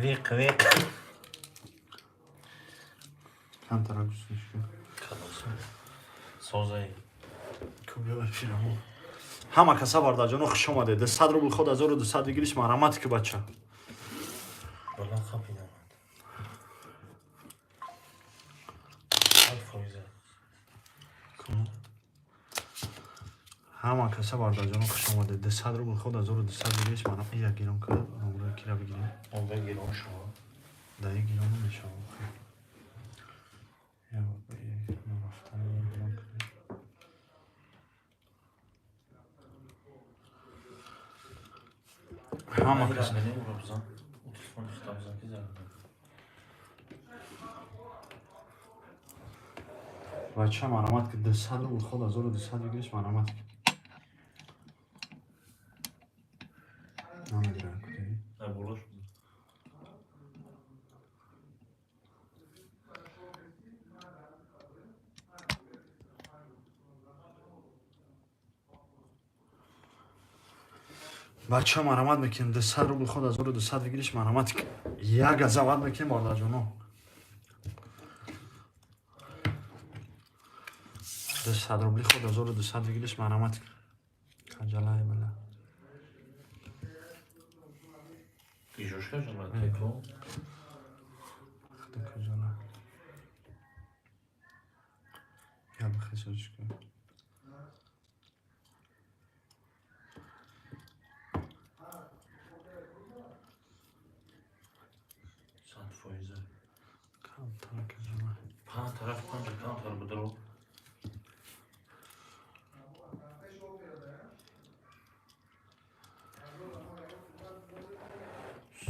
Виқ виқ. Камтара гусунишку. Созаи. Ҳама каса, бардаҷоно, хуш омадед. 200 рубл ход 1200 выигрыш, марҳамат ки, бача. Бала қапидамад. 100%. Ҳама каса, бардаҷоно, хуш омадед. 200 рубл ход 1200 выигрыш, марҳам ия гирон ка номро кира бигирем. Онда гирон шумо. Да, я гирон намешавам. Я рафтан гирон кунем. Ҳама каса. Телефон хитабзан ки зарар. Бача, марҳамат ки, 200 рубл ход 1200 выигрыш, марҳамат ки. Намегирам куди. Боло шуд. Бача, марҳамат мекунем, 200 рубл ход 1200 выигрыш, марҳамат ки. Як газават мекунем, бардаҷоно. 200 рубли ход 1200 выигрыш, марҳамат ки. Хаҷалай бала. Ижошка жала теко. Хда хаҷала. Я бихесочка. 100%. Камтар хаҷала. Панҷ тараф панҷ камтар бидро.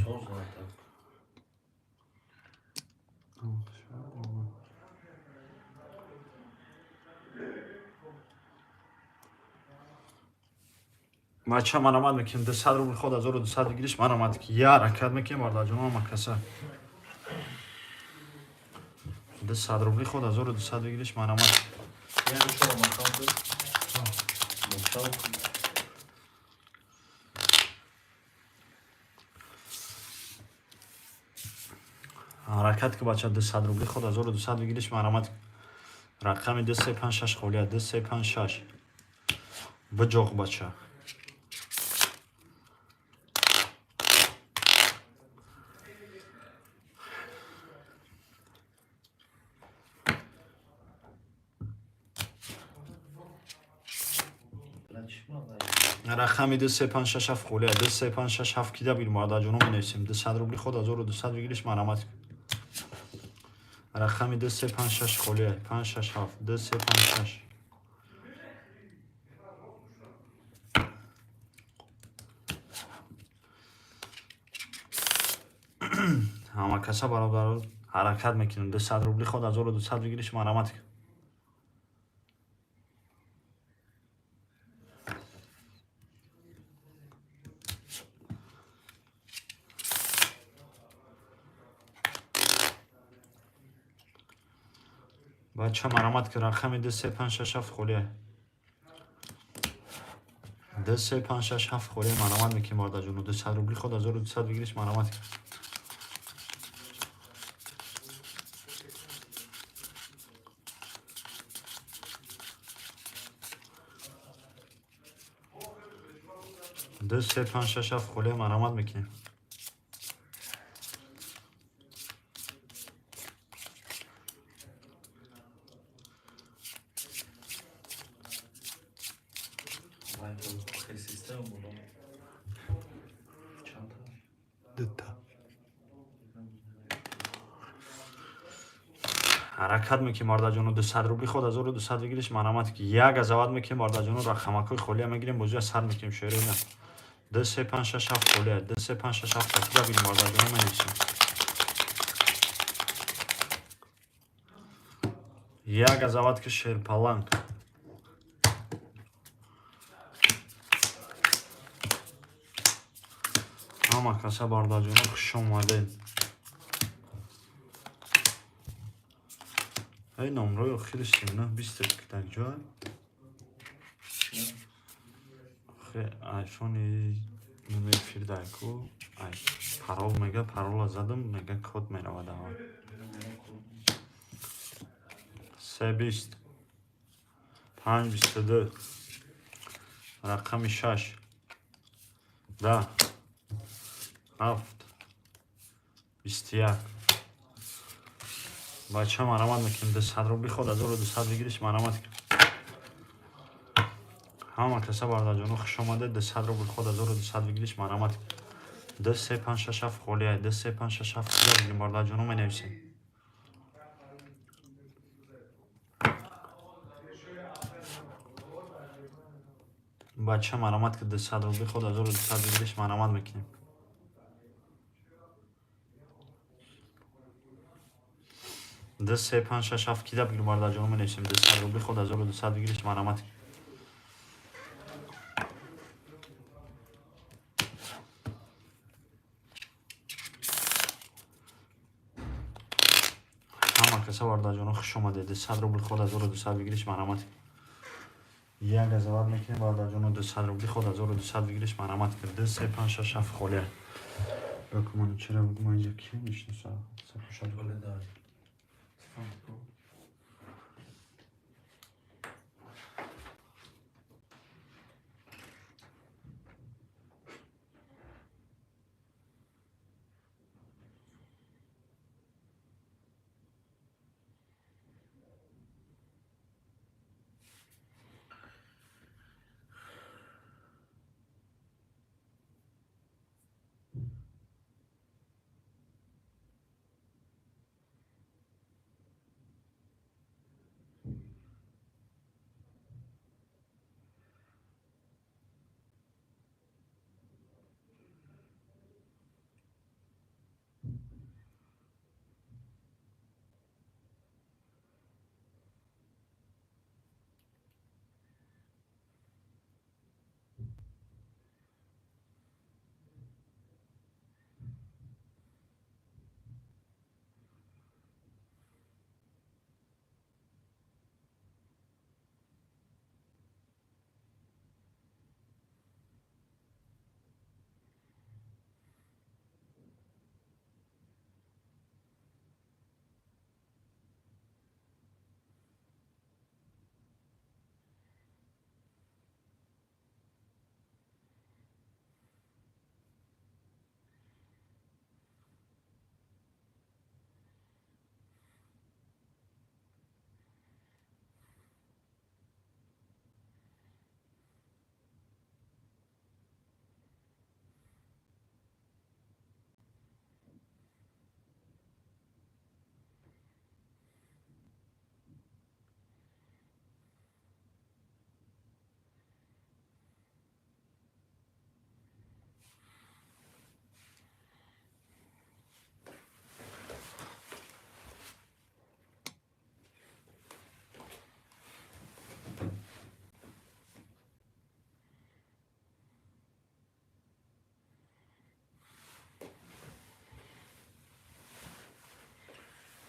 Соз так. Бача, марҳамат мекунем, 200 рубл ход 1200 выигрыш, марҳамат ки, я ҳаракат мекунем, бардаҷоно, ҳама каса. 200 рубли ход 1200 выигрыш, марҳамат. Яъне шумо макон ки. Мушав. Ҳаракат ки, бача, 200 рубли ход 1200 выигрыш, марҳамат. Рақами 2 3 5 6 холия, 2 3 5 6. Биҷоқ, бача. Рақами 2 3 5 6 7 холия, 2 3 5 6 7 кида бил, бардаҷоно, менависем. 200 рубли ход 1200 выигрыш, марҳамат. Рақами 2 3 5 6 холия, 5 6 7, 2 3 5 6. Ҳама каса, бародаро, ҳаракат мекунем. 200 рубли ход 1200 выигрыш, марҳамат. Бача, марҳамат ки, рақами 2 3 5 6 7 холия. 2 3 5 6 7 холия, марҳамат мекунем, бардаҷоно. 200 рубли ход 1200 выигрыш, марҳамат. 2 3 5 6 7 холия, марҳамат мекунем. Вай хел система боло. Чанд та? Дута. Ҳаракат мекунем, бардаҷоно, 200 рубли ход 1200 выигрыш, марҳамат ки, як азават мекунем, бардаҷоно, рақамакҳои холия мегирем, бозиа сар мекунем, шеърина. 2 3 5 6 7 холия, 2 3 5 6 7 такида бил, бардаҷоно, менависем. Як азават ки, шерпаланг. Ҳама каса, бардаҷоно, хуш омадед. Ай, номрои охири 39 20 дар ҷой. Охи айфони номери фирдайку ай Парол мега, парола задам, мега код меравад аввал. 3 20 5 22 рақами 6 10 7 21. Бача, марамат мекунем, 200 рубли ход 1200 выигрыш, марамат. Ҳама каса, бародарҷоно, хуш омадед. 200 рубл ход 1200 выигрыш, марамат. 2 3 5 6 7 холия. 2 3 5 6 7 холия, бародарҷоно, менависем. Бача, марамат, ки 200 рубли ход 1200 выигрыш, марамат мекунем. 2 3 5 6 7 кида бигир, бародарҷоно, менависем. 200 рубли ход 1200 выигрыш, марамат. Ҳама каса, бародарҷоно, хуш омадед. 200 рубл ход 1200 выигрыш, марамат. Як газават мекунем, бародарҷоно. 200 рубли ход 1200 выигрыш, марамат. 2 3 5 6 7 холия. Бакуману чера бугум, инҷа ки мешинаса? Сапушад. Вале дай.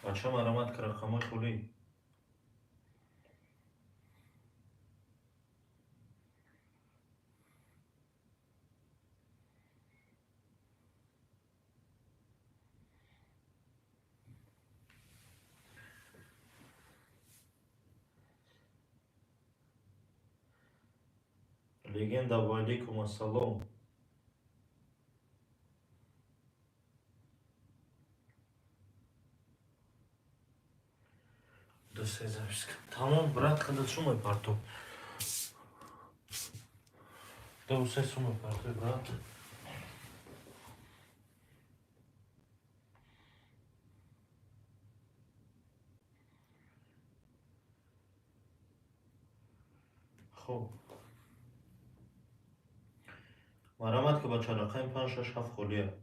Бача, марамат, ки рақамҳои холӣ. Легенда, ва алейкум ассалом. Ду се записка. Тамом, брат, хадат шумо партоб. Ду се сумо партоб, брат. Хуб. Марамат, ки бача, рақами 5 6 7 холия.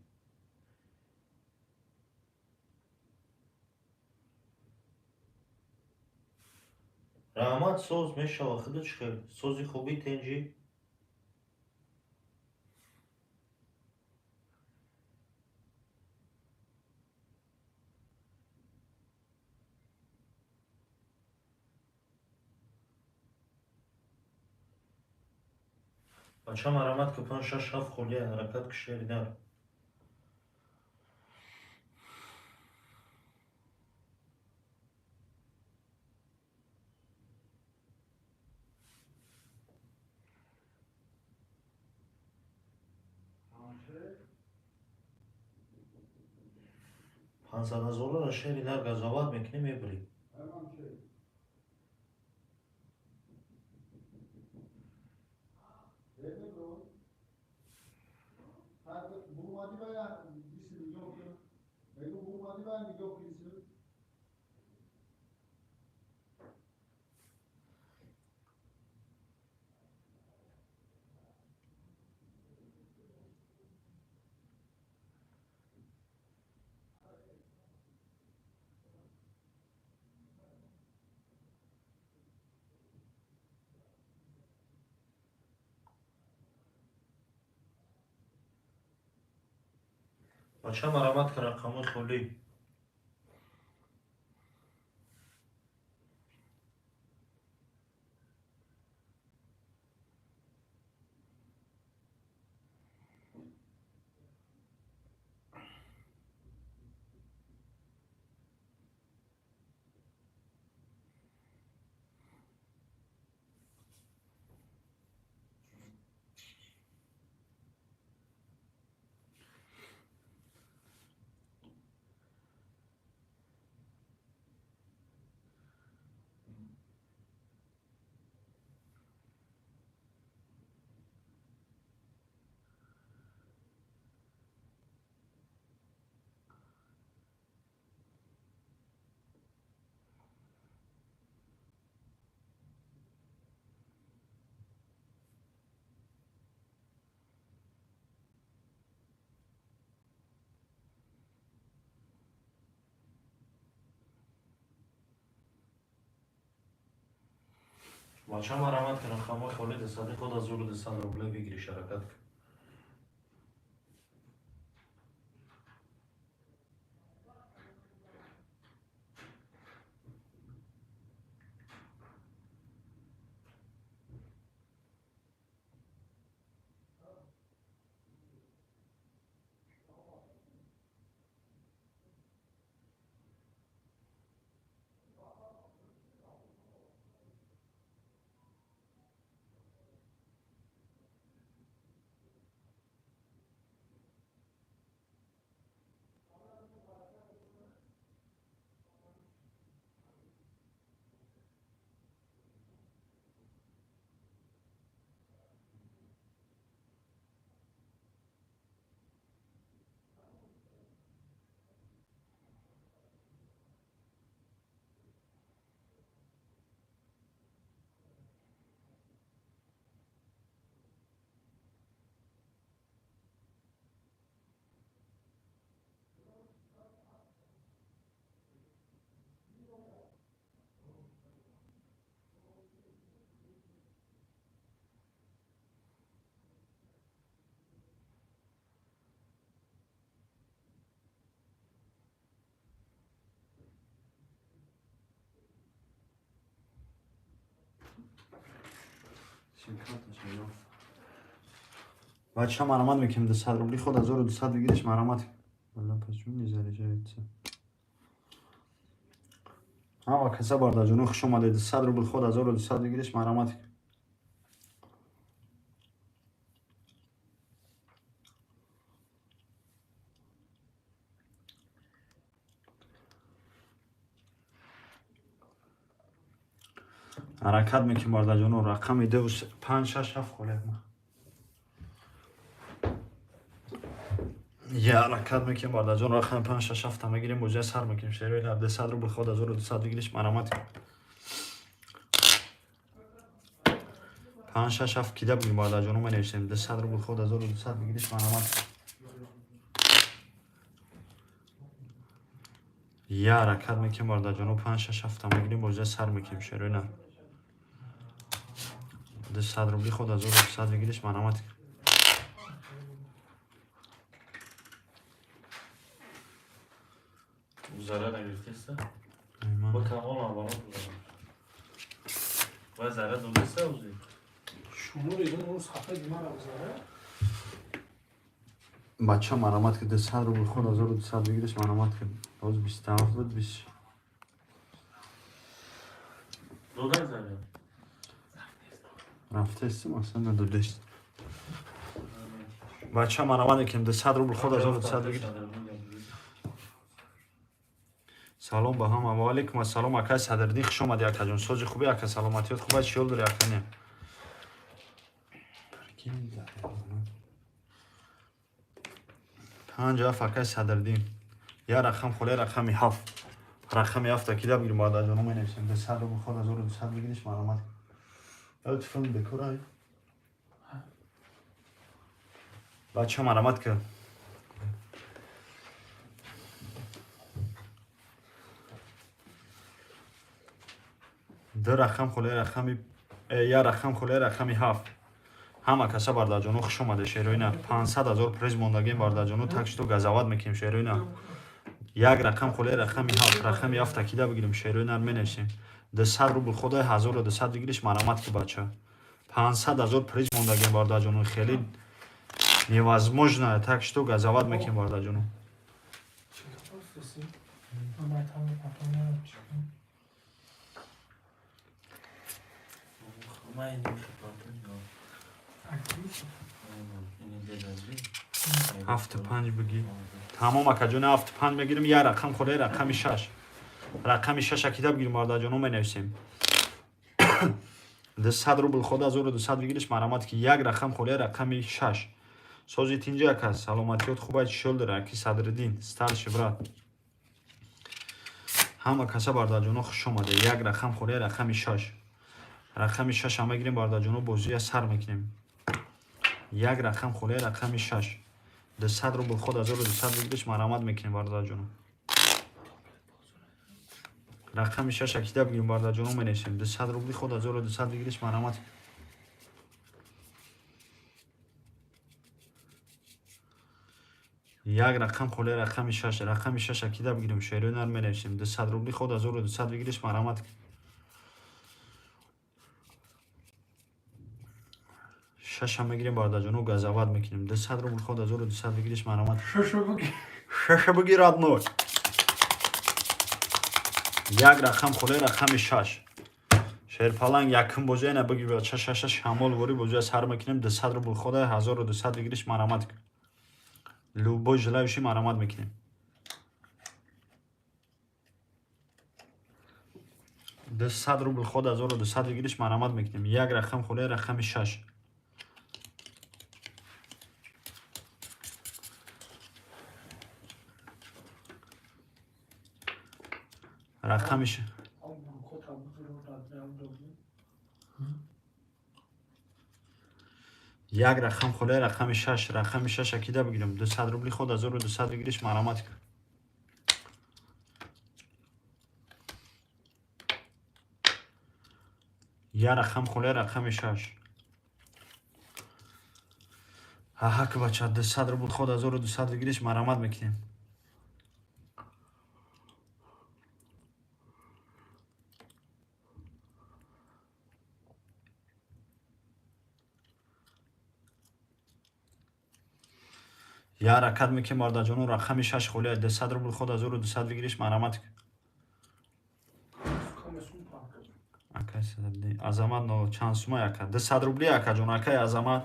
Раҳмат, соз мешава, худо чӣ хел? Сози хубӣ, тенҷӣ? Бача, марамат, ки 5 6 7 холия, ҳаракат ки, шери дар. 500 ҳазорро шери нар газоват мекунӣ, мебурӣ. Бача, марамат кун, рақамҳои холӣ. Бача, марамат кун, рақамҳои холӣ, дусади худ 1200 рубле бигирӣ, ҳаракат кун. Бача, марамат мекунем, 200 рубли худ 1200 бигириш, марамат. Валла, почему не заряжается? Ҳама каса, бардаҷоно, хуш омадед. 200 рубл худ 1200 бигириш, марамат. Ҳаракат мекунем, бардаҷоно, рақами ду, панҷ, шаш, ҳафт холе. Я ҳаракат мекунем, бардаҷон, рақами панҷ, шаш, ҳафта мегирем, бозия сар мекунем. Шерои 200 рубл худ 1200 бигириш, марамат. Панҷ, шаш, ҳафт кида бигирем, бардаҷоно, менависем. 200 рубл худ 1200 бигириш, марамат. Я ҳаракат мекунем, бардаҷоно, панҷ, шаш, ҳафта мегирем, бозия сар мекунем. Шерои 200 рубли худ 1200 бигириш, марамат. Заряд нагирифтеста? Бо камол наоборот бузарам. Вай заряд додеста узи? Шумори он сафади мара бузара. Бача, марамат ки, 200 рубл худ 1200 бигириш, марамат ки. Боз 27 буд, 20. Додай заряд. Рафтестим, аслан надодест. Бача, марамат мекунем, 200 рубл ход 1200 бигир. Салом ба ҳама. Ва алейкум ассалом, акай Садриддин, хуш омадӣ, акаҷон. Сози хубӣ, ака, саломатиёт хуба, чӣ ҳол дорӣ, ака? Не. Прикинь, панҷ ҳафт, акай Садриддин. Я рақам холе, рақами ҳафт. Рақами ҳафта кида бигирем, бародарҷоно, менависем. 200 рубл ход 1200 бигириш, марамат. Ё телефон бекора. Бача, марамат ки. Ду рақам холе, рақами я рақам холе, рақами ҳафт. Ҳама каса, бародарҷоно, хуш омаде, шероина. 500 ҳазор приз мондагем, бародарҷоно, так что газават мекунем, шероина. Як рақам холе, рақами ҳафт, рақами ҳафта кида бигирем, шероина, менависем. 200 рубл ходай 1200 бигириш, марамат ки, бача. 500 ҳазор приз мондагем, бародарҷоно, хеле невозможно, так что газават мекунем, бародарҷоно. Чӣ хостаси? Ман там потом чӣ. Ман ин хипатун. Акти? Ин дедазби. Ҳафту панҷ бигӣ. Тамом, акаҷони, ҳафту панҷ мегирем, як рақам холе, рақами шаш. Рақами шаш акида бигирем, бародарҷоно, менависем. 200 рубл ход 1200 бигириш, марамат ки, як рақам холе, рақами шаш. Сози тинҷи, ака, саломатиёт хуба, чӣ ҳол дора, аки Садриддин, старший брат. Ҳама каса, бародарҷоно, хуш омаде. Як рақам холе, рақами шаш. Рақами шаша мегирем, бародарҷоно, бозия сар мекунем. Як рақам холе, рақами шаш. 200 рубл ход 1200 бигириш, марамат мекунем, бародарҷоно. Рақами шаш акида бигирем, бародарҷоно, менависем. 200 рубли ход 1200 бигириш, марамат. Як рақам холе, рақами шаш, рақами шаш акида бигирем, шерои нар, менависем. 200 рубли ход 1200 бигириш, марамат. Шаша мегирем, бародарҷоно, газават мекунем. 200 рубл ход 1200 бигириш, марамат. Шаша буги. Шаша бигир, родной. Як рақам холе, рақами шаш. Шерпаланг, якум бозия на бигир, бача, шаша шамол вори бозия сар мекунем. 200 рубл хода 1200 бигириш, марамат. Любой желающий, марамат мекунем. 200 рубл ход 1200 бигириш, марамат мекунем. Як рақам холе, рақами шаш. Рақами Ам бурко табузро радям додим. Як рақам холе, рақами шаш, рақами шаш акида бигирем. 200 рубли ход 1200 бигириш, марамат. Я рақам холе, рақами шаш. Аҳа ки, бача, 200 рубл ход 1200 бигириш, марамат мекунем. Я ҳаракат мекунем, бародарҷоно, рақами шаш холия, 200 рубл ход 1200 бигириш, марамат. Камесун панто. Акай Садриддин, Азамат, но чанд сума, ака? 200 рубли, акаҷон, акай Азамат.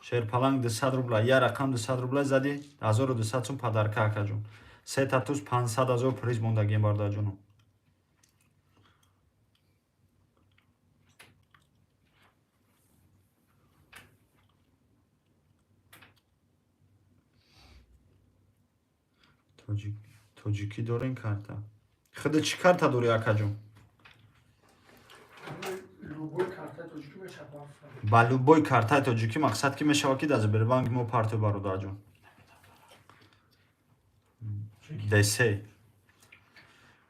Шерпаланг, 200 рубла, я рақам 200 рубла зади, 1200 сум подарка, акаҷон. Сета туз 500 ҳазор приз мондагием, бародарҷоно. Тоҷик тоҷикӣ дорем карта. Худа чӣ карта дорӣ, акаҷон? Любой карта тоҷикӣ мешавад. Ба любой картаи тоҷикӣ, мақсад ки мешавад, ки дар Сбербанк мо партои, бародарҷон. Десе.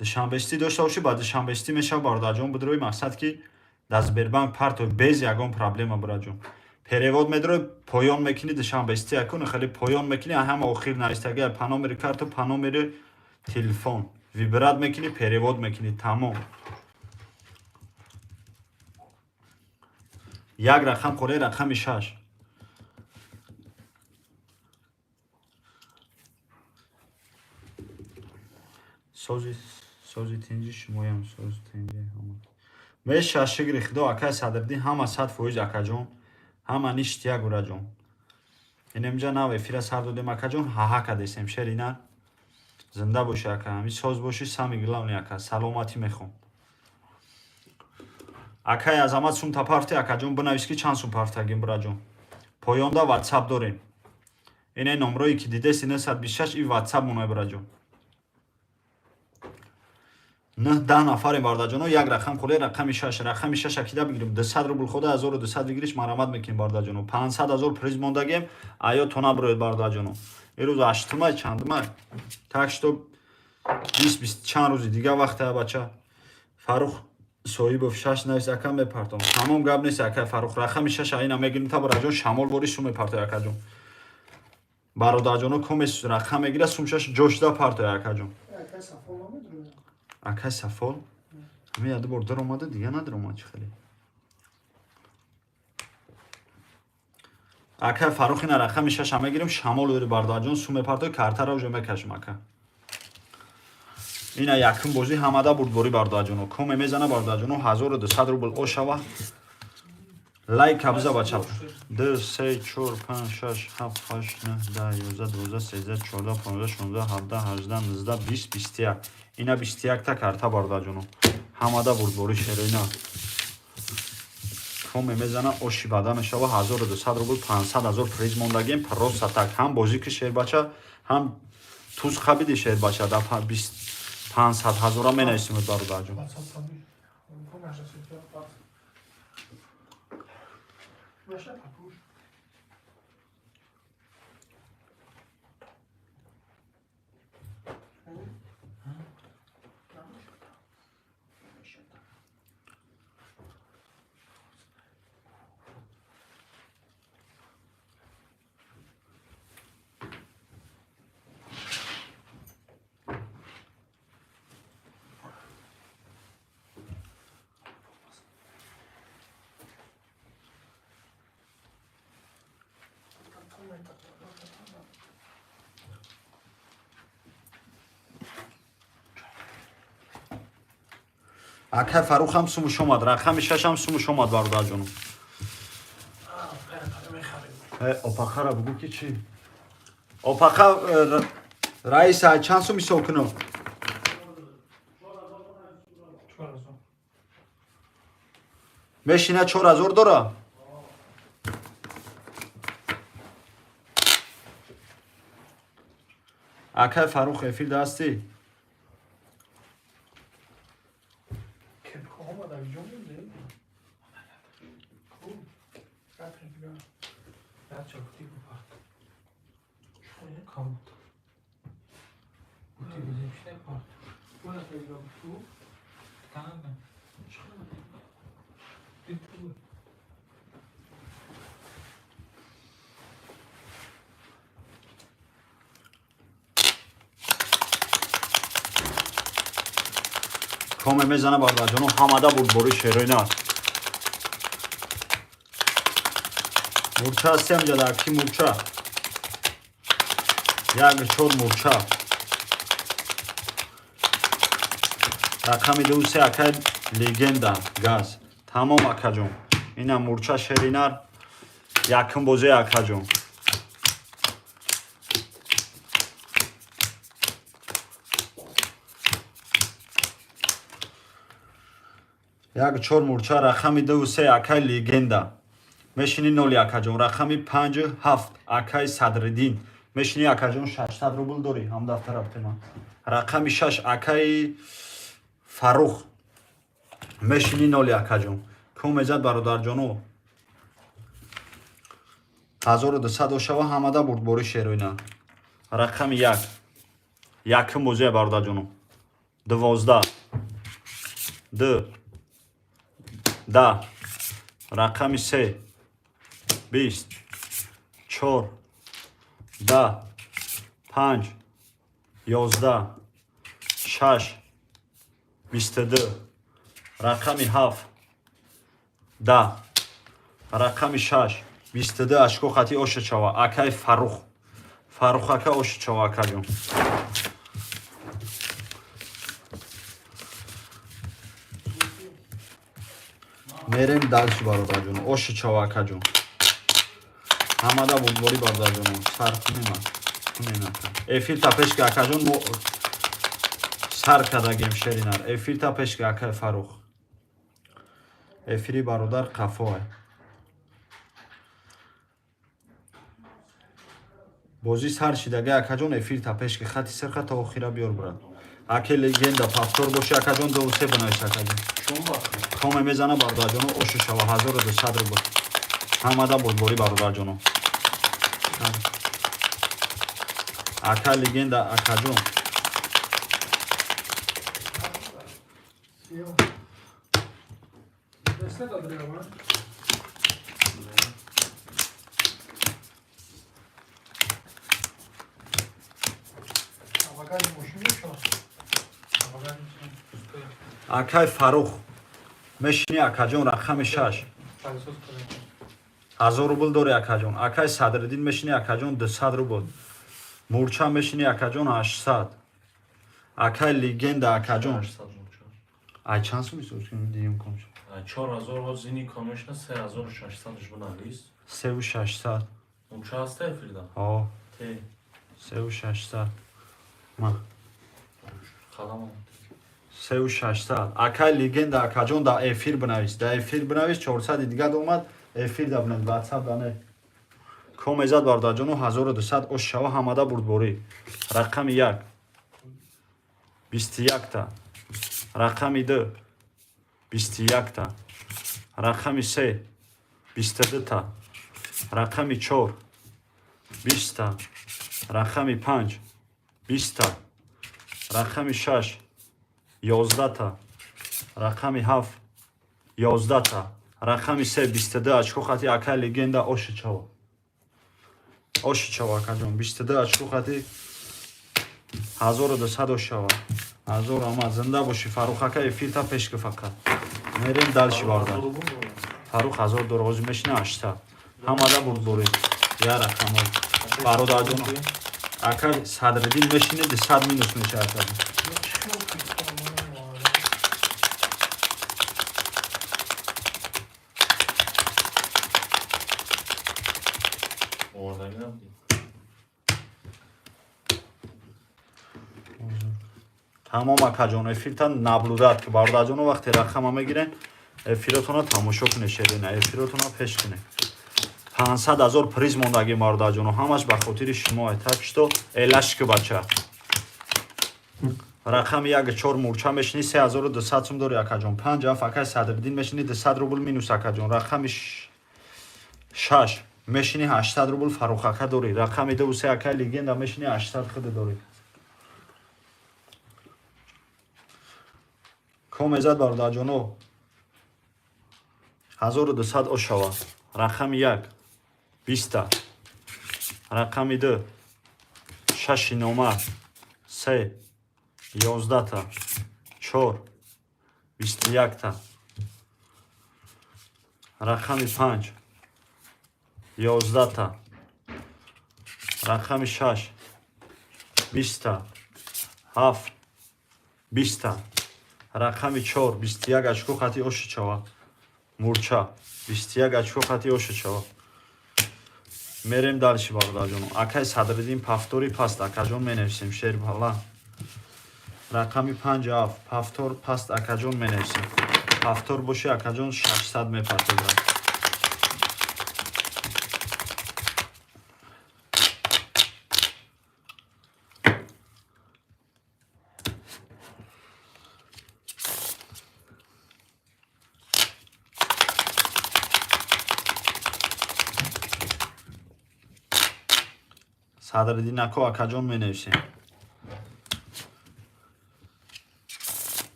Душанбестӣ дошта бошӣ, ба душанбестӣ мешавад, бародарҷон, бидрои, мақсад ки дар Сбербанк партои без ягон проблема, бираҷон. Перевод медрои, поён мекунӣ, душанбестӣ якун хеле поён мекунӣ, ҳама охир навистагия по номери карту, по номери телефон. Выбрать мекунӣ, перевод мекунӣ, тамом. Як рақам хӯре, рақами шаш. Сози сози тинҷи шумоям, сози тинҷи ҳама. Меша, шукри худо, акай Садриддин, ҳама 100%, акаҷон. Ҳама ништяк, ураҷон. Инемҷа нав эфира сар додем, акаҷон, ҳаҳа кадесем, шерина. Зинда боши, ака, ҳами соз боши, самый главный, ака, саломатӣ мехом. Акай Азамат, сум тапарти, акаҷон, бинавис, ки чанд сум партагим, бираҷон. Поёнда ватсап дорем. Ине номрое ки дидеси, 926, и ватсап монай, бираҷон. Нӯҳ даҳ нафарем, бардаҷоно. Як рақам холе, рақами шаш, рақами шаш акида бигирем. 200 рубл хода 1200 выигрыш марамат мекунем, бардаҷоно. 500 000 приз мондагем, аё то наброед, бардаҷоно. Ирӯз ҳаштумай, чандумай, так что бист чанд рӯзи дига вақтая, бача. Фарух Соҳибов, шаш навис, ака, мепартом. Тамом, гап нест, ака Фарух. Рақами шаш аина мегирем, та бараҷон, шамол бори сум мепартой, акаҷон. Бародарҷоно, комес рақам мегира, сумшаш ҷошда партой, акаҷон. Акай Сафол намедонам. Акай Сафол ҳамин яду бор даромада, дига надаромад, чӣ хеле. Акай Фарух, ина рақами шаша мегирем, шамол ӯри, бародарҷон, сум мепартой, картаро уже мекашем, ака. Ина якум бозӣ ҳамада бурдборӣ, бародарҷоно. Коме мезана, бародарҷоно, 1200 рубл ошава. Лайк абза, бача. Ду, се, чор, панҷ, шаш, ҳафт, ҳашт, нӯҳ, 10, 11, 12, 13, 14, 15, 16, 17, 18, 19, 20, 21. Ина 21-та карта, бародарҷоно. Ҳамада бурдборӣ, шероина. Коме мезана, оши бада мешава, 1200 рубл, 500 000 приз мондагем. Просто так ҳам бозӣ ки, шербача, ҳам туз хабиди, шербача, да бист 500 000-а менависем, бародарҷон. WhatsApp tabii. Помаша се тя. Маша папуш. Акай Фарух ҳам сумуш омад, рақами шашам сумуш омад, бародарҷоно. Опахара бугӯ, ки чӣ, опаха раиса, чанд сум ҳисоб кунам? 4000. Мешина, 4000 дора. Акай Фарух, эфир дастӣ? Кепка омад, аҷо монде? Хуб. Рафтем дига. Бача, бути бупарт. Кам буд. Бути бизем шидай парт. Бояд дига ту. Танга. Бит пул. Коме мезана, бародарҷоно, ҳамада бурдбори, шероина аст. Мурча ҳасти ҳамҷада, ки мурча, як, чор мурча, рақами ду, се, акай Легенда, газ тамом, акаҷон. Ина мурча, шеринар, якум бозе, акаҷон. Як, чор мурча, рақами ду, се, акай Легенда, мешини ноли, акаҷон. Рақами панҷ, ҳафт, акай Садриддин, мешини, акаҷон, 600 рубл дорӣ, ҳам дафтара бутема. Рақами шаш, акаи Фаррух, мешини ноли, акаҷон. Ку мезад, бародарҷоно, 1200 ошава, ҳамада бурдбори, шероина. Рақами як, якум бозия, бародарҷоно. 12, ду, 10, рақами се, 20, чор, 10, панҷ, 11, шаш, 22, рақами ҳафт, 10, рақами шаш, 22 ашко хати ошачава, акай Фаррух. Фаррух ака, ошачава, акаҷон. Мерем дальше, бародарҷон, ошачава, акаҷон. Ҳамада бурдборӣ, бародарҷоно. Сар кунем, кунем. Эфир та пеш ки, акаҷон, мо сар кардагем, шеринар. Эфир та пеш ки, акай Фарух. Эфири бародар қафоа. Бозӣ сар шидага, акаҷон, эфир та пеш ки, хати сирха то охира биёр, брат. Аке легенда, повтор боши, акаҷон, ду се бинавис, акаҷон. Коме мезана, бародарҷоно, ошу шава, 1200 рубл. Ҳамада бурдборӣ, бародарҷоно. Ака легенда, акаҷон. Сиёҳ. Десте дадриама. Багажи мошин мешавад. Багажи пустой. Акай Фарух мешини, акаҷон, рақами шаш. Пылесос кунед. 1000 рубл дори, акаҷон. Акай Садриддин мешини, акаҷон, 200 рубл. Мурча мешини, акаҷон, 800. Акай легенда, акаҷон. 800 мурча. Ай чанд сум ҳисоб кунем, диюм ком? 4000 ҳозини комешна 3600 бинавис. Севу шашсад. Мурча ҳаста эфирда? О. Те. Севу шашсад. Ма. Қалам. Севу шашсад. Акай легенда, акаҷон, да эфир бинавис. Да эфир бинавис, 400 дига омад, эфир да бинавис, ватсап да не. Комезад, бародарҷоно, 1200 ош шава, ҳамада бурдборӣ. Рақами як. 21-та. Рақами ду. 21-та. Рақами се. 22-та. Рақами чор. 20-та. Рақами панҷ. 20-та. Рақами шаш. 11-та. Рақами ҳафт. 11-та. Рақами се, 22 очко хати, акай легенда, оши чава. Оши чава, акаҷон, 22 очко хати 1200 ош шава. Ҳазор омад, зинда бошӣ, Фарух ака, эфирта пеш ки фақат. Мерем дальше, бародар. Фарух ҳазор дора, ҳозир мешина 800. Ҳамада бурдборӣ. Я рақамо. Бародарҷон, ака Садриддин мешини, 200 минус мешавад, акаҷон. Чӣ хел? Овардаги набудӣ? Тамом, акаҷон, эфирта наблюдать ки, бародарҷоно, вақте рақама мегирен, эфиротона тамошо кунед, шерина, эфиротона пеш кунед. 500 ҳазор приз мондагӣ, бародарҷоно, ҳамаш ба хотири шумо. Так что элашки бача. Рақами як, чор, мурча мешини, 3200 сум дори, акаҷон. Панҷ, ҳафт, акай Садриддин мешини, 200 рубл минус, акаҷон. Рақами шаш мешини, 800 рубл, Фарух ака, дорӣ. Рақами ду, се, акай легенда мешини, 800 худ дорӣ. Комезад, бародарҷоно, 1200 ошава. Рақами як, 20-та. Рақами ду, шаши номар, се, 11-та. Чор, 21-та. Рақами панҷ, 11-та. Рақами шаш, 20-та. Ҳафт, 20-та. Рақами чор, 21 очко хати оши чава. Мурча, 21 очко хати оши чава. Мерем дальше, бародарҷоно. Акай Садриддин, повтори паст, акаҷон, менависем, шербала. Рақами панҷ, ҳафт, повтор паст, акаҷон, менависем. Повтор боши, акаҷон, 600 мепартозад. Садриддин ако, акаҷон, менависем.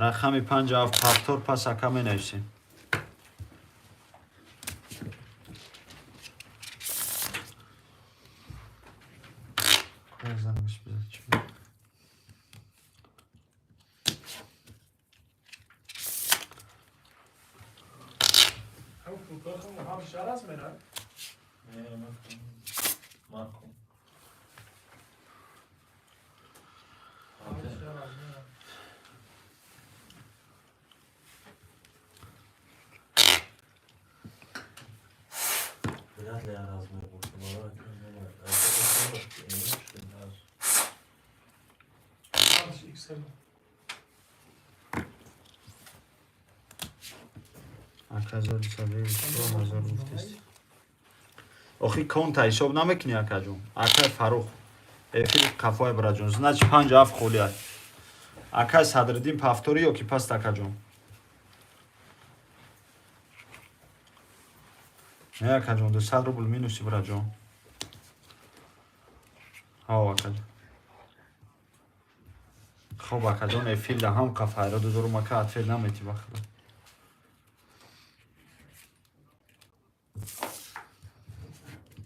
Рақами панҷ, ҳафт, повтор пас, ака, менависем. Ҳам футбол ҳам шар аст мерад. Не, Марко. Шар аст мерад. Вряд ли я размер больше. 20 XL. Ака 1200 ҳазор гуфтест. Охи конта ҳисоб намекунӣ, акаҷон? Акай Фарух, эфири қафои, браҷон. Значит, панҷ ҳафт холӣ аст. Акай Садриддин, повтори ё ки паст, акаҷон? Не, акаҷон, 200 рубл минуси, браҷон. Ҳо, акаҷон. Хоб, акаҷон, эфир да ҳам қафайро дудорум, ака, ответ наметӣ, ба худо.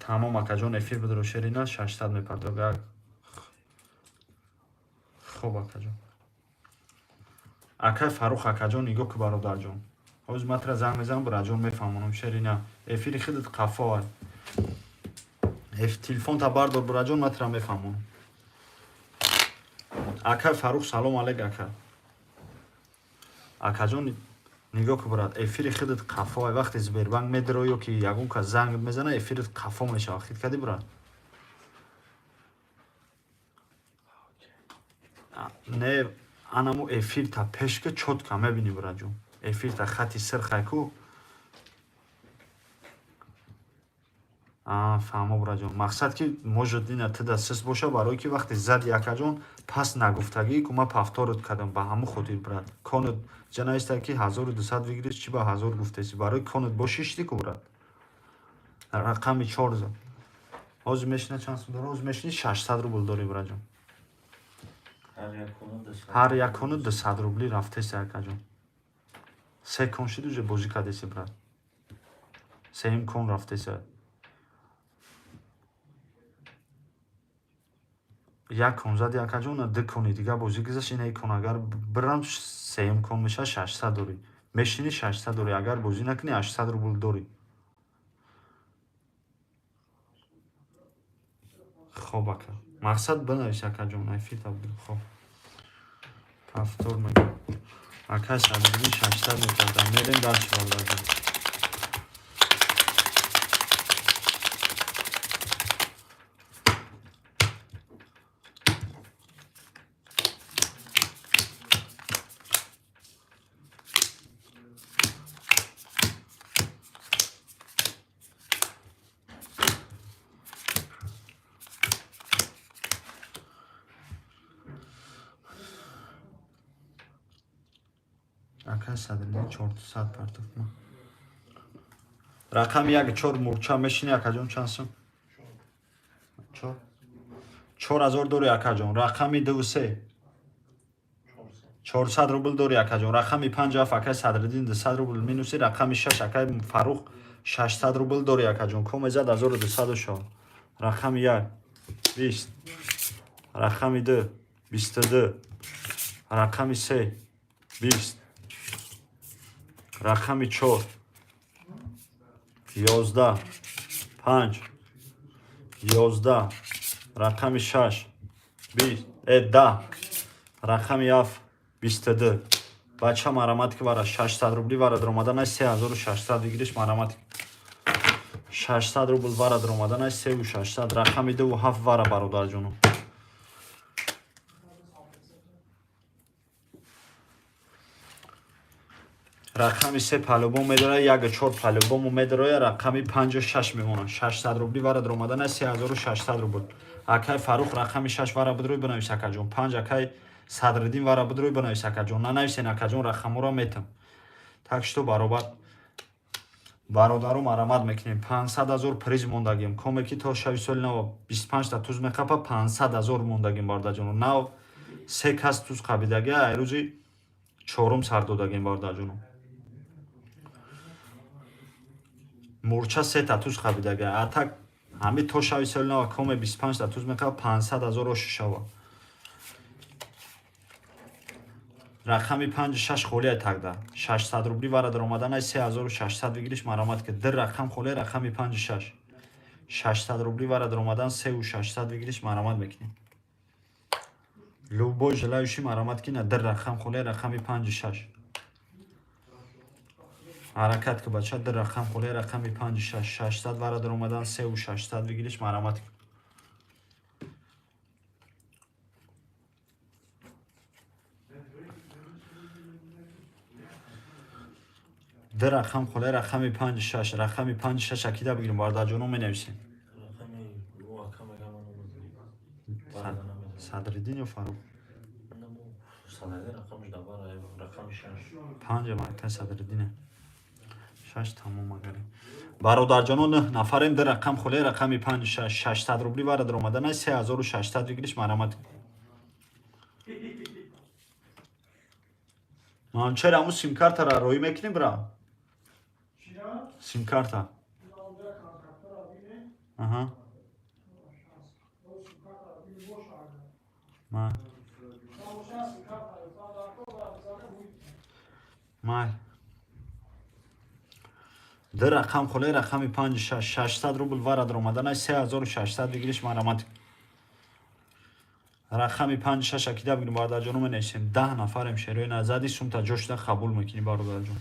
Тамом, акаҷон, эфир бидро, шерина 600 мепардох. Хоб, акаҷон. Акай Фарух, акаҷон, нигоҳ ку, бародарҷон. Ҳозир ман тра занг мезанам, браҷон, мефаҳмонам, шерина. Эфири худат қафо ай. Телефонта бардор, браҷон, ман тра мефаҳмонам. Акай Фарух, салом алейк, ака. Акаҷон, нигоҳ ку, брат, эфири худат қафо ай. Вақте Сбербанк медиро ё ки ягон кас занг мезана, эфират қафо мешавад. Хит кардӣ, брат? Не, анаму эфирта пешка чётко мебинӣ, браҷон. Эфирта хати сирхай ку. Фаҳмо, браҷон. Мақсад ки может ина тида сис боша, барое ки вақте зади, акаҷон, пас нагуфтагӣ ку ман повторот кардам, ба ҳамун хотир, брат. Конат ҷа нависта ки 1200 выигрыш, чӣ ба ҳазор гуфтеси? Барои конат бошишти ку, брат. Рақами чор зад. Ҳозир мешина чанд сум дора? Ҳозир мешини 600 рубл дорӣ, браҷон. Ҳар якону 200 рубли рафтеси, акаҷон. Се кон шуд, уже бозӣ кардеси, брат. Сеюм кон рафтеси. Як кон зади, акаҷон, ду кони дига бозӣ гузашт, ина кон агар бирам, сеюм кон мешавад, 600 дорӣ. Мешинӣ, 600 дорӣ, агар бозӣ накунӣ, 800 рубл дорӣ. Хоб, ака. Мақсад бинавис, акаҷон, айфита. Хоб. Повтор мегӯям. Акай Садриддин 600 мекардам. Мерем дальше, бародарҷон. Акай Садриддин 400 партофт ма. Рақами як чор мурча мешини, акаҷон, чанд сум? Чор. 4000 дорӣ, акаҷон. Рақами дуву се. 400 рубл дорӣ, акаҷон. Рақами панҷ ҳафт, акай Садриддин, 200 рубл минуси. Рақами шаш, акай Фарух, 600 рубл дорӣ, акаҷон. Коме зад 1200 шо. Рақами як 20. Рақами ду 22. Рақами се 20. Рақами чор 11, панҷ 11, рақами шаш 20, 10, рақами ҳафт 22. Бача, марамат ки вара 600 рубли вара даромаданаш 3600 выигрыш, марамат, 600 рубл вара даромаданаш 3600. Рақами дуву ҳафт вара, бародарҷоно. Рақами се по-любому медорад, як чор по-любому медороя, рақами панҷу шаш мемонад. 600 рубли вара даромаданаш 3600 рубл. Акай Фарух, рақами шаш вара бидрои, бинавис, акаҷон. Панҷ, акай Садриддин, вара бидрои, бинавис, акаҷон. Нанависен, акаҷон, рақамҳоро метам. Так что баробар бародару марамат мекунем. 500 ҳазор приз мондагим. Коме ки то шави соли нав 25 та туз мехапа, 500 ҳазор мондагим, бародарҷоно. Нав се кас туз қабидаги, ай рӯзи чорум сар додагим, бародарҷоно. Мурча сета туз қабидаги. А так ҳами то шави соли нав коме 25 та туз мехапа, 500 ҳазор оши шава. Рақами панҷу шаш холия тагда. 600 рубли вара даромаданаш 3600 выигрыш, марамат ки ду рақам холия, рақами панҷу шаш. 600 рубли вара даромадан 3600 выигрыш, марамат мекунем. Любой желающий, марамат ки на ду рақам холия, рақами панҷу шаш. Ҳаракат ки бача, ду рақам холия, рақами 5 6, 600 вара дар омадан, 3 600 выигрыш, марҳамат. Ду рақам холия, рақами 5 6, рақами 5 6 акида бигирем, бародарҷоно, менависем. Рақами ӯ ака мегам, ман. Садриддин ё Фарух? Садриддин рақамаш давар, рақами 6. Панҷа мака Садриддине. Шаш, тамом. Агари бародарҷоно, нӯҳ нафарем. Ду рақам холия, рақами 5 6, 600 рубли вара дар омадана, 3600 выигрыш, марҳамат. Манчер, ҳамун симкартара роӣ мекунем, бра? Симкарта. Аҳа. Май. Май. Ду рақам холия, рақами 5 6, 600 рубл вара дар омадана, 3600 выигрыш, марҳамат. Рақами 5 6 акида бигирем, бародарҷоно, менависем. 10 нафарем. Шерои назади сумта ҷо шуда, қабул мекунӣ, бародарҷон.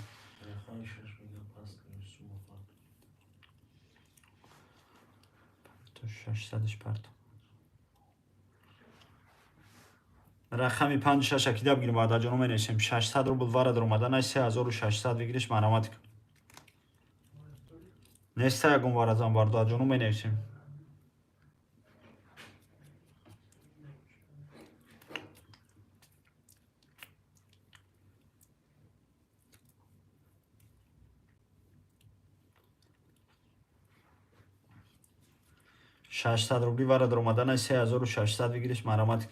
Рақами 6 мегам, паст сума фарқ. То 600-ш парто. Рақами 5 6 акида бигирем, бародарҷоно, менависем. 600 рубл вара дар омадана, 3600 выигрыш, марҳамат. Неста ягон варазан, бародарҷоно, менависем. 600 рубли вара дар омадана, 3600 выигрыш, марҳамат.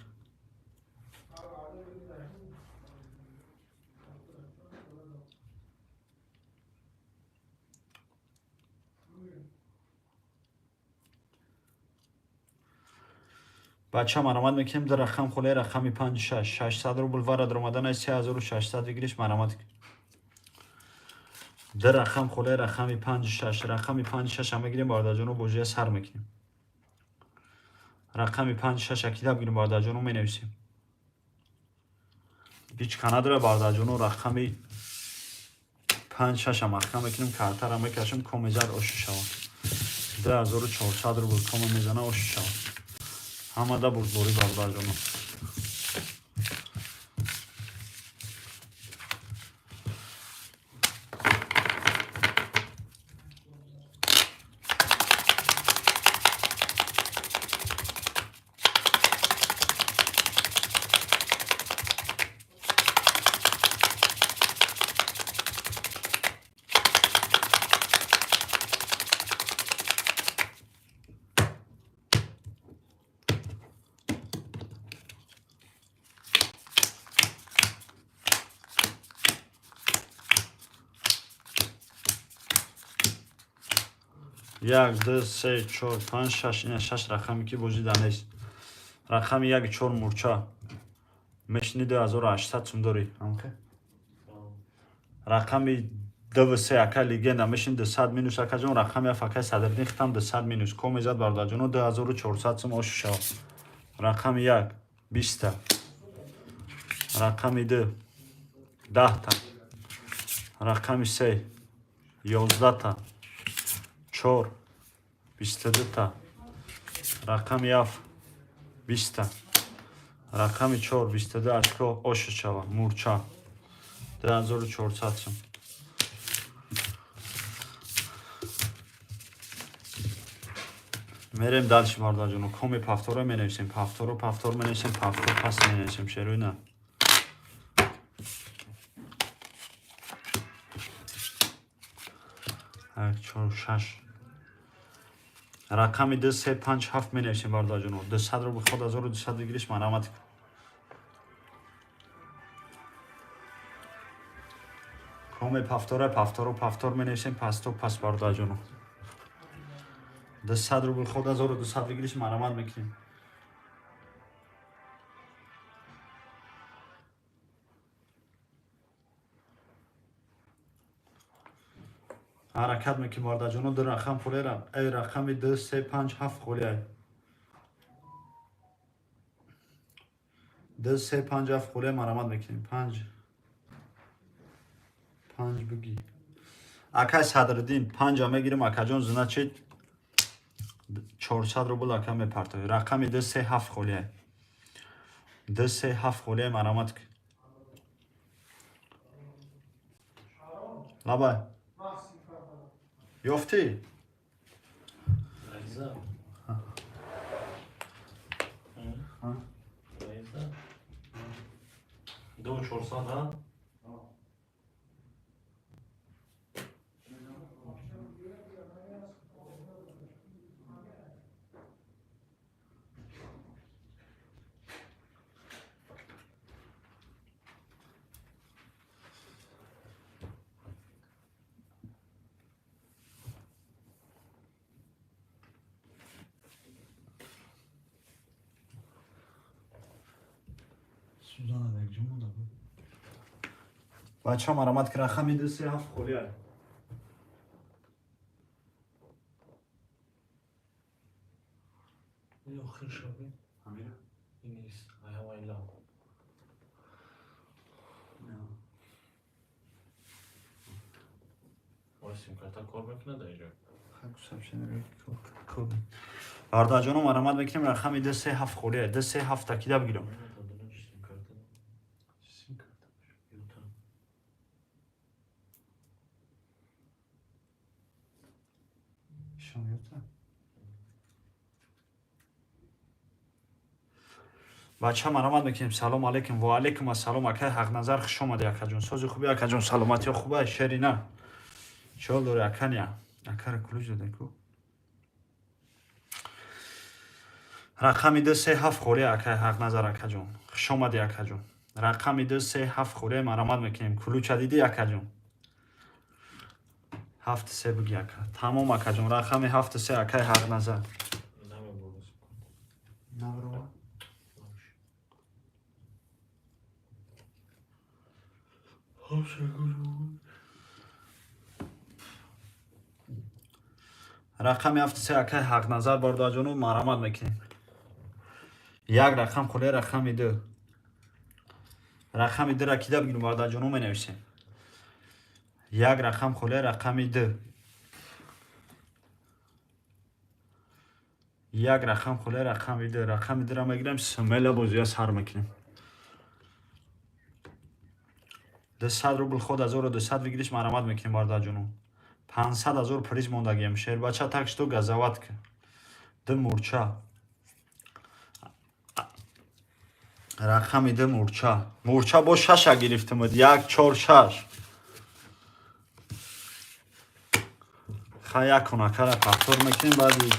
Бача, марҳамат мекунем. Ду рақам холия, рақами 5 6, 600 рубл вара дар омадана, 3600 выигрыш, марҳамат. Ду рақам холия, рақами 5 6, рақами 5 6 мегирем, бародарҷоно, бозия сар мекунем. Рақами 5 6 акида бигирем, бародарҷоно, менависем. Ҳеҷ ка надора, бародарҷоно. Рақами 5 6 маҳкам мекунем, картара мекашем, комезад, ошу шавад. 2400 рубл кома мезана, ошу шавад. Ҳамада бурдборӣ, бародарҷоно. Як, ду, се, чор, панҷ, шаш. Ина шаш рақаме ки бозида нест. Рақами як, чор, мурча мешини, 2800 сум дорӣ. Рақами дв се, ака легенда, мешини, 200 минус, акаҷон. Рақами ҳафт, акай Садриддин, хитам 200 минус ко мезад, бародарҷоно, 2400 сум ошу шавад. Рақами як 20-та, рақами ду 10-та, рақами се 11-та, чор 22-та, рақами ҳафт 20-та, рақами чор 22 очко, ошу шава. Мурча 2400 сум. Мерем дальше, бародарҷоно. Коми повтора менависем, повторо, повтор менависем, повтор пас менависем, шерои на. Як, чор, шаш. Рақами ду, се, панҷ, ҳафт менависем, бародарҷоно. 200 рубл ход, 1200 выигрыш, марҳамат. Коме повтора, повторо, повтор менависем, пасто пас, бародарҷоно. 200 рубл ход, 1200 выигрыш, марҳамат мекунем. Ҳаракат мекунем, бародарҷоно. Ду рақам холера, эй, рақами ду, се, панҷ, ҳафт холия. Ду, се, панҷ, ҳафт холия, марҳамат мекунем. Панҷ, панҷ буги. Акай Садриддин, панҷа мегирим, акаҷон, значит, 400 рубл ака мепартовӣ. Рақами 2, 3, 7 холия. 2, 3, 7 холия, марамат. Лабай. Ёфтӣ? Раиза. Раиза. 2400, ҳа? Сузана дар ҷо монда буд. Бача, марамат ки, рақами 2, 3, 7 холия. Ин охир шаби. Амира? Ин нест. Ай ҳамаи лав. Ой, симкарта кор мекунад дар инҷо? Бародарҷоно, марамат мекунем, рақами 2, 3, 7 холия. 2, 3, 7 такида бигирам. Симкарта. Юта. Шом ёфта? Бача, марамат мекунем. Салом алейкум. Ва алейкум ассалом, акай Ҳақназар, хуш омадӣ, акаҷон. Сози хуби, акаҷон, саломатиё хуба, шерина. Чол дори, акания? Акара ключ дода ку. Рақами 2, 3, 7 холия, акай Ҳақназар, акаҷон. Хуш омадӣ, акаҷон. Рақами 2, 3, 7 холия, марамат мекунем. Ключа дидӣ, акаҷон? 7, 3 буги, ака. Тамом, акаҷон. Рақами 7, 3, акай Ҳақназар. Намебурда симкарта. Наврова. Намеш. Рақами 7, 3, акай Ҳақназар, бародарҷону, марамат мекунем. Як рақам холия, рақами 2. Рақами 2-ра кида бигирем, бародарҷону, менависем. Як рақам холия, рақами 2. Як рақам холия, рақами 2. Рақами 2-ра мегирем, смело бозия сар мекунем. 200 рубл ход 1200 выигрыш, марамат мекунем, бародарҷону. 500 ҳазор приз мондагием. Шербача, так что газават ки. Ду мурча. Рақами 2, мурча. Мурча бо шаша гирифтимуд. Як, чор, шаш. Ха, як кунакара повтор мекунем, баъди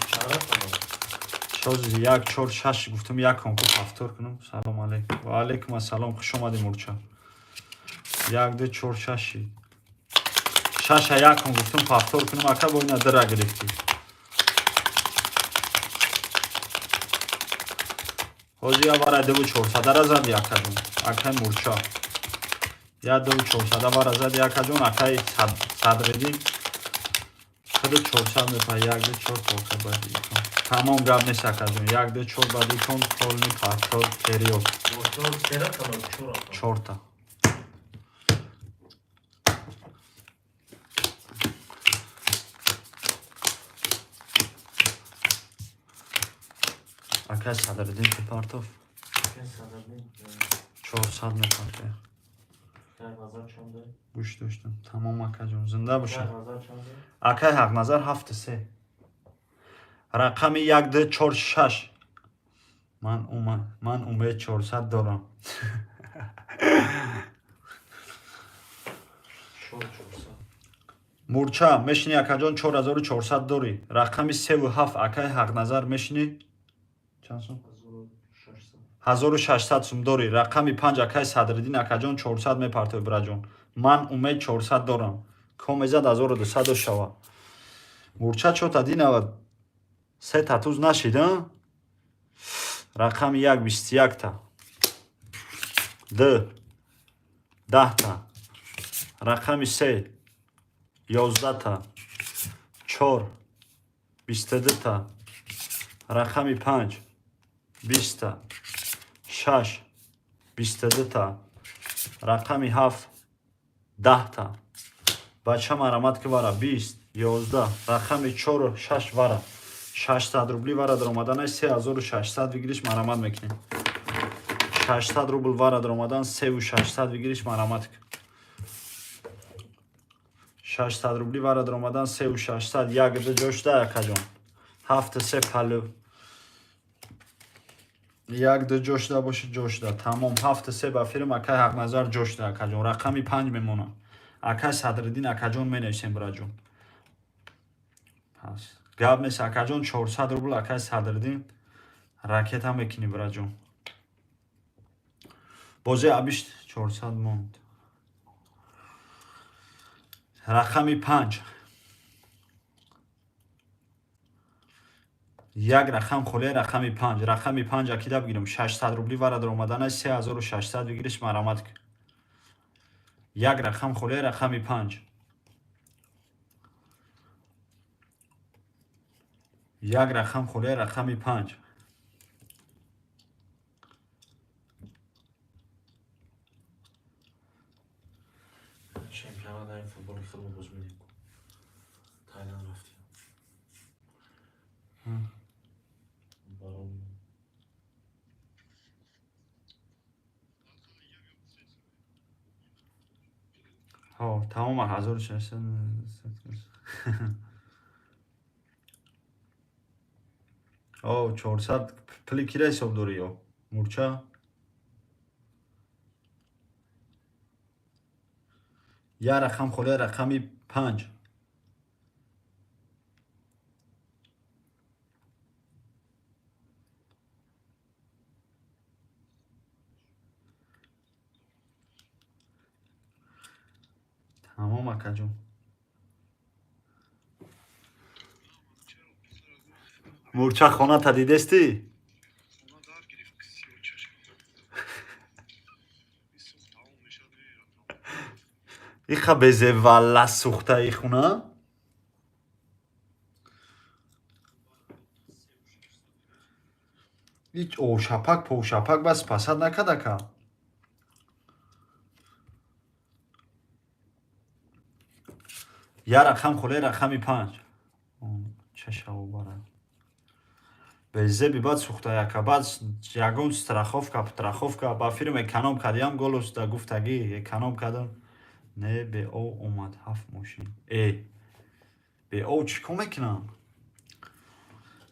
шози як, чор, шаш гуфтум, як кон ку повтор кунам. Салом алейкум. Ва алейкум ассалом, хуш омадӣ, мурча. Як, ду, чор, шаши. Шаша як кон гуфтум повтор кунам, ака, бо ина дира гирифтӣ. Ҳозир я вара дуву чорсадара зади, акаҷон. Акай мурча. Я дуву чорсада вара зади, акаҷон, акай Садриддин. Худу 400 мепа, як, ду, чор, тока баъди икон. Тамом, гап нест, акаҷон. Як, ду, чор, баъди икон, полный повтор период. Чорта. Акай Садриддин ки партов? 400 мепартоя. Гӯш доштам. Тамом, акаҷон, зинда боша. Акай Ҳақназар, 7, 3. Рақами як, ду, чор, шаш. Ман умед 400 дорам. Мурча, мешини, акаҷон, 4400 дорӣ. Рақами севу ҳафт, акай Ҳақназар, мешини? Чанд сум? 1600 сум дорӣ. Рақами 5, акай Садриддин, акаҷон, 400 мепартои, бираҷон. Ман умед 400 дорам. Комезад 1200 шава. Мурча чота динава се татуз нашид, а? Рақами як, 21-та. Д, 10-та. Рақами се, 11-та. Чор, 22-та. Рақами панҷ, 20-та. Шаш, 22-та. Рақами ҳафт, 10-та. Бача, марамат ки, вара 20 11 рақами 4 6 вара 600 рубли вара даромадан, 3600 выигрыш, марамат мекунем. 600 рубл вара даромадан, 3600 выигрыш, марамат. 600 рубли вара даромадан, 3600. Як ду ҷо шуда, акаҷон. Ҳафт се палу як ду ҷо шуда боши, ҷо шуда, тамом. Ҳафт се ба фирм, акай Ҳақназар, ҷо шуда, акаҷон. Рақами панҷ мемонам, акай Садриддин, акаҷон, менависем, бираҷон. Пас гап нест, акаҷон. 400 рубл, акай Садриддин, ракета мекунӣ, бираҷон. Бози абишт 400 монд. Рақами панҷ, як рақам холия, рақами панҷ. Рақами панҷ акида бигирам. 600 рубли вара даромадана, 3600 выигрыш, марамат. Як рақам холия, рақами панҷ. Як рақам холия, рақами панҷ. Чемпионат ин футболи худмо боз медем. Тайланд рафтем. Баром. Ҳо, тамом, 1600. О, 400 пули кира ҳисоб дорӣ ё мурча? Як рақам холия, рақами панҷ. Тамом, акаҷон. Мурча, хоната дидестӣ? Хона дар гирифт сиёчашм. Исӯхт, тамом мешад, мерад. Иха безевалла сӯхта и хона. Ич ошапак пошапак бас пасад накард, ака. Як рақам холия, рақами панҷ. Чашаво барад. Безеби баъд сӯхта, яка. Баъд ягон страховка страховка ба фирм эконом кардиам, голос да гуфтагӣ эконом кардам. Не, бео омад ҳафт мошин. Э, бео чӣ кор мекунам?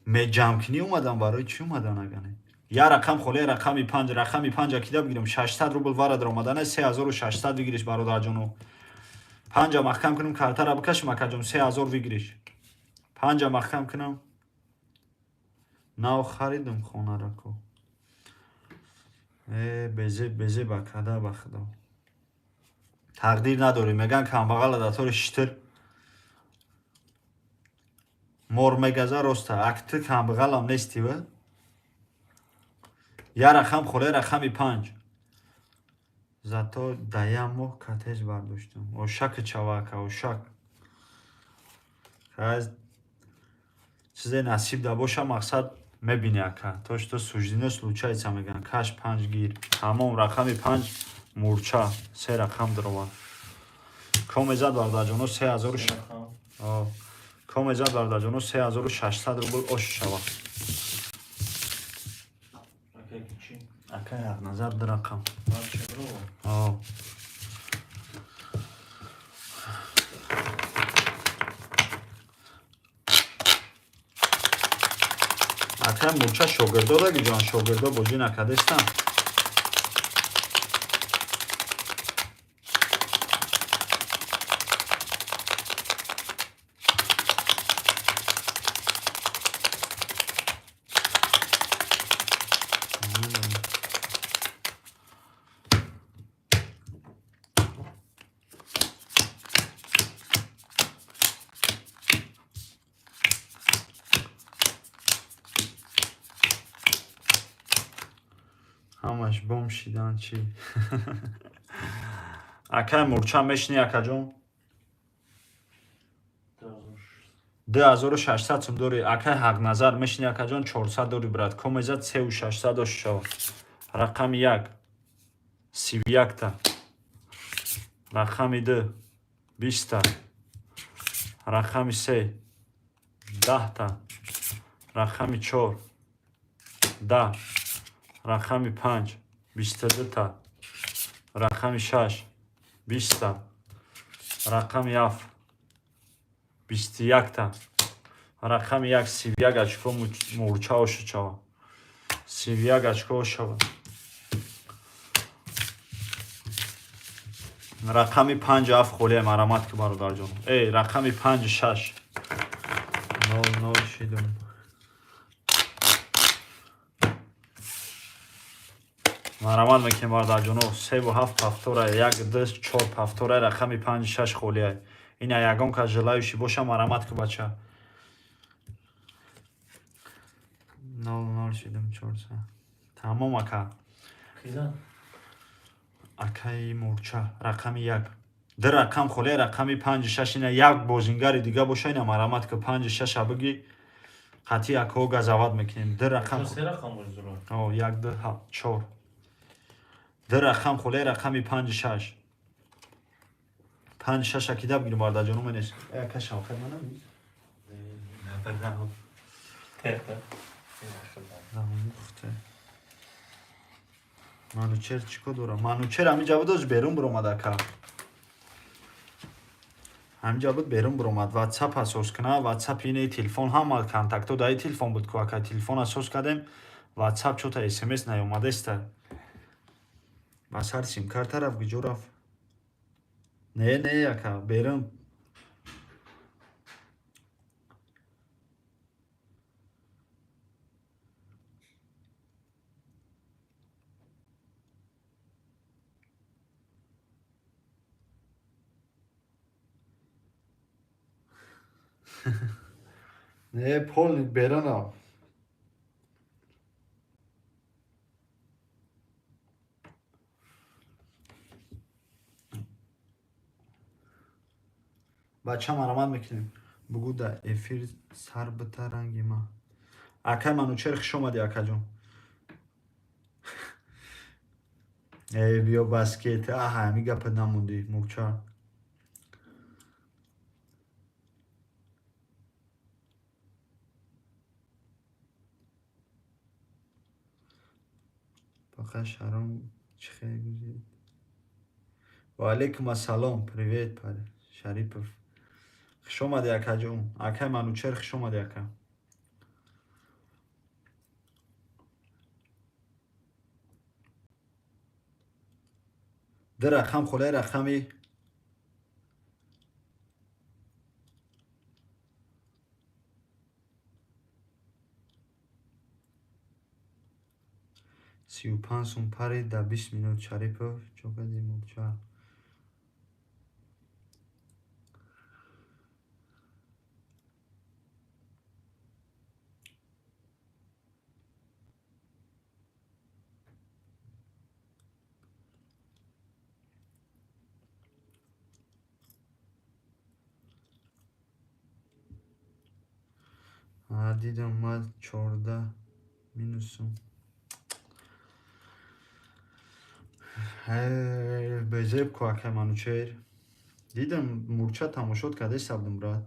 Меҷамкунӣ омадам, барои чӣ омадан агане? Як рақам холия, рақами панҷ. Рақами панҷ акида бигирам. 600 рубл вара даромадана, 3600 выигрыш, бародарҷоно. Панҷа маҳкам кунам, картара бикашам, акаҷон, 3000 выигрыш. Панҷа маҳкам кунам. Нав харидам хонаро ку. Э, безеб, безеб, акада, ба худо. Тақдир надорӣ, меган камбағала датори шитир мор мегаза, роста. Ак ту камбағалам нестӣ ва? Як рақам холия, рақами панҷ. Зато да як моҳ коттедж бардоштам. Ошак чава, ака, ошак. Хай, чизе насиб да боша, мақсад мебини, ака. То что суждено случается, меган. Каш, панҷ гир. Тамом, рақами панҷ, мурча, се рақам даровард. Комезад, бародарҷоно, 3000. Комезад, бародарҷоно, 3600 рубл ош шава. Акай Ҳақназар, ду рақам. О. Акай мурча, шогирдо даги ҷон, шогирдо бозӣ накардестам. Ҳамаш бом шидан чӣ? Акай мурча, мешинӣ, акаҷон? 2600 сум дорӣ. Акай Ҳақназар, мешинӣ, акаҷон? 400 дорӣ, брат. Комезад, 3600 ош шава. Рақами як, 31-та. Рақами ду. 20та, рақами 3 10та, рақами 4 10, рақами 5 22та, рақами 6 20та, рақами 7 21та, рақами 1 31 очко мурча ошучава, 31 очко ошава. Рақами 5 7 холия, марамат ки, бародарҷон. Эй, рақами 5 6 0 0 шидум. Марамат мекунем, бародарҷоно. 3 7 повтора, 1 2 4 повтора, рақами 5 6 холия. Ина ягон кас желающий боша, марамат ки, бача. 0 0 шидум 4. Тамом, ака. Киза? Акаи мурча, рақами 1. Ду рақам холия, рақами 5 6. Ина як бозингари дига боша, ина марамат ки, 5 6 абиги, қатъи акаҳо газават мекунем. Ду рақам. Се рақам бозура. О, 1 2 7 4. Ду рақам холия, рақами 5 6. 5 6 акида бигирем, бародарҷоно, менес. Ака, Шавкат манам. Надорам. Пухте. Манучер чӣ кор дорам? Манучер ҳаминҷа буд, оз берун биромад, ака. Ҳаминҷа буд, берун биромад. WhatsApp асос куна, WhatsApp инаи телефон, ҳама контактҳо дар телефон буд ку, ака, телефон асос кардем, WhatsApp чота SMS наёмадаста. Ба сар симкарта рафт, куҷо рафт? Не, не, ака, берун. Не, полный берун рафт. Бача, марамат мекунем. Бугӯ, да эфир сар бита ранги ма. Акай Манучер, хуш омадӣ, акаҷон. Э, биё баскет. Аҳа, ҳами гапа намондӣ, мурча. Фақат шаром чӣ хел гузид. Ва алейкум ассалом. Привет, паре. Шарипов. Хуш омадӣ, акаҷон. Акай Манучер, хуш омадӣ, ака. Ду рақам холаи, рақами 35 сум парид дар 20 минут. Шарипов, чо кардӣ, мурча? Дидам, ман 14 минусум. Безеб ку, акай Манучер. Дидам, мурча тамошот кардаи сабдум, брат.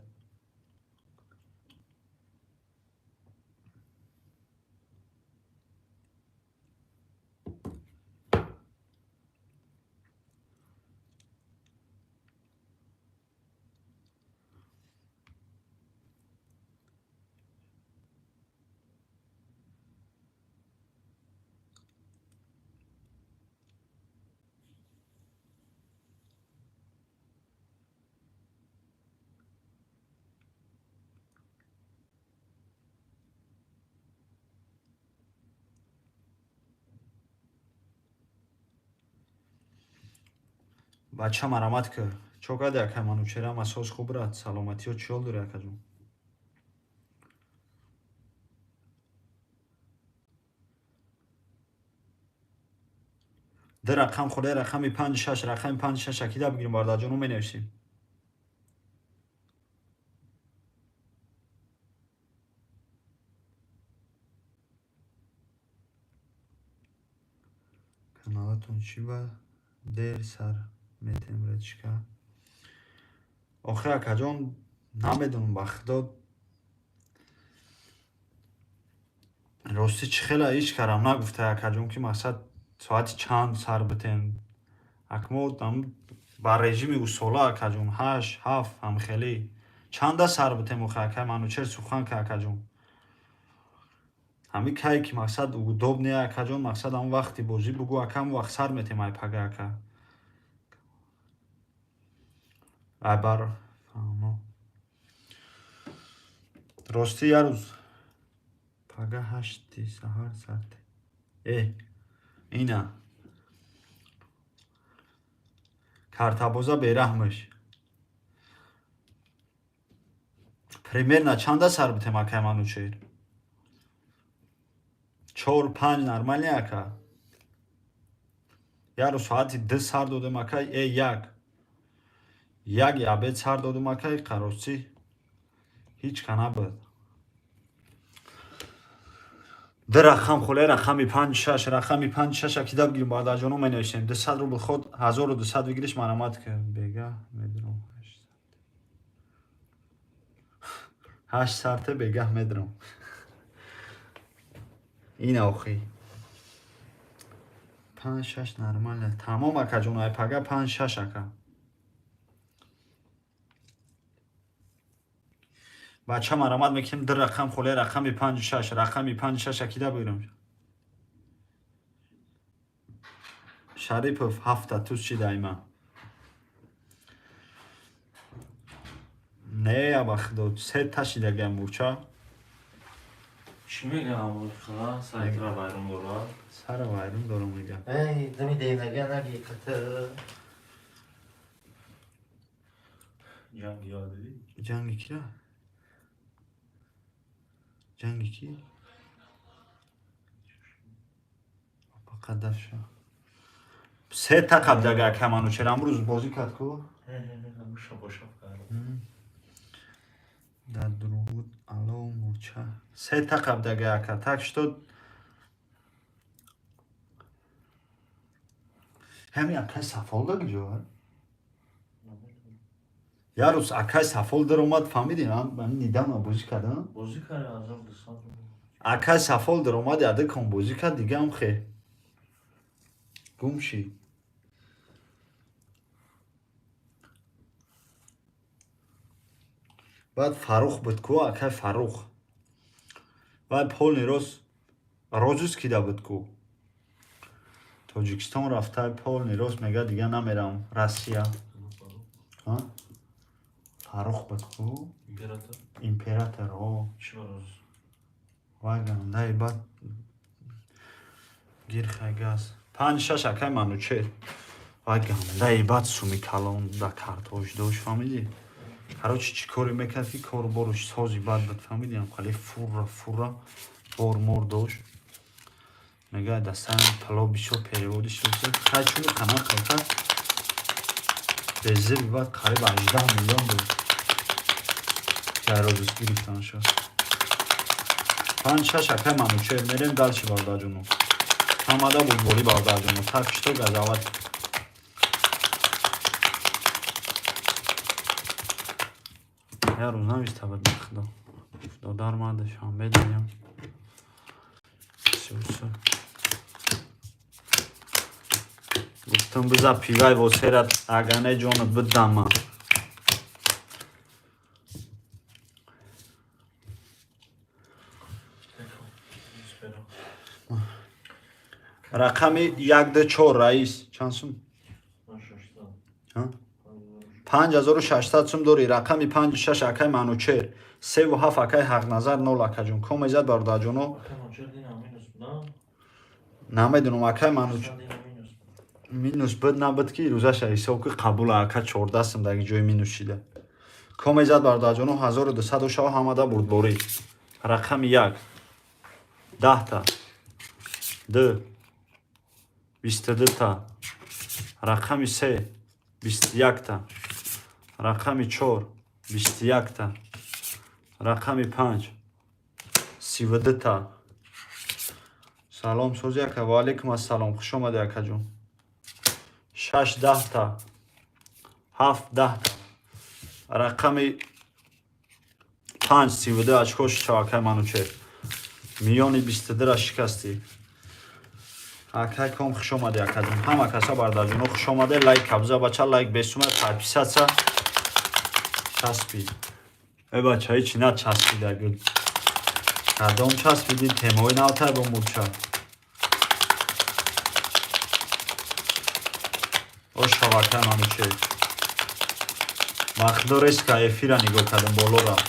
Бача, марамат ки. Чо карди, акай Манучер, ҳама соз хуб, брат? Саломатиё чӣ ҳол дорӣ, акаҷон? Ду рақам холаи, рақами 5 6, рақами 5 6 акида бигирем, бародарҷоно, менависем. Каналатон чӣ ба дер сар метем, братишка? Охи, акаҷон, намедонам, ба худо, ростӣ чӣ хела ҳеҷ карам нагуфта, акаҷон, ки мақсад соати чанд сар битем. Акмо ба режими усола, акаҷон, ҳашт, ҳафт, ҳамхелӣ. Чанда сар битем, охи, акай Манучер, сухан ка, акаҷон. Ҳами кай ки мақсад удобный, акаҷон, мақсад ҳамон вақти бозӣ бугӯ, ака, ҳамон вақт сар метем, ай пага, ака. Ай бар фаҳмо. Ростӣ як рӯз пага 8-и саҳар сарте. Э, ина. Картабоза бераҳмаш. Примерно чанда сар битем, акай Манучер? Чор, панҷ нормально, ака? Як рӯз соати 2 сар додем, ака, э, як. Як обед сар додем, ака, ростӣ ҳеҷ ка набуд. Ду рақам холе, рақами панҷ, шаш, рақами панҷ, шаш акида бигирем, бародарҷоно, менависем. 200 рубл ход 1200 выигрыш, марамат ки бега медром. 8 сарте бегаҳ медром. Ина охи. Панҷ, шаш нормально. Тамом, акаҷон, ай пага панҷ, шаш, ака. Бача, марамат мекунем, ду рақам холе, рақами панҷу шаш, рақами панҷу шаш акида бигирем. Шарипов ҳафта туз чи дайма. Не, аба худо, се та шидагиам мурча. Чӣ мегӯям, сайтра вайрон дорад? Сара вайрон дорам, мегӯям. Эй, дами денага наги қата. Ҷанги ёд дидӣ? Ҷанги кира? Ҷанги ки? Фақат дафша. Се та қабдага, ака Манучер амрӯз бозӣ кард ку? Шабошаб кард. Дар дуруд, ало, мурча. Се та қабдага, ака. Так что ҳами акай Сафол да куҷо? Як рӯз акай Сафол даромад, фаҳмидӣ? Ман недавно бозӣ кардам. Бозӣ кард 1200. Акай Сафол даромад, яда кон бозӣ кард, дигаам хе. Гум шид. Баъд Фаррух буд ку, акай Фаррух. Вай полный рост розыск кида буд ку. Тоҷикистон рафта, полный рост мега, дига намерам Россия. Фаррух буд ку? Император? Император, о. Чӣ бароз? Вай гандаи баъд гирхай газ. Панҷ, шаш, акай Манучер. Вай гандаи баъд суми калон да картош дошт, фаҳмидӣ? Короче, чӣ коре мекард, ки кору боруш сози бад буд, фаҳмидӣ? Ҳам фурра фурра бор мор дошт. Мега дастан пало бисёр переводи шуд. Хай чуни қанат кард. Безиби баъд қариб 18 миллион буд. Ҷайрозус гирифтан шуд. Панҷ, шаш, акай Манучер, мерем дальше, бародарҷоно. Ҳамада бурдборӣ, бародарҷоно. Так что газават. Як рӯз нависта буд, ба худо. Додар ма Душанбе дидем. Всё. Гуфтам, биза пивай восерат, агане ҷонат бидама. Спера. Рақами як, ду, чор, раис. Чанд сум? 600. Ҳа? 5600 сум дорӣ. Рақами панҷу шаш, акай Манучер. Севу ҳафт, акай Ҳақназар, нол, акаҷон. Комезад, бародарҷоно. Акай Манучер дина минус буд, Намедонам, акай Манучер. на? Дина минус буд. Минус буд, набуд, ки рӯзаша ҳисоб ки қабула, ака, 14 сум даги ҷои минус шида. Комезад, бародарҷоно, 1200 шава, ҳамада бурдборӣ. Рақами як. 10-та. Ду. 22-та. Рақами се. 21-та. Рақами чор. 21-та. Рақами панҷ. 32-та. Салом, сози, ака. Ва алайкум ассалом. Хуш омадӣ, акаҷон. Шаш 10-та. Ҳафт 10-та. Рақами 5 32 очко шава, акай Манучер. Миёни 22-ра шикастӣ. Акай Ком, хуш омадӣ, акаҷон. Ҳама каса, бародарҷоно, хуш омаде. Лайк кабза, бача, лайк бесума, подписаться. Часпид. Э, бача, ҳечи начаспида гул. Кадом часпиди, темаҳои навтай бо мурча. Ошава, акай Манучер. Вақтдо резко эфира нигоҳ кардам, боло рафт.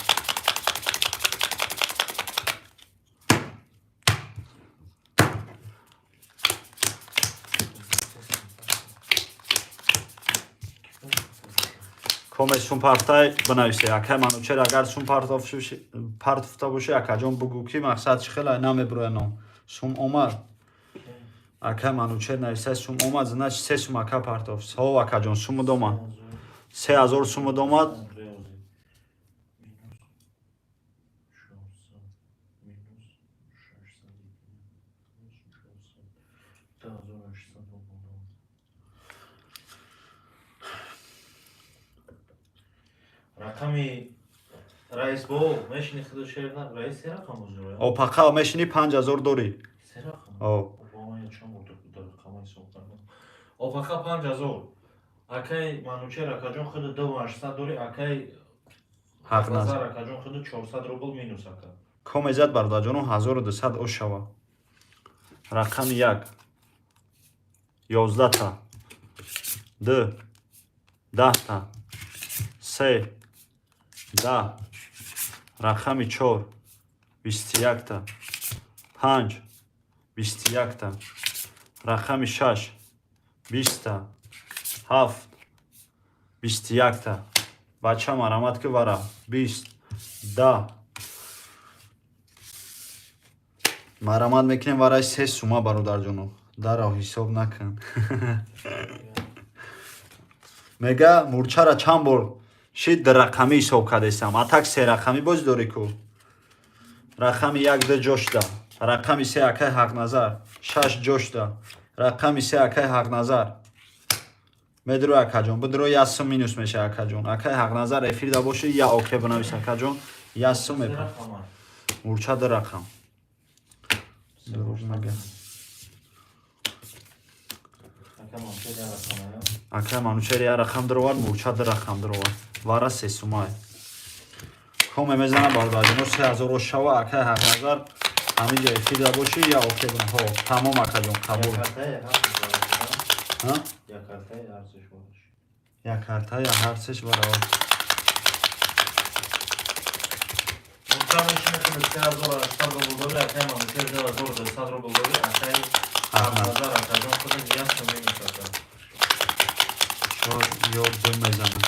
Коме сум партай бинависе, акай Манучер. Агар сум партофта бошӣ, акаҷон, бугӯ, ки мақсад чӣ хела намебуроя ном. Сум омад, акай Манучер нависа, сум омад, значит, се сум ака партофт. Ҳо, акаҷон, сумуд омад, 3000 сумуд омад. Минус 400, минус 600, минус 400, 1800 рубл. Рақами раис бо мешини худо шер на раис, се рақам бозиро. Опақа мешини, 5000 дорӣ. Се рақам. О. Опа, я чанд бор дар рақама ҳисоб кардам. Опақа 5000. Акай Манучер акаҷон, худ 2800 дорӣ, акай Ҳақ Назар акаҷон, худ 400 рубл минус, ака. Комезад, бародарҷоно, 1200 ошава. Рақами як 11-та, ду 10-та, се 10, рақами чор 21-та, панҷ 21-та, рақами шаш 20-та, ҳафт 21-та. Бача, марамат ки, вара 20, 10 марамат мекунем вараи се сума, бародарҷоно. Дарав ҳисоб накун. Мега, мурчара чанд бор шид рақамӣ ҳисоб кардесам, а так се рақамӣ боз дорӣ ку. Рақами як ду ҷошда, рақами се акай Ҳақназар шаш ҷошда, рақами се акай Ҳақназар медро. Акаҷон, бидро, як сум минус меша, акаҷон. Акай Ҳақназар, эфирда бошӣ, я оке бинавис, акаҷон, як сум Се мепа. рақама. Мурча ду рақам. Дурӯғ нага. Ака Манучер як рақама, я? Акай Манучер як рақам даровард, мурча ду рақам даровард. Вара се сумай. Коме мезана, бародарҷоно, 3000 ошава. Акай Ҳақназар, ҳаминҷа эфирда бошӣ, я оке бин. Ҳо, тамом, акаҷон, қабул. Як картаи ҳар сеш баробар. Ҳа? Як картаи ҳар сеш баробар. Як карта я ҳар сеш баробар. Мурча мешини худ 3800 рубл дорӣ, акай Манучер 2200 рубл дорӣ, акай Ҳақназар. Ҳақназар акаҷон, худ як сум минус, ака. Чор ё ду мезана.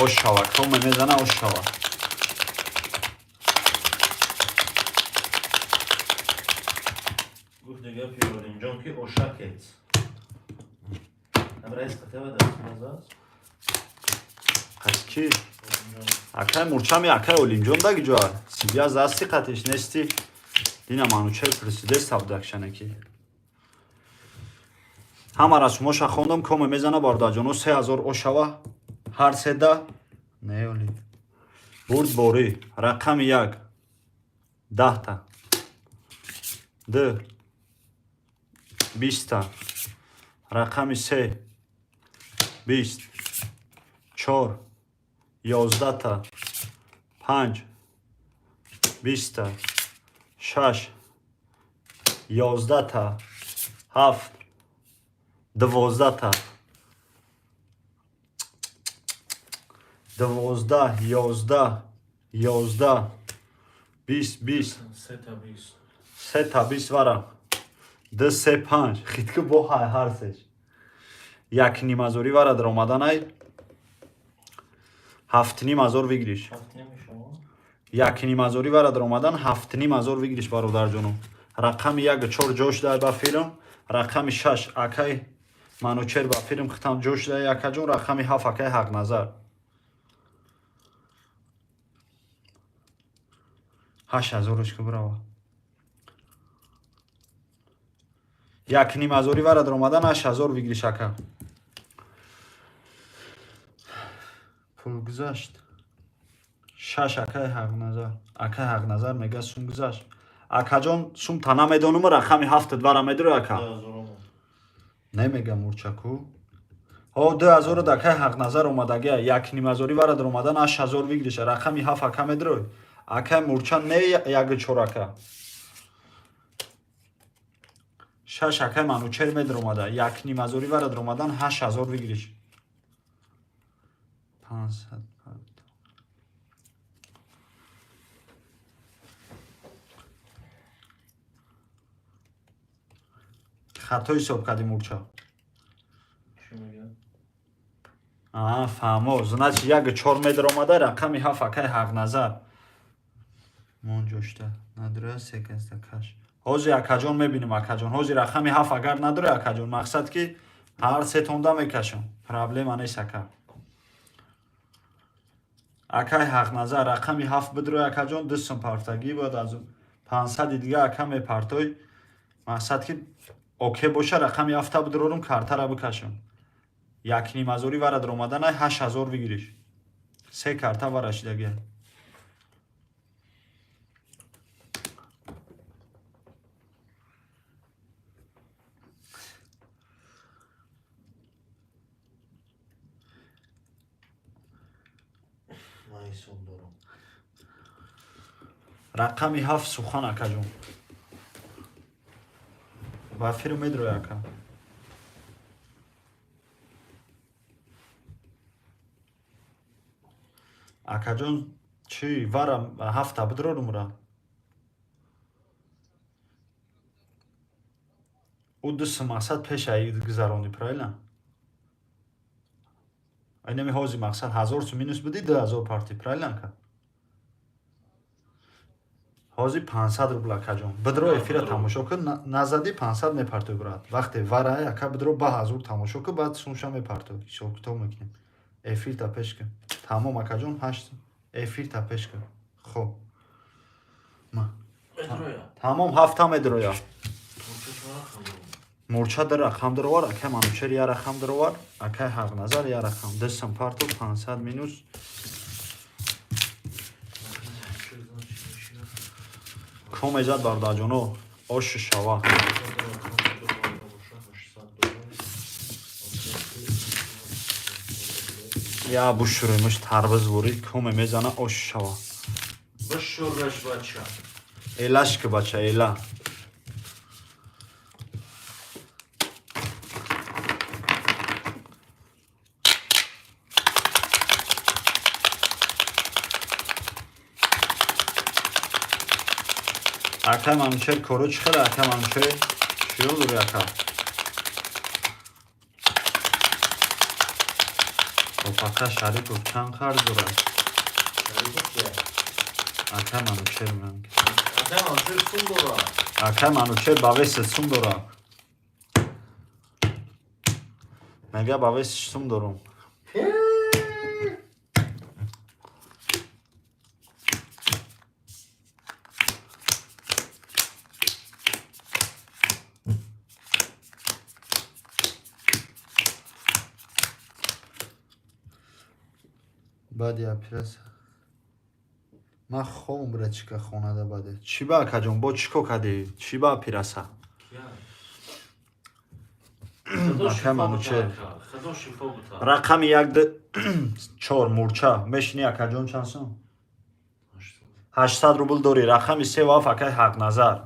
Ошава, коме мезана, ошава. Гуфт дига Пиёримҷон, ки ошакет. Ам раис қатева даст аст? Қас ки? Акай мурчами, акай Олимҷон даги ҷоа. Сибия засти қатиш нести. Дина Манучер присиде сабдакшанаки. Ҳама расумоша хондам, коме мезана, бародарҷоно, 3000 ошава. Ҳар седа не оли. Бурд борӣ. Рақами як 10-та. Ду 20-та. Рақами се 20. Чор 11-та. Панҷ 20-та. Шаш 11-та. Ҳафт 12-та. 12, 11, 11, 20, 20. Сета 20. Сета 20 вара. Ду, се, панҷ. Хитки бо ҳай ҳар сеш. Як нимазорӣ вара даромаданай. 7500 выигрыш. Ҳафт намешава? Як нимазорӣ вара даромадан, 7500 выигрыш, бародарҷоно. Рақами як чор ҷош дай ба филм, рақами шаш акай Манучер ба филм хитам ҷош дай, акаҷон, рақами ҳафт акай Ҳақназар. 8000-ш ки бирава. Як нимазорӣ вара даромадан, 8000 выигрыш, ака. Пул гузашт. Шаш, акай Ҳақназар. Акай Ҳақназар мега, сум гузашт. Акаҷон, сум та намедонум, рақами ҳафтат вара медури, ака. 2000 омад. Немега мурчаку. Ҳо, 2000 акай Ҳақназар омадагия. 1,5 ҳазорӣ вара даромадан, 8000 выигрыша. Рақами ҳафт, ака, медурой. Акай мурча не, яги чор, ака. Шаш, акай Манучер медаромада. 1,5 ҳазорӣ вара даромадан, 8000 выигрыш. 500. Хато ҳисоб кардӣ, мурча. Чӣ мегӯяд? А, фаҳмо. Значит, як чор медаромада, рақами ҳафт, акай Ҳақназар. Монҷошта. Надора секенста каш. Ҳозир, акаҷон, мебинем, акаҷон. Ҳозир рақами ҳафт агар надора, акаҷон, мақсад ки ҳар сетонда мекашам. Проблема нест, ака. Акай Ҳақназар, рақами ҳафт бидрои, акаҷон, 2 сум партагӣ бояд аз 500-и дига, ака, мепартой. Мақсад ки оке боша, рақами ҳафта бидрорум, картара бикашам. 1,5 ҳазорӣ вара даромаданай, 8000 выигрыш. Се карта вара шидагия. Ман ҳисоб дорам. Рақами ҳафт, сухан, акаҷон. Ба фирм медрои, ака. Акаҷон, чӣ вара ҳафта бидрорумра? Ӯ 2 сум мақсад пеша гузаронӣ, правильно? Айнами ҳозир мақсад 1000 сум минус будӣ, 2000 парти, правильно, ака? Ҳозир 500 рубл, акаҷон. Бидро, эфира тамошо кун, назадӣ 500 мепартои, брат. Вақте варай, ака, бидро, ба ҳазур тамошо кун, баъд сумша мепартои. Ҳисоб китоб мекунем. Эфирта пеш кун. Тамом, акаҷон, ҳашт эфирта пеш кун. Хоб. Ма. Медроя. Тамом, ҳафта медроя. Мурча чӣ рақам дорад? Мурча ду рақам даровар, акай Манучер як рақам даровар, акай Ҳақназар як рақам. 2 сум парто, 500 минус. Манучер, значит, мешинад. Коме зад, бародарҷоно, ошу шава. Ду рақам дароварда боша, 800 доллар. Я бушуримуш, тарбиз бурид, коме мезана, ошу шава. Бишураш, бача. Элаш ки, бача, эла. Акай Манучер, коро чӣ хеле, акай Манучер? Чиё дори, ака? Хоб, ака Шарипов чанд қарз дорад? Шарипов кия? Акай Манучер ман. Акай Манучер сум дорад. Акай Манучер ба весет сум дорад. Мега, ба весиш сум дорум. Баъди операция ман хобм бра, чика хонада баде. Чӣ ба, акаҷон, бо чӣ кор кардӣ? Чӣ ба операция? Кия? Худо Акай шифо Манучер. бута, ака. Худо шифо бута. Рақами як, ду, чор, мурча мешинӣ, акаҷон, чанд сум? 800. 800 рубл дорӣ. Рақами севу ҳафт, акай Ҳақназар.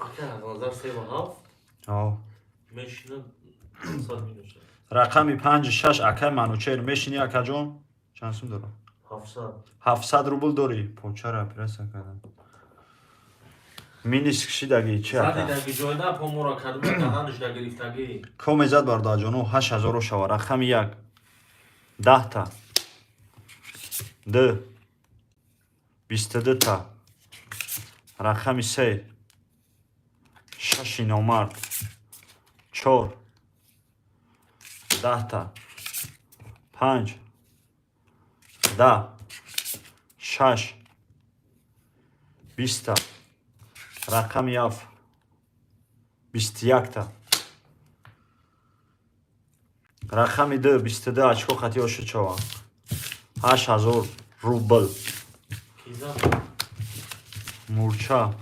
Акай Ҳақназар севу ҳафт О. мешинад, 500 минус. Рақами панҷу шаш, акай Манучер мешинӣ, акаҷон, чанд сум дорам? 700. 700 рубл дорӣ. Почара операция кардам, минис кшидаги чи, ака? Зади даги ҷойда помора кадма даҳанаш да гирифтагӣ. Коме зад, бародарҷоно, 8000-ро шава. Рақами як, 10-та, ду, 22-та. Рақами се, шаши номард, чор, 10-та, панҷ, 10, шаш, 20-та. Рақами ҳафт, 21-та. Рақами ду, 22 очко хати оши чова. 8000 рубл. Киза? Мурча.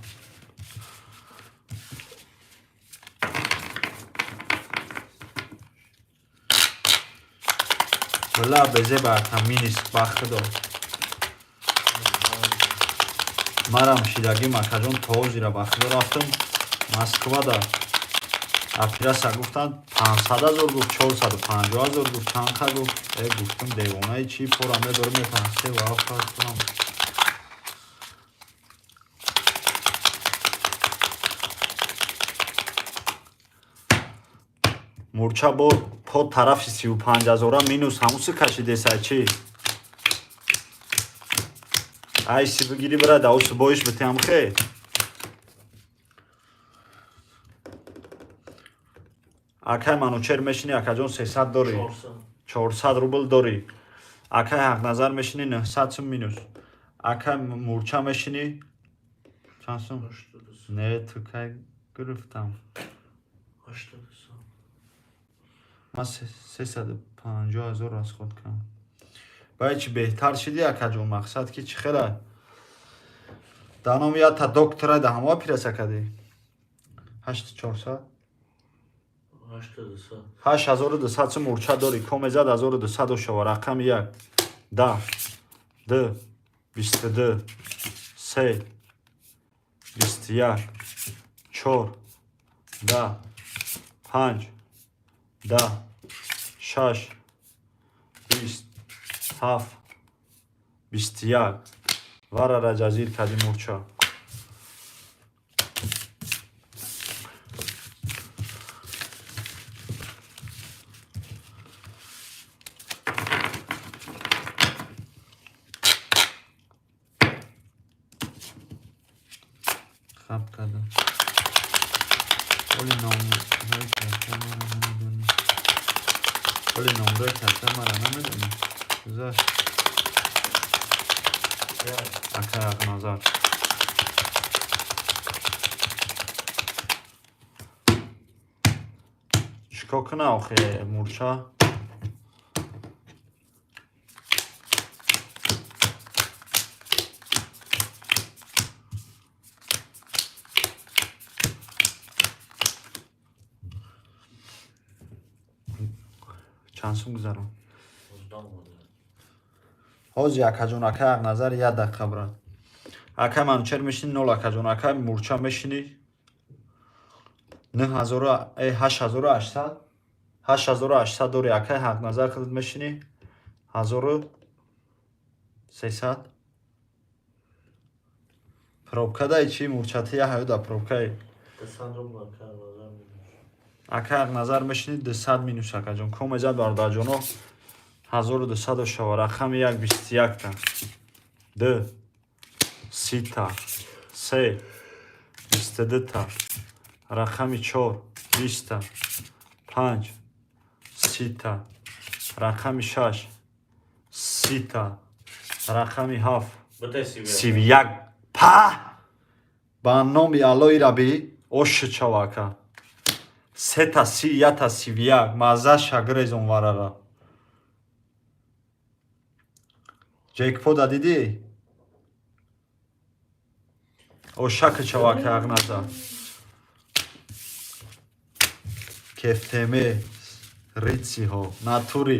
Била безеба ака, минис, ба худо. Марам шидагим, акаҷон, то ҳозира, ба худо, рафтам Москвада. Апираса гуфтанд 500 000, гуфт 450 000, гуфт чанд ха, гуфт. Э, гуфтам, девонаи чӣ, пора медорам, мепан се ва ҳафт кунам. Мурча бо по тарафи 35 000-а минус ҳамуси кашидеса чӣ? Айси бигирӣ, бира давсу боиш битиам хе. Акай Манучер мешини, акаҷон, 300 дорӣ? 400. 400 рубл дорӣ. Акай Ҳақназар мешини, 900 сум минус. Акай Мурча мешини, чанд сум? 82. Не, ту кай гирифтам? 83. Ман 350 000 расход кардам. Баъд чи беҳтар шиди, акаҷон? Мақсад ки чӣ хела? Дар номи якта доктора да ҳамоа пираса кардӣ? Ҳашти чорсад? 82. 8200 сум мурча дорӣ. Комезад 1200 шава. Рақами як, 10, ду, 22, се, 21, чор, 10, панҷ, 10, шаш, 20, ҳафт, 21. Варара ҷазир кардӣ, мурча. Хаб кардам. Оли номрои карта мара намедонӣ. Оли номрои карта мара намедонӣ. Гузашт. Ака Ҳақназар. Чикор кунам охе, мурча? Чанд сум гузарон? Ҳозир, акаҷон, ака Ҳақназар, як дақиқа, брат. Ака Манучер мешини, нол, акаҷон, ака Мурча мешини, нӯҳ ҳазору 8800, 8800 дорӣ. Акай Ҳақназар, худат мешинӣ, 1300. Пробка дай чӣ, мурчати я ҳаюда пробкаи. Ака Ҳақназар мешинӣ, 200 минус, акаҷон. Комезад, бародарҷоно, 1200 шава. Рақами як, 21-та, ду, 30-та, се, 22-та, рақами чор, 20-та, панҷ, 30-та, рақами шаш, 30-та, рақами ҳафт, 31. Па ба номи Аллои рабӣ оши чава, ака. Сета си, ята 31, мазза шагрезон варара. Ҷекпода дидӣ? Ошаки чава, ака Ҳақназар. Кефтеме ритсиҳо натури.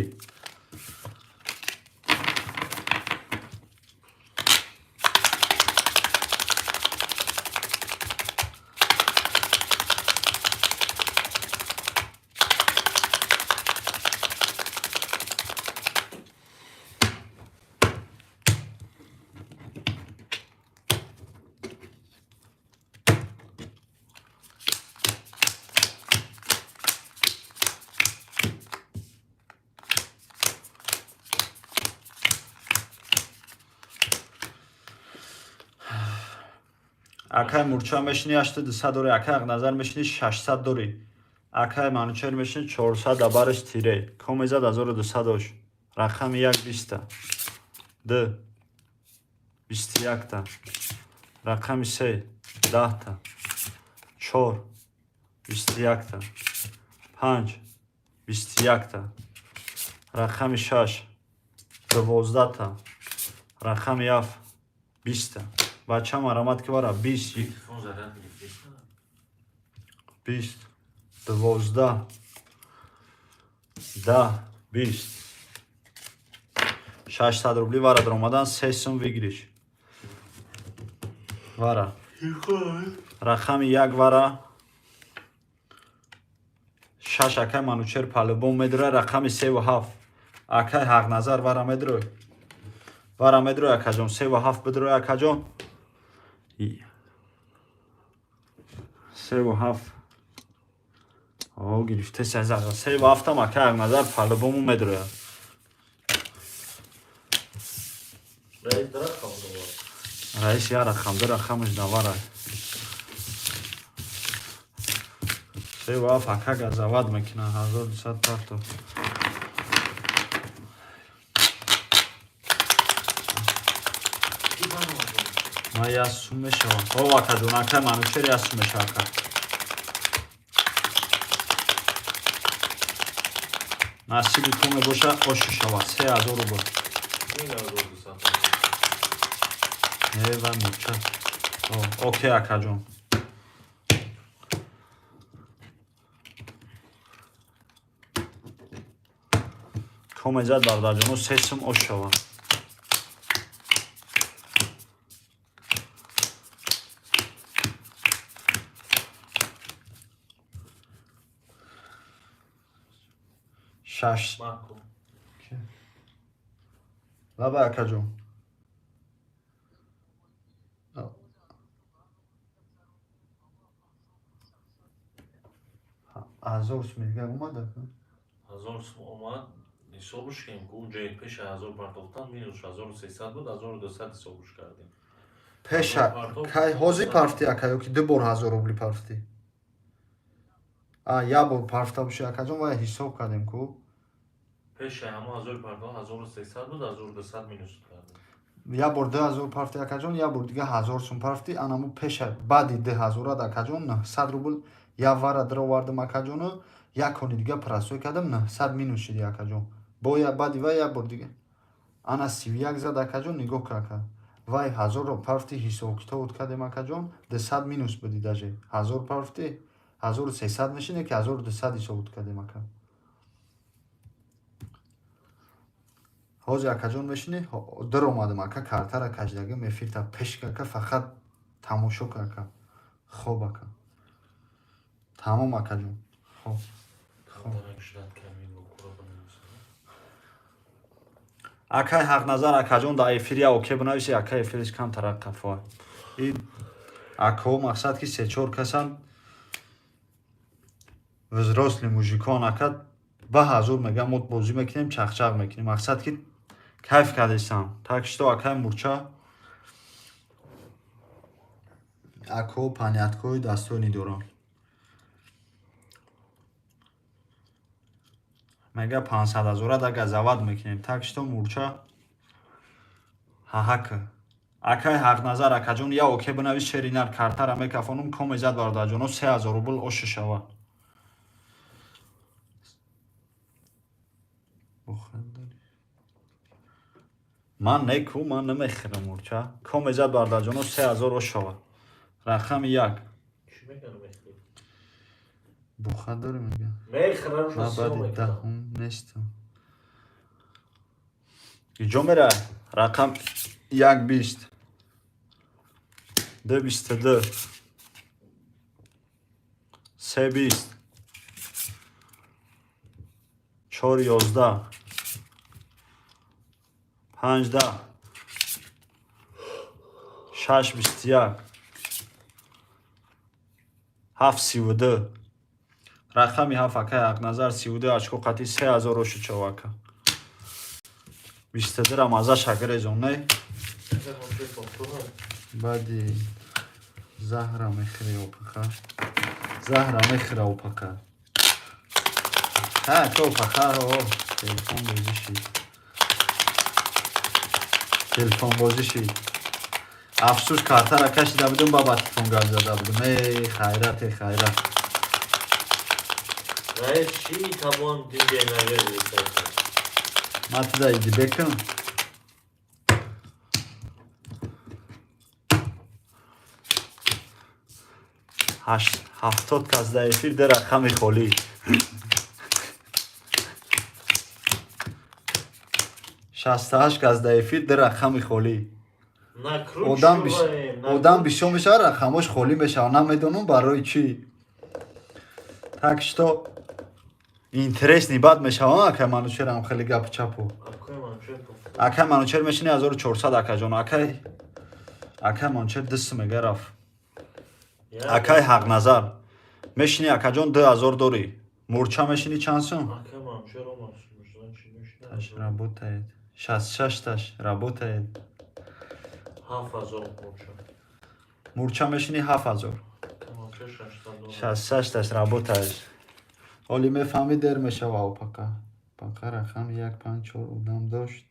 Акай Мурча мешини, 8200 дорӣ. Акай Ҳақназар мешини, 600 дорӣ. Акай Манучер мешини, 400 дабараш тире. Комезад 1200 ош. Рақами як, 20-та, ду, 21-та, рақами се, 10-та, чор, 21-та, панҷ, 21-та, рақами шаш. 12та. Рақами 7 20та. Бача, марамат ки, вара 20. Телефон заряд гирифтест? 20, 12, 10, 20. 600 рубли вара даромадан, се сум выигрыш. Вара. Рақами 1 вара. Шаш, акай Манучер по-любому медроя. Рақами севу ҳафт. Акай Ҳақназар, вара медрой. Вара медрой, акаҷон, севу ҳафт бидрой, акаҷон. Севу ҳафт. О, гирифте сеза. Севу ҳафтам акай Ҳақназар по-любому медрояд. Раис рақам дорад. Раис я рақам, ду рақамаш навара. Севу ҳафт ака газават мекунад, 1200 партов. Ки баромад? Ман як сум мешавам. О, акаҷон, акай Манучер як сум мешава, ака. Насиби ту мебоша, оши шавад. 3000 рубл. Ин 1200. Не, вай мурча. О, окей, акаҷон. Комезад, бародарҷоно, се сум ош шавад. Шаш. Маку. Лаба, акаҷон. 1000 сум дига омад, ака? 1000 сум омад, ҳисобш кем ку ҷои пеша 1000 партофтан минус 1300 буд, 1200 ҳисобш кардем. Пеша кай ҳозир парфти, ака, ё ки ду бор 1000 рубли парфти? А, як бор парфта боши, акаҷон, вай ҳисоб кардем ку. Пеша ҳамо 1000 партоф 1300 буд, 1200 минус кардем. Як бор 2000 парфти, акаҷон, як бор дига 1000 сум парфти, анаму пеша баъди 2000-ад, акаҷон, 900 рубл як вара даровардам, акаҷону як кони дига простой кардам, 900 минус шиди, акаҷон. Бо баъди вай як бор дига. Ана 31 зад, акаҷон, нигоҳ кар, ака. Вай 1000-ро парфти, ҳисобкитобот кардем, акаҷон, 200 минус буди даже. 1000 парфти, 1300 мешине ки 1200 ҳисобот кардем, ака. Ҳозир, акаҷон, мешинӣ? Даромадам, ака, картара кашидагим, эфирта пеш ака, фақат тамошо кар, ака. Хоб, ака. Тамом, акаҷон. Хоб. Хоб. Камтарак ждать кардем, кура бинависам. Акай Ҳақназар, акаҷон, дар эфир я оке бинависи, ака, эфириш камтарак қафо. И акаҳо мақсад ки се-чор касан взрослый мужикон, ака, ба 1000 мегам, мо бозӣ мекунем, чақчақ мекунем. Мақсад ки кайф кардесам. Так что акай Мурча акаҳо поняткаҳои дастони доранд. Мега 500 ҳазора да газават мекунем. Так что Мурча ҳаҳака. Акай Ҳақназар, акаҷон, я оке бинавис, шеринар картара мекафонум, комезад, бародарҷоно, 3000 рубл оши шавад. Бухандари. Ман неку, ман намехӯрам, Мурча. Комезад, бародарҷоно, 3000 ош шавад. Рақами 1. Чӣ меган мехӯрӣ? Бухандари мега. Мехӯрам, Ман сиё баъди мекунам. даҳум нестам. Иҷо мера? Рақам 1 20. Ду 22. Се 20. Чор 11. Панҷ 10. Шаш 21. Ҳафт 32. Рақами 7, акай Ҳақназар, 32 очко қатъи 3000 оши чов, ака. 22-ра маза шакарезон, не? Баъди заҳра мехӯре, опаха. Заҳра мехӯра, опака. Ҳа, ка опаха, о, телефон бозӣ шид. Телефон бозӣ шид. Афсӯс, картара кашида будум, ба телефон гап зада будум. Эй, хайрат, эй, хайрат. Раис, чӣ тамом динге наверди? Ман туда иди бекун. 70 кас дар эфир, ду рақами холӣ. 68 кас дар эфир, ду рақами холӣ. Одам бисёр мешавад, рақамош холӣ мешавад, намедонам барои чӣ. Так что интересный бад мешавад, акай Манучерам хеле гапу чапу. Акай Манучер мешини 1400, акаҷон. Акай Манучер дис мега рафт. Акай Ҳақназар мешини, акаҷон, 2000 дорӣ. Мурча мешини чанд сум? Таш работает. 66 таш работает. Мурча мешини 7000. 66 таш работает. Ҳоли мефаҳмӣ, дер мешава пака. Пака рақами 1 5 4 одам дошт.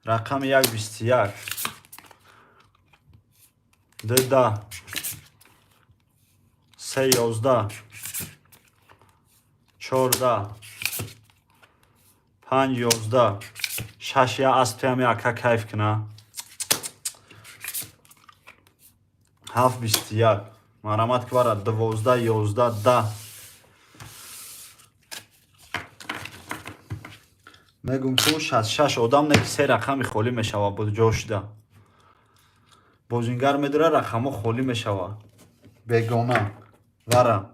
Рақами 1 21. 2 10. 3 11. 4 10. 5 11. 6 я аспи ҳами ака кайф кина. 7 21. Марамат квара 12 11 10. Мегум ку 66 одам не, се рақами холӣ мешава, буд ҷо шуда. Бозингар медора, рақамҳо холӣ мешава. Бегона. Вара.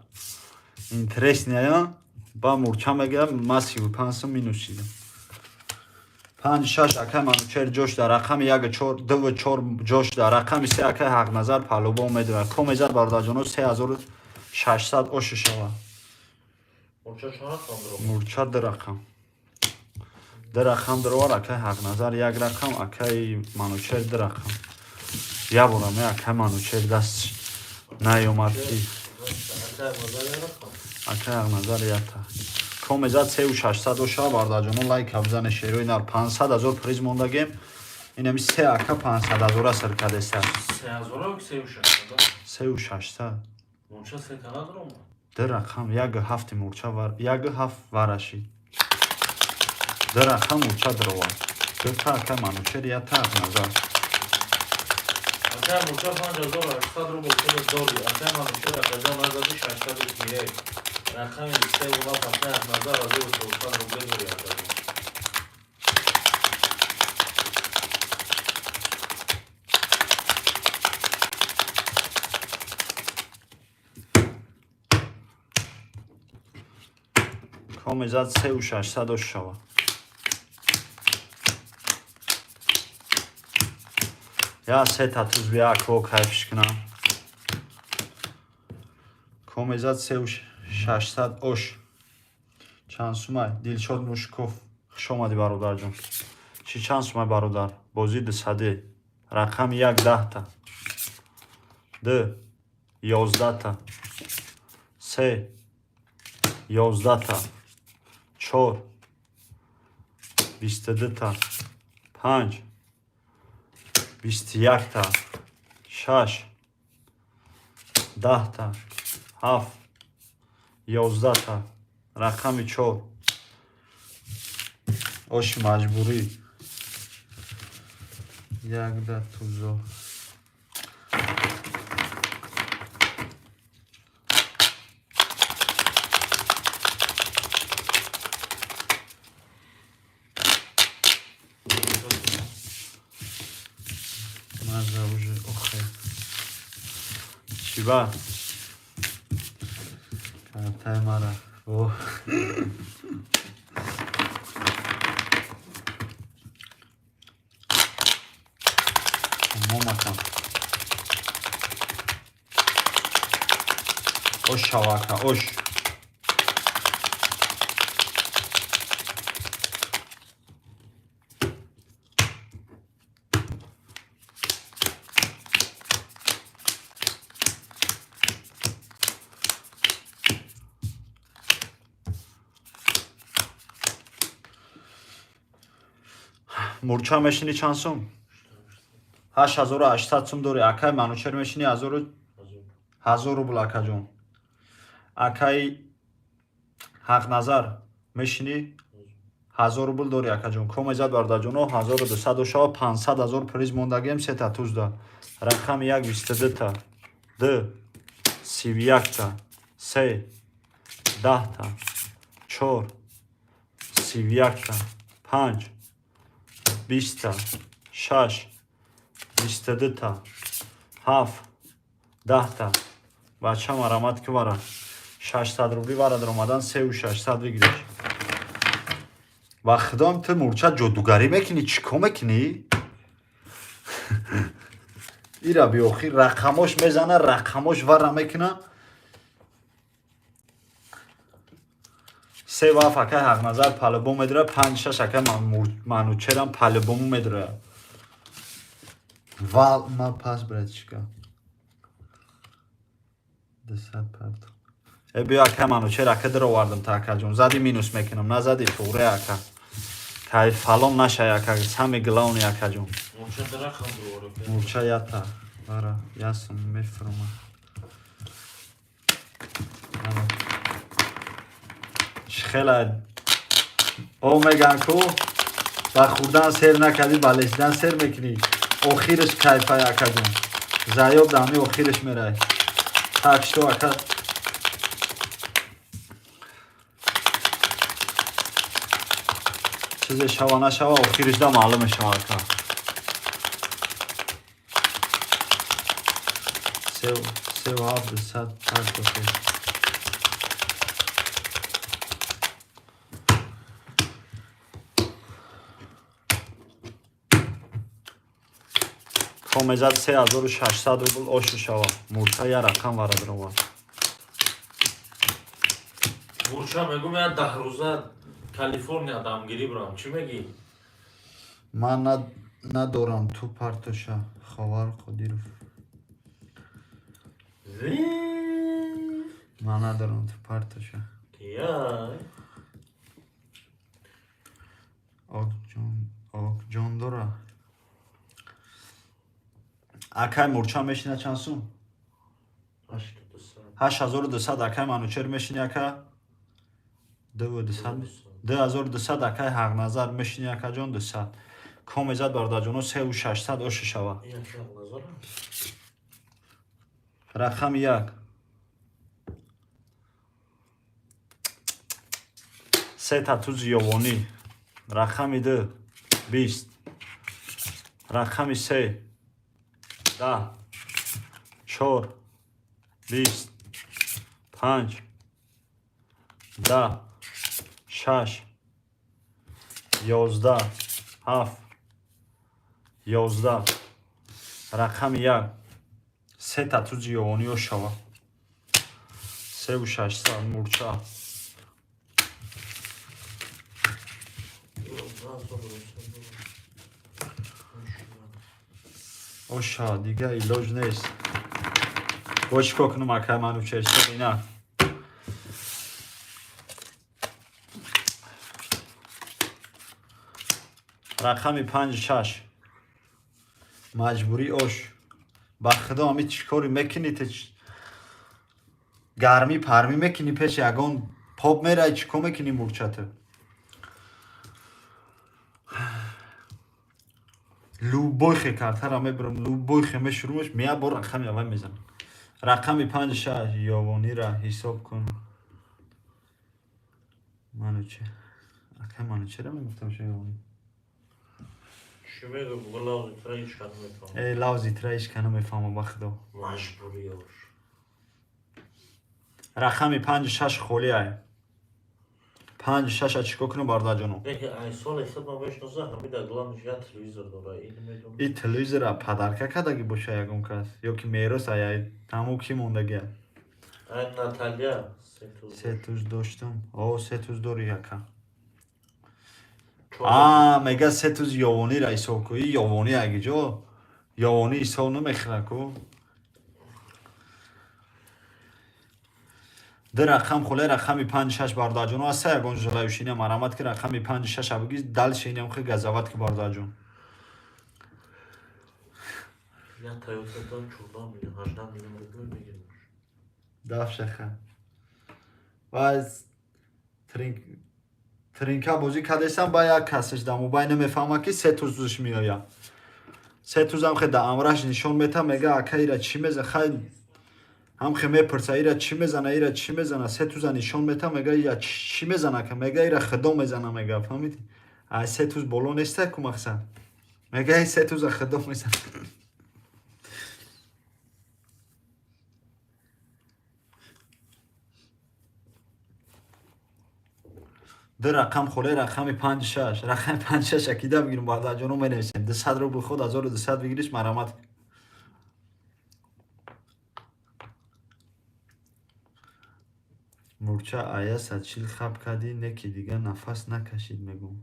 Интересный ая? Ба мурча мегирам, ма 35 сум минус шидам. 5 6 акай Манучер ҷо шуда, рақами 1 4 2 4 ҷо шуда, рақами 3 акай Ҳақназар палубо медора. Комезар бародарҷоно 3600 ошу шава. Мурча ду рақам. Ду рақам даровар, акай Ҳақназар як рақам, акай Манучер ду рақам. Я борам, акай Манучер даст наёмад ки. Акай Ҳақназар якта. Комезад 3600 оша, бародарҷоно, лайк бизане, шерои нар 500 ҳазор приз мондагем. Инами се ака 500 ҳазора сир кадеса. 3600. Ду рақам, як ҳафти мурча вар, як ҳафт варашид. Ду рақам мурча даровард. Дута акай Манучер, якта Ҳақназар. Акай Мурча 5800 рубл худат дорӣ. Акай Манучер, акаҷон, назади 601. Рақами се улав акай Ҳақназар 1400 рубле дорӣ, акаҷон. Комезад 3600 ош шава. Я се татуз бия, ако кайфш кунам. Комезад 3600 ош. Чанд сумай? Дилшод Мушков. Хуш омадӣ, бародарҷон. Чӣ чанд сумай, бародар? Бозӣ дусаде. Рақами як даҳта. Ду ёздаҳта. Се ёздаҳта. Чор 22та. Панҷ 21та. Шаш 10та. Ҳафт 11та. Рақами чор. Оши маҷбурӣ. Якда тузо. Маза уже охе. Чиба? Картай мара. О. Тамом акам. Ош шава, ака, ош. Мурча мешини чанд сум? 8800 сум дорӣ. Акай Манучер мешини 1000 рубл, акаҷон. Акай Ҳақназар мешини 1000 рубл дори, акаҷон. Комезад, бародарҷоно, 1200 шава, 500 ҳазор приз мондагием. Сета тузда. Рақами як, 22-та, ду, 31-та, се, 10-та, чор, 31-та, панҷ, 20-та, шаш, 22-та, ҳафт, 10-та. Бача, марамат ки, вара 600 рубли вара даромадан, сеу 600 выигрыш. Ба худом, ту, мурча, ҷодугарӣ мекунӣ, чӣ кор мекунӣ? Ира биохир рақамош мезана, рақамош вара мекуна. Се ваф, акай Ҳақназар по-любому медура, панҷ, шаш, акай Манучерам по-любому медура. Вал ма пас, братишка. 200 парт. Э, биё, акай Манучер, ака, даровардам та, акаҷон. Зади, минус мекунам, назади, туғре, ака. Кайфалом нашай, ака, самый главный, акаҷон. Мурча дарахам дурворе. Мурча ята. Бара, ясум мефрума. Ана. Хела о меган ку, ба хӯрдан сер накардӣ, ба лесидан сер мекунӣ. Охираш кайфай, акаҷон. Заёб дами охираш мерай. Так что, ака, чизе шава нашава, охириш да маълум мешава, ака. Севу ҳафт, 200 партохе. Комезад, 3600 рубл ошу шава. Мурча я рақам вара даровард. Мурча, мегум, я 10 рӯза Калифорния дамгирӣ бурам. Чӣ мегӣ? Ман надорам, ту партоша. Ховар Қодиров. Ман надорам, ту партоша. Кия? Окҷон, Окҷон дора. Акай Мурча мешина чанд сум? 8200. 8200, акай Манучер мешини, ака? 2200, 2200, акай Ҳақназар мешини, акаҷон, 200. Комезад, бародарҷоно, сеу 600 ошу шава. Як Ҳақназара? Рақами як. Сета тузи ёвонӣ. Рақами ду, 20. Рақами се, 10. Чор, 20. Панҷ, 10. Шаш, 11. Ҳафт, 11. Рақами як. Сета тузи ёвониё шава. Сеу 600, мурча. 11 900. Оша, дига илоҷ нест. Бо чӣ кор кунам, акай Манучер, ина. Рақами панҷ, шаш. Маҷбурӣ ош. Ба худо, ами чӣ кори мекунӣ ту? Гармӣ пармӣ мекунӣ, пеш ягон поп мерай, чӣ кор мекунӣ, мурча, ту? Любой хе картара мебарам, любой хе мешурумаш, мея бор рақами аввал мезанам. Рақами панҷ, шаш, ёвонира ҳисоб кун. Мануче. Акай Манучера мегуфтам шо ёвонӣ. Чӣ мегӯ? Буга лавзи тра ҳеч кас намефаҳмад. Э, лавзи тра ҳеч ка намефаҳмам, ба худо. Маҷбурӣ ош. Рақами панҷ, шаш холиай. Панҷ, шаша чӣ кор кунам, бародарҷоно? Эй, ай соли хидма мешносам, ҳамида главный я телевизор дора. Ин медонам. И телевизора подарка кардагӣ боша ягон кас ё ки мерос ай ҳамун ки мондагия. Ай Наталья се туз. Се туз доштам. О, се туз дори, ака. А, мега, се туз ёвонира ҳисоб ку. И ёвонӣ агиҷо ёвонӣ ҳисоб намехӯра ку. Ду рақам холе, рақами панҷ, шаш, бародарҷоно, аста ягон желающий марамат ки рақами панҷ, шаша бигӣ, дальше инам хе газават ки, бародарҷон. Я Toyota дан 14 миллион, 18 миллион рубл мегирам. Дафшаха. Ваз Тринка бозӣ кардесам, ба як касаш да мобай намефаҳма, ки се тузш меояд. Се тузам хе да амраш нишон мета, мега ака ира чӣ меза, хай ҳам хе мепурса, ира чӣ мезана, ира чӣ мезана, се туза нишон мета, мега ира чӣ мезана, ака, мега ира худо мезана, мега, фаҳмидӣ? Ай се туз боло неста ку мақсад. Мега ай се туза худо мезана. Ду рақам холе, рақами панҷ шаш, рақами панҷ шаш акида бигирем, бародарҷоно, менависем. 200 рубл худ 1200 бигириш, марамат. Мурча ая 140 хаб кардӣ, не ки дига нафас накашид, мегӯм.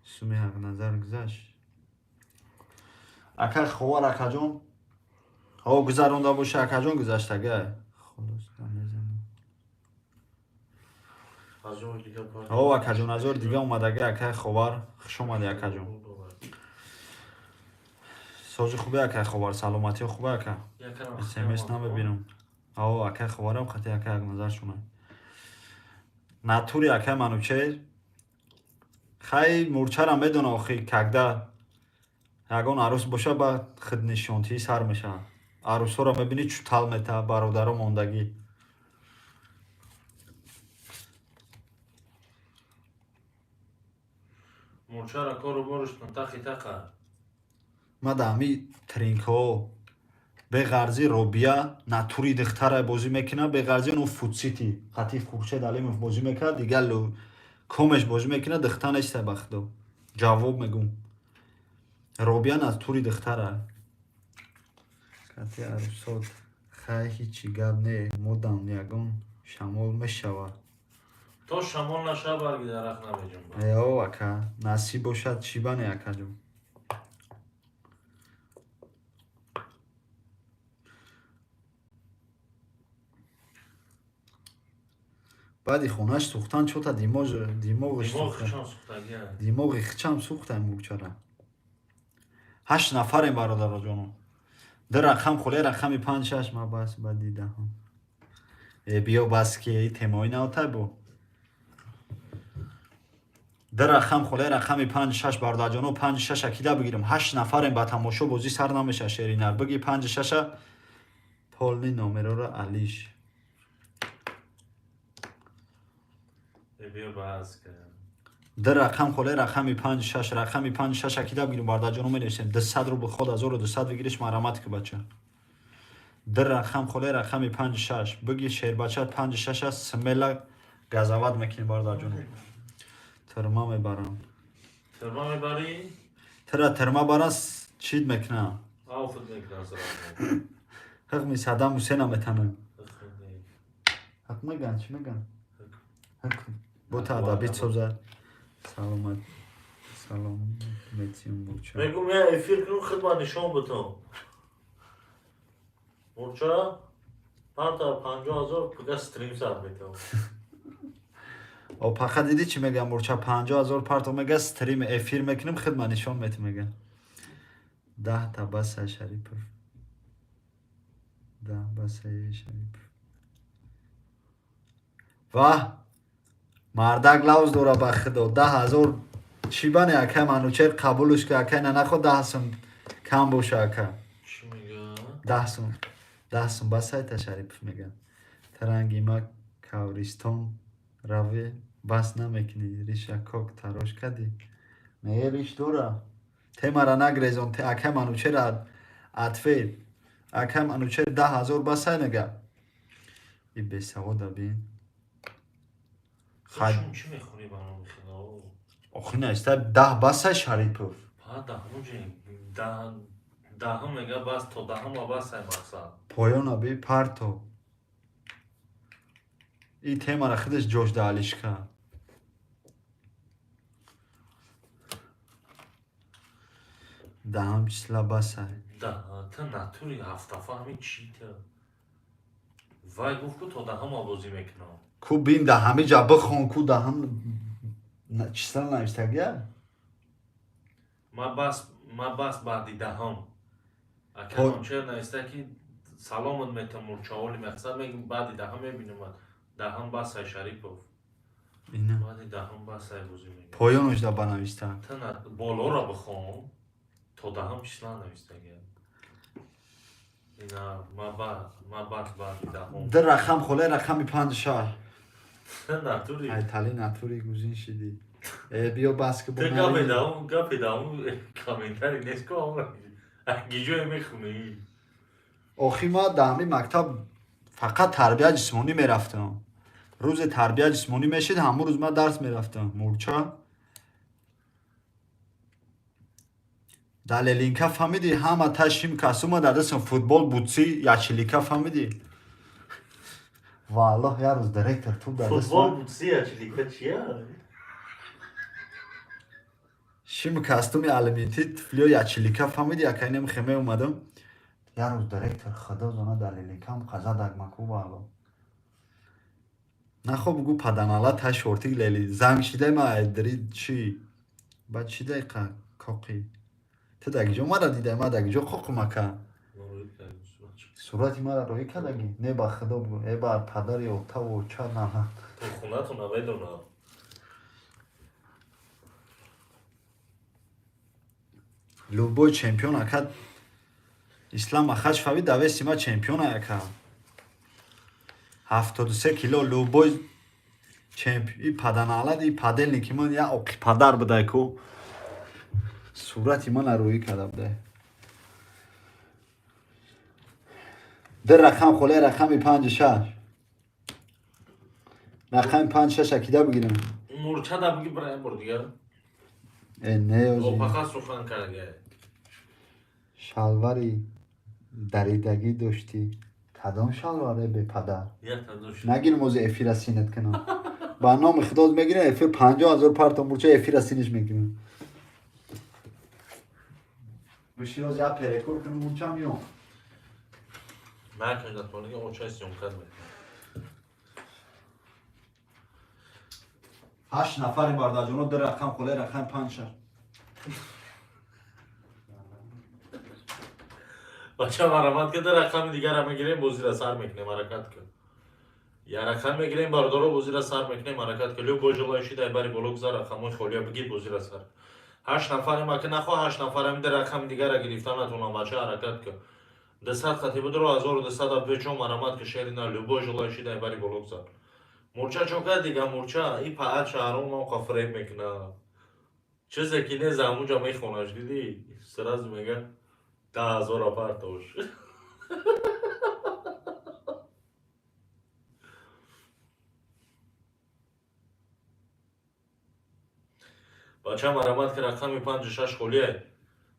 Суми ҳақназар гузашт. Ака ховар, акаҷон, ҳо, гузаронда боша, акаҷон, гузаштага. Холос мезанам. Ҳазор дига. Ҳо, акаҷон, ҳазор дига омадага, акай ховар, хуш омадӣ, акаҷон. Сози хубе, акай ховар, саломатиё хубе, ака? СМС намебинам. Ҳо, акай ховарам хати акай ҳақназар шуна. Натури акай Манучер. Хай мурчара медона охи, когда ягон арӯс боша, ба худнишонтӣ сар мешавад. Арӯсҳоро мебинӣ, чутал мета, бародаро мондагӣ. Мурчара кору борушкун тахи тақа. Ма да ҳами тринкаҳо беғарзӣ Робия натури духтара бозӣ мекунад, беғарзӣ оно футсити хатиф Хуршед Алимов бозӣ мекунад, дигар комеш бозӣ мекунад, духта неста, ба худо. Ҷавоб мегӯм. Робия натури духтара. Кати арӯсот хай ҳичи гап не, модам ягон шамол мешавад. То шамол наша, барги дарахт намеҷунбад. Э, ака, насиб бошад, чӣ бане, акаҷон. Баъди хонаш сӯхтан чота димоғиш Димоғи сӯхта. хичон сӯхтагия. Димоғи хичам сӯхта мурчара. Ҳашт нафарем, бародароҷоно. Ду рақам холе, рақами панҷ шаш, ма бас ба дидаҳам. Э, биё бас ки и темаои навтай бо. Ду рақам холе, рақами панҷ шаш, бародарҷоно, панҷ шаша кида бигирем? Ҳашт нафарем ба тамошо, бозӣ сар намеша, шеринар. Биги панҷ шаша, полный номерора алиш. Э, биё бас ка. Ду рақам холе, рақами панҷ шаш, рақами панҷ шаша кида бигирем, бародарҷоно, менависем. 200 рубл худ 1200 бигириш, марамат ки, бача. Ду рақам холе, рақами панҷ шаш. Биги шербача панҷ шаш аст, смело газават мекунем, бародарҷоно. Тирма мебарам. Тирма мебарӣ? Тира тирма баран, чид мекунам. Ауфт мекунам сразу. Ҳукми Саддам Ҳусейна метанам. Ҳук меган, чӣ меган? Ҳукм. Бота адабит созад. Саломат. Салом метиюм, мурча. Мегум я эфир кунум, хидмат нишон бутам. Мурча парта 50 000 пуга стрим сар метавон. О, паха, дидӣ чӣ мегам, мурча 50 000 парто мега, стрим эфир мекунем, хидмат нишон метим, мега. 10 та баса, Шарипов. 10 басаи Шарипов. Ваҳ! Мардак лавз дора, ба худо. 10 000 чӣ бане, акай Манучер, қабулш ки, акай, на нахо 10 сум кам боша, ака. Чӣ мега? 10 сум. 10 сум басайта, Шарипов мега. Таранги ма кавристон раве бас намекунӣ, риша кок тарош кардӣ. Не, риш дора. Темара нагрезон, акай Манучер, атфел. Акай Манучер 10 000 басай мега. И бесавода бин. Хай. Чӣ мехонӣ ба номи худо? Охи наиста 10 басай, Шарипов. Па даҳум ҷи даҳум мега, бас то даҳума басай мақсад. Поёна би парто. И темара худаш ҷош да алишка. Даҳам числа басай. Да та натури ҳафтафа ҳамин чӣ та. Вай гуфт ку то даҳума бозӣ мекунам. Ку бин да ҳами ҷа бихон, ку да ҳам числа навистагия? Ма бас баъди даҳум. Ака чер нависта ки саломат мета мурчаоли мақсад мегум, баъди даҳум мебинам. Даҳум басай, Шарипов. Ина. Баъди даҳум бас сай бозӣ мегирӣ. Поёнаш да банависта. Та на болоро бихон, то даҳум числа навистага. Ина ма баъд, ма баъд баъди даҳум. Ду рақам холе, рақами панҷ шаш. Та натури. Ай тали натури гузин шидӣ. Э, биё бас ки Ту гапи даҳум, гапи даҳум комментарий нест ку амра. Гиҷое мехунӣ. Охи ма дар ҳамин мактаб фақат тарбия ҷисмонӣ мерафтам. Рӯзе тарбия ҷисмонӣ мешид, ҳамон рӯз ман дарс мерафтам. Мурча. Дар Лелинка фаҳмидӣ, ҳама та шим касума дар дастам футбол бутси ячилика фаҳмидӣ. Валлоҳ, як рӯз директор туп дар даст Футбол бутси ячилика чия? Шим костюми алюминти тифлиё ячилика фаҳмидӣ, якайнем хеме омадам. Як рӯз директор худо зона дар Лелинкам қаза дагмаку валлоҳ. Нахо бугу паданала та шортик лели занг шидай ма айдри чӣ? Баъд чӣ дайқа коқи? Ту дар киҷо мара дидай, ма дар киҷо қоқумака? Сурати мара роҳӣ кардагӣ? Не, ба худо бугу. Э, бар падари отаву оча нана. То хунату намедонам. Любой чемпион ака Ислам Махач фави давеси ма чемпион ака. 73 кило любой чемп и паданалад и паделники ман я оқи падар будай ку. Сурати мана рӯӣ карда будай. Ду рақам холе, рақами панҷ шаш. Рақами панҷ шаш акида бигирам. Мурча да биги бира бор дигар. Э, не ози. Опаха сухан карга. Шалвари даридагӣ доштӣ. Кадом шалвар, э, бепадар? Якта дошт. Нагирм ози эфира синат кунам. Ба номи худо мегирам эфир 50 000 парто мурча эфира синиш мекунам. Биши ози я перекур кунам мурча миём. Накун дар хонаги очай съёмка мекунам. Ҳашт нафари бародарҷоно, ду рақам холе, рақами панҷ шаш. Бача марамат ки ду рақами дигара мегирем, бозира сар мекунем, ҳаракат кун. Я рақам мегирем, бародаро, бозира сар мекунем, ҳаракат кун. Любой желающий дай бари боло гузар, рақамҳои холия бигир, бозира сар. Ҳашт нафарем, аки нахоҳ ҳашт нафарем ду рақами дигара гирифта натонам, бача ҳаракат кун. 200 хати будро 1200 бечон марамат ки шерина любой желающий дай бари боло гузар. Мурча чо кард дига мурча, и паат шаҳром ман қа фреб мекуна. Чизе ки не замунҷа мехонаш, дидӣ? Сразу мега 10 000 партош. Бача марамат ки рақами панҷу шаш холия.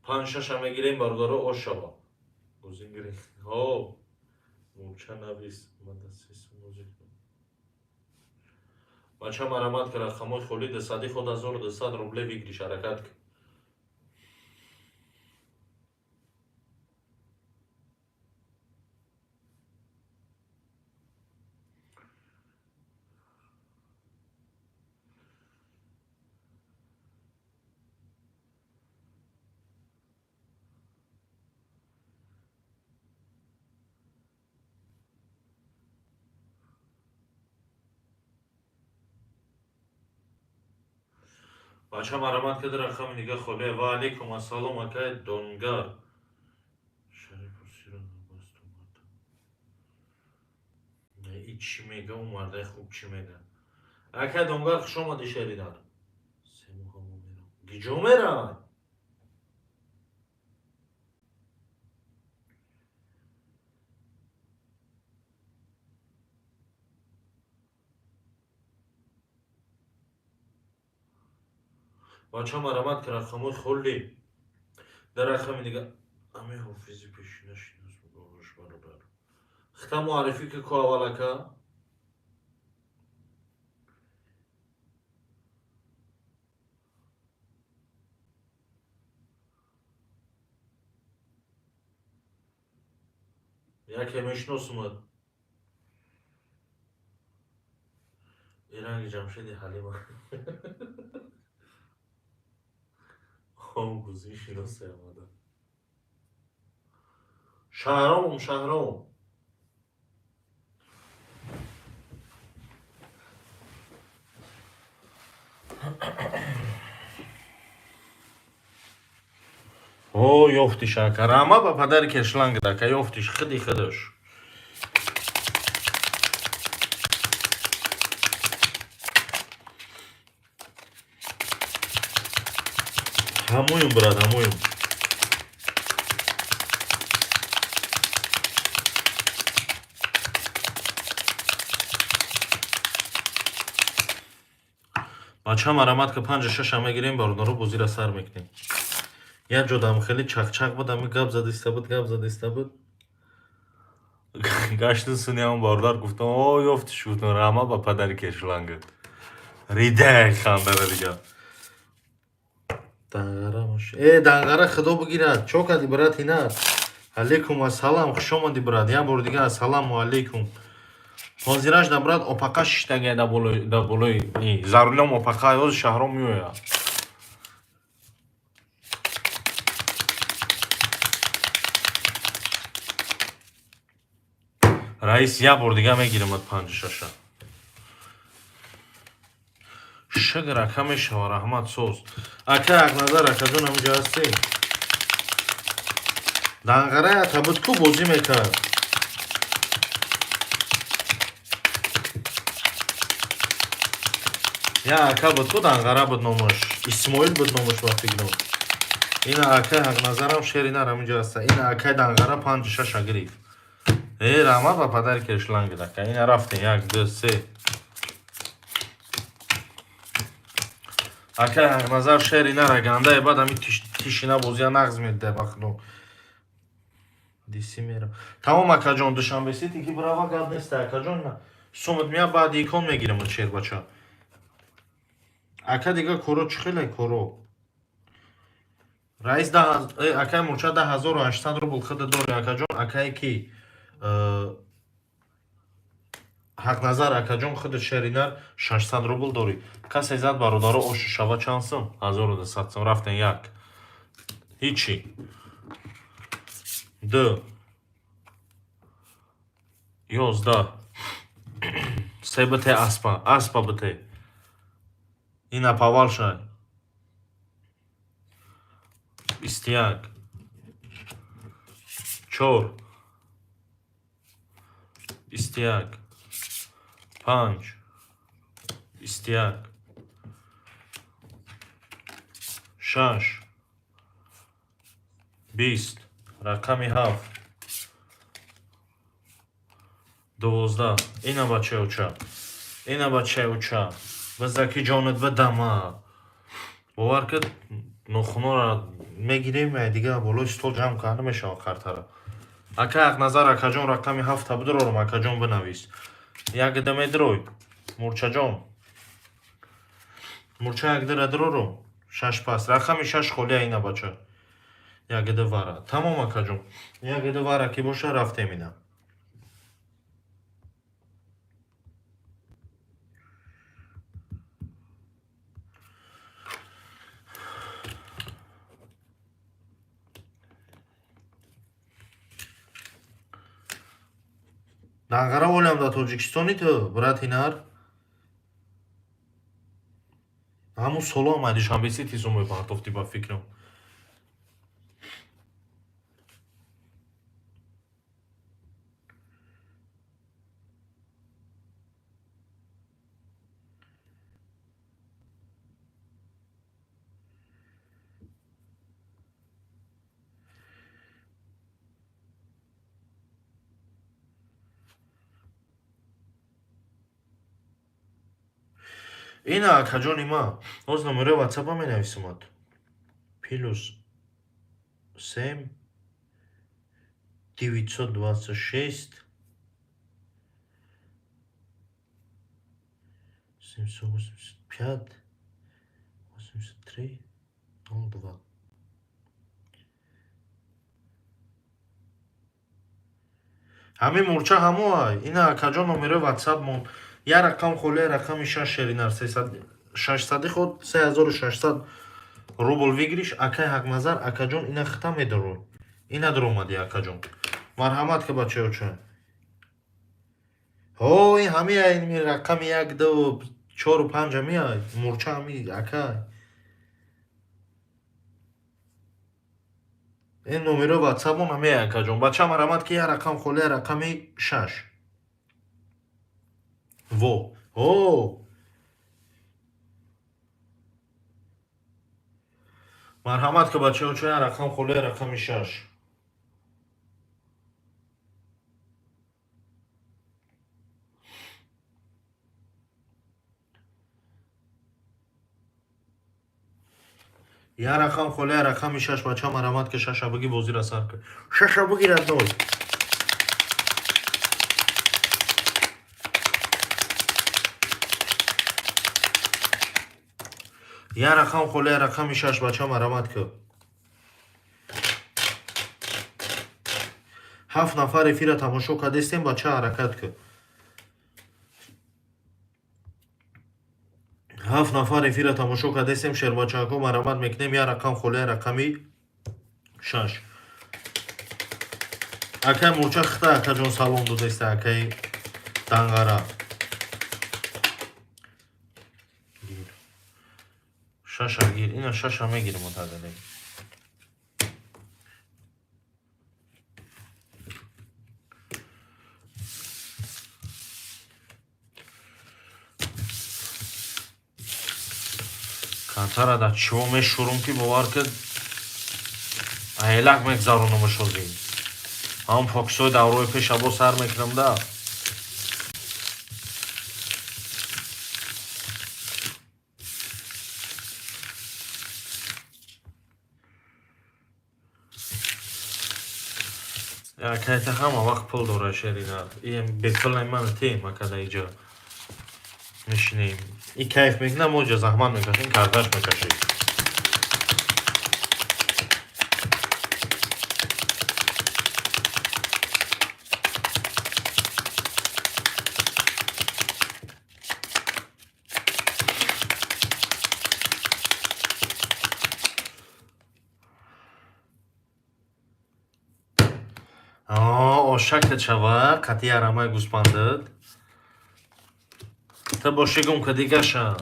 Панҷ шаша мегирем, бародаро, ош шава. Бозин гирем. Ҳо. Мурча навис, мада се бозӣ кунам. Бача марамат ки рақамҳои холӣ дусади худ 1200 рубле выигрыш, ҳаракат кун. Бача марамат ки рақами дига холия. Ва алейкум ассалом, акай Донгар. Шарипов сиро басту марда. И чӣ мега у мардаи хуб чӣ мега? Акай Донгар, хуш омадӣ, шеридар. Се моҳа мо мерам. Гиҷо мерай? Бача марамат ки рақамҳои холӣ. Дар рақами дига ами ҳофизи пешина шинос бугош бародар. Хита муаррифӣ ки ку аввал ака. Яке мешиносумад. Иранги Ҷамшеди Ҳалима. Хон гузин шиносе омада. Шаҳром, Шаҳром. О, ёфтиш, ака. Рама ба падари кешлангд, ака, ёфтиш, хиди хидаш. Ҳамоюм, брат, ҳамоюм. Бача, марамат ка, панҷа шаша мегирем, бародаро, бозира сар мекунем. Як ҷодам хеле чақчақ буд, ами гап задиста буд, гап задиста буд. Гаштин суниам бародар, гуфтам: «О, ёфтиш», гуфтам, рама ба падари кешлангат. Ридай хандара дига. Данғара мош. Э, Данғара, худо бигирад. Чо кади, брат, ина? Алейкум ассалам, хуш омадӣ, брат. Як бор дига ассалому алейкум. Ҳозираш да, брат, опақа шиштагай да болои да болои за рулём опақа, ҳозир шаҳром меояд. Раис, як бор дига мегирамад панҷу шаша. Шукр, ака, мешава, раҳмат, соз. Ака Ақназар, акаҷон, ҳаминҷо ҳастӣ? Данғара ята буд ку, бозӣ мекард. Я ака буд ку, Данғара буд номаш. Исмоил буд номаш, ба фикрам. Ина акай Ҳақназарам, шери нар, ҳаминҷо ҳаста. Ина акай Данғара панҷу шаша гирифт. Э, раҳмат ба падари кешлангд, ака. Ина рафтем, як, ду, се. Акай Ҳақназар, шери нара, гандае, баъд ҳами тишина бозия нағз медида, ба худо. Диси мера. Тамом, акаҷон, Душанбе Сити ки брава, гап неста, акаҷон. Сумат мия, баъд икон мегирам, шербача. Ака, дига коро чӣ хеле коро? Раис, акай Мурча, 10 800 рубл худа дори, акаҷон, акае ки Ҳақназар, акаҷон, худ шеринар 600 рубл дорӣ. Касе зад, бародаро, ошу шава чанд сум? 1200 сум. Рафтен, як. Ҳичи. Ду. 11. Се бите аспа. Аспа бите. Ина павал шай. 21. Чор. 21. Панҷ. 21. Шаш. 20. Рақами ҳафт. 12. Ина бачаи оча. Ина бачаи оча. Бизаки ҷонат бидама. Бовар кад, нохунора мегирем, дига болои стол ҷамъ карда мешавад картара. Ака Ҳақназар, акаҷон, рақами ҳафта бидурорам, акаҷон, бинавис. Якда медирой. Мурчаҷон. Мурча, якдира дурорум. Шаш пас. Рақами шаш холия, ина бача. Ягида вара. Тамом, акаҷон. Ягида вара ки боша, рафтем ина. Данғара олям дар Тоҷикистони ту, брати нар? Ҳамун соло омади Душанбе Сити сум мепартофтӣ, ба фикрам. Ина, акаҷони ма, ҳоз номерои ватсапа менависамад. +7 926 785 83 02. Ҳамин мурча ҳамо ай. Ина, акаҷон, номерои ватсап мон. Як рақам холия, рақами шаш, шеринар, шашсади худ 3600 рубл выигрыш. Акай Ҳақназар, акаҷон, ина хита медорой. Ина дуромадӣ, акаҷон. Марҳамат ки, бачаёча. Ҳо, ин ҳами ай, рақами як, ду, чору панҷ ҳами ай. Мурча ҳами акай. Ин номеро ватсапо намеяй, акаҷон. Бача, марамат ки, я рақам холия, рақами 6. Во о, марҳамат ки, бачаҳо, чо, я рақам холия, рақами 6. Я рақам холия, рақами 6. Бача, марамат ки, шаша биги, бозира сар кун. Шаша биги, родной. Я рақам холия, рақами 6. Бача, марамат ки. Ҳафт нафар эфира тамошо кардестем. Бача, ҳаракат ки. Ҳафт нафар эфира тамошо кардестем. Шербачако, марамат мекунем. Я рақам холия, рақами 6. Акай Мурча хита, акаҷон, салом додеста. Акаи Данғара, гир шаша, гир ина, шаша мегирим отагале. Кантара да чиво мешурум, ки бовар кид, айлак мегзаронумаш ҳозир. Ҳам поксои даврои пеша бо сар мекунам да. Акайта ҳама вақт пул дора, шерина. Ием бепулай ман тем, акада иҷа мешинем. И кайф мекунам, мо иҷа заҳмат мекашем, карташ мекашем. Ошака чава, қати ярамаи гӯспандад. Та боши гум ка дигаша.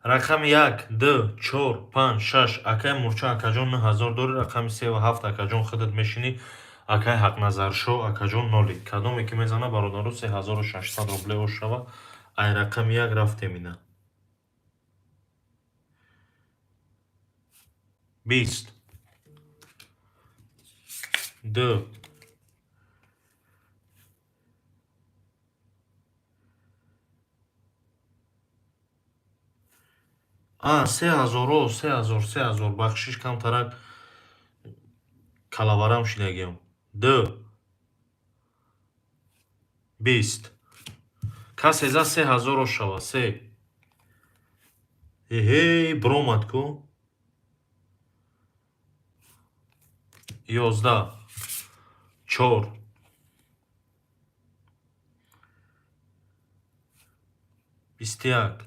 Рақами 1, 2, 4, 5, 6. Акай Мурча, акаҷон, 9000 дори. Рақами 3 ва 7, акаҷон, худат мешинӣ. Акай Ҳақназаршо, акаҷон, ноли. Кадоме ки мезана, бародаро, 3600 рубле ошава. Ай рақами 1 рафтем ина. 20, 2, а 3000, о 3000, 3000. Бахшиш, камтарак калаварам шидагиам. 2, 20. Касе за, 3000 шава. Се. Эҳей, бромад ку. 11, 4, 21.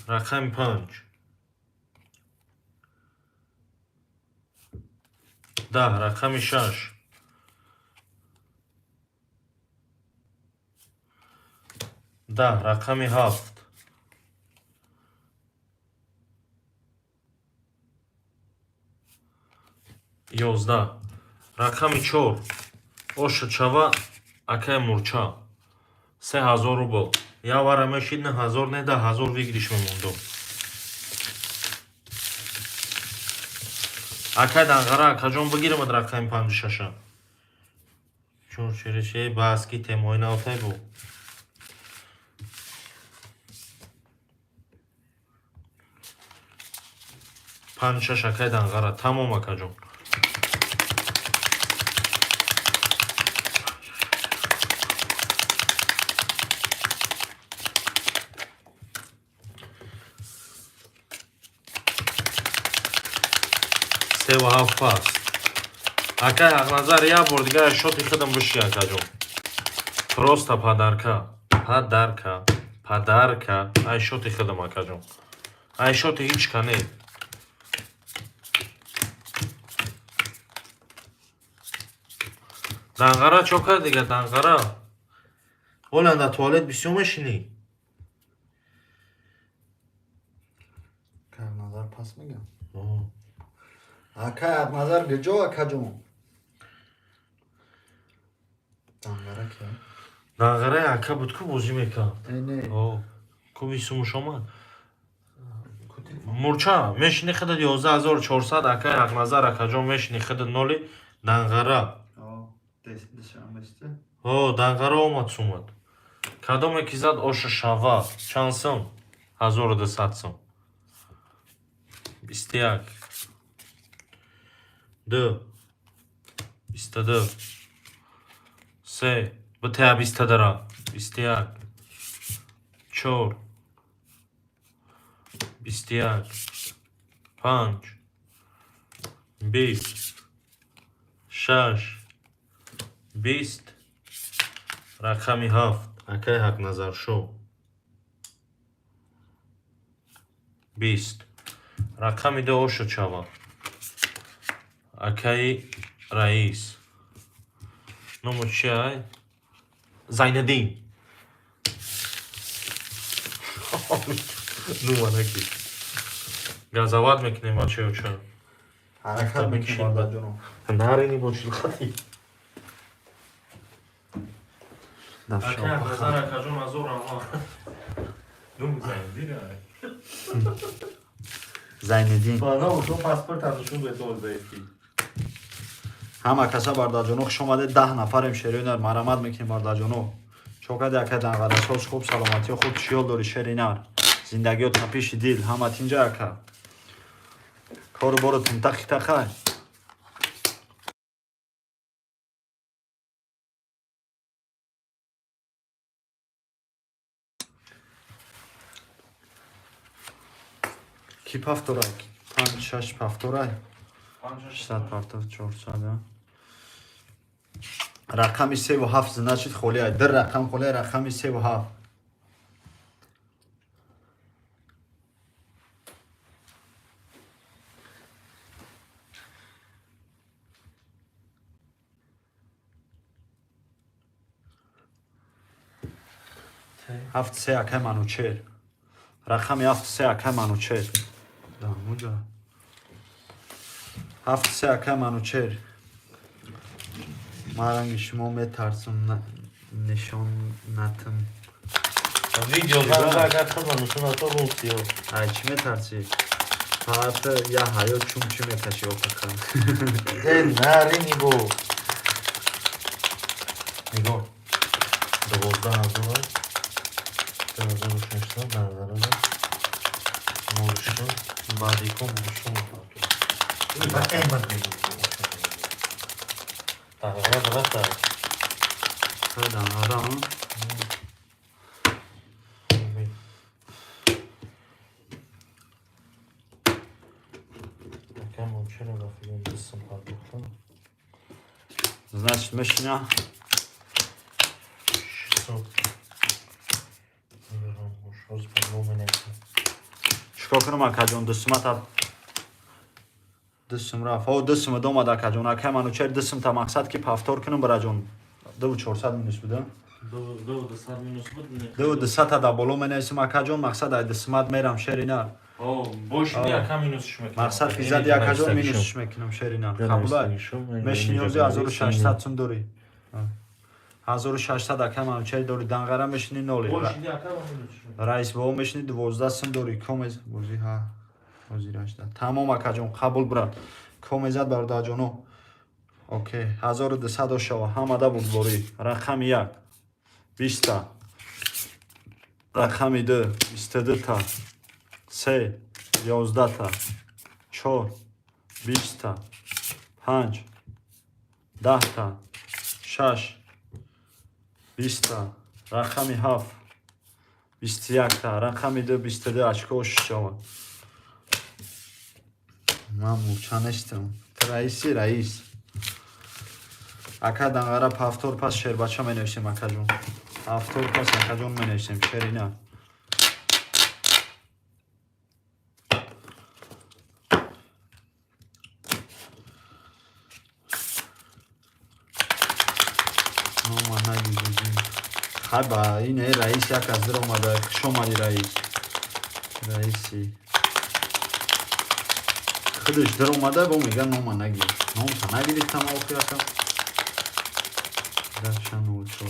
Рақами 5, 10. Рақами 6, 10. Рақами 7, 11. Рақами 4 оша чава, акай Мурча, 3000 рубл. Явара мешид, 9000 не, 10 000 выигрыш мемондум. Акай Данғара, акаҷон, бигирамад рақами панҷу шаша. Чун шириши баски темои навтай бу. Панҷ, шаш, акай Данғара, тамом, акаҷон. Севу ҳафт паст. Акай Ҳақназар, як бор дигар шоти худам биши, акаҷон. Просто подарка, подарка, подарка. Ай шоти худам, акаҷон, ай шоти ҳеҷ ка не. Данғара чо кард дига, Данғара? Ҳолан дар туалет бисёр мешинӣ. Назар пас мегам. Ака Ҳақназар гиҷо, акаҷон? Данғара ки? Данғараи ака буд, ку бозӣ мекард. Не. Ку бисумуш омад. Мурча мешини худат 11 400, акаи Ҳақназар, акаҷон, мешини худат ноли Данғара. О, Данғара омад сумад. Кадоме ки зад, оша шава. Чанд сум? 1200 сум. 21, 2, 22, 3, битая 22-ра. 21, 4, 21, 5, 20, 6, 20, рақами 7, акаи Ҳақназаршо. 20, рақами 2, ошо чава. Акаи Раис. Ному чи ай? Зайниддин. Ну анаки. Газават мекунем, бачаёча. Ҳаракат мекунем, бародарҷоно. Нарини бо чилхати. Ака Ҳақназар, акаҷон, азор раҳмат. Нум Зайниддин ай. Зайниддин. Бана ото паспорт нишон бетон заифки. Ҳама каса, бародарҷоно, хуш омадед. 10 нафарем, шеринар, марамат мекунем, бародарҷоно. Чокади, ака Данғара, соз хуб, саломатиё хуб, чиёл дори, шеринар? Зиндагиё тапиши дил, ҳама тинҷа, ака? Кору бору тинтахи тахай? Ки пафторай? Панҷ, шаш пафторай? 600 пафтор, 400. Рақами севу ҳафт, значит, холиай. Ду рақам холиай, рақами севу ҳафт. Ҳафт се, акай Манучер. Рақами ҳафт се, акай Манучер. Дамуҷа. Ҳафт се, акай Манучер. Ман ранги шумо метарсам, нишон натам. Видео зан агар хизма нишон ато русиё. Ай чӣ метарсӣ? Фақат я ҳаёт чум чӣ мекашӣ, опака? Э, нарини бо. Нигоҳ. 12 000. 2600 Данғара. Муршо баъди ко муршо. Данғара брата. Данғара. Акам чаро рафидем дастам пардохтам. Значит, мешина. 600. Ҳозир ба менависам. Чикор кунам, акаҷон? Дусумата дусум рафт. О, дусума домад, акаҷон. Акай Манучер, дусумта мақсад ки пафтор кунам, бираҷон. 2400 минус буда. 2200 минус буд. 2200-та да боло менависам, акаҷон, мақсад ай дусумат мерам, шерина. О, бошини ака минусш мекунам. Мақсад ки зади, акаҷон, минусш мекунам, шерина. Қабулай. Мешини ҳози 1600 сум дорӣ. 1600, акай Манучер, дорӣ. Данғара мешини ноли. Бошини ака минусш. Раис бобо, мешини 12 сум дорӣ. Комез бозӣ ҳа. Ҳозир 18. Тамом, акаҷон, қабул, брат. Комезад, бародарҷоно. Окей, 1200 шава. Ҳамада бурдборӣ. Рақами 1. 20 та. Рақами 2, 22 та. 3, 11 та. 4, 20 та. 5, 10 та. 6, 20 та. Рақами 7, 21 та. Рақами 2, 22 очко шава. Ман мурча нестам. Ту раиси, раис. Ака Данғара, пафтор пас шербача менависем, акаҷон. Пафтор пас, акаҷон, менависем, шерина. Нома нагизозим. Хай ба ин раис як аз дир омада. Хуш омадӣ, раис. Раиси худаш дир омада, бо мега нома нагир. Номта нагирифтам охи ака. 04.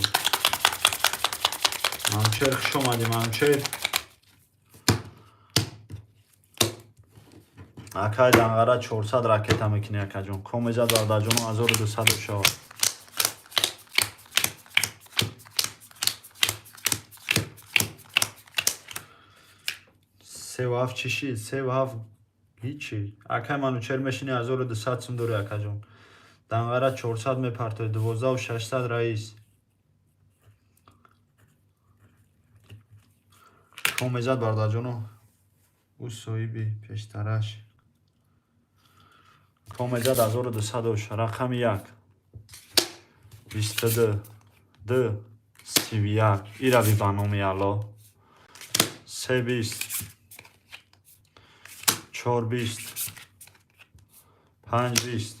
Манучер, хуш омадӣ, Манучер. Акай Данғара, 400 ракета мекунӣ, акаҷон. Комезад, бародарҷоно, 1200 шавад. Севу ҳафт чӣ шид? Севу ҳафт ҳичи. Акай Манучер, мешини, 1200 сум дорӣ, акаҷон. Данғара 400 мепартои, 12 600, раис. Комезад, бародарҷоно. Ӯ соҳиби пештараш. Комезад, 1200 ош. Рақами як. 22. Д. 31. Ирави ба номи Алло. Се 20. Чор 20. Панҷ 20.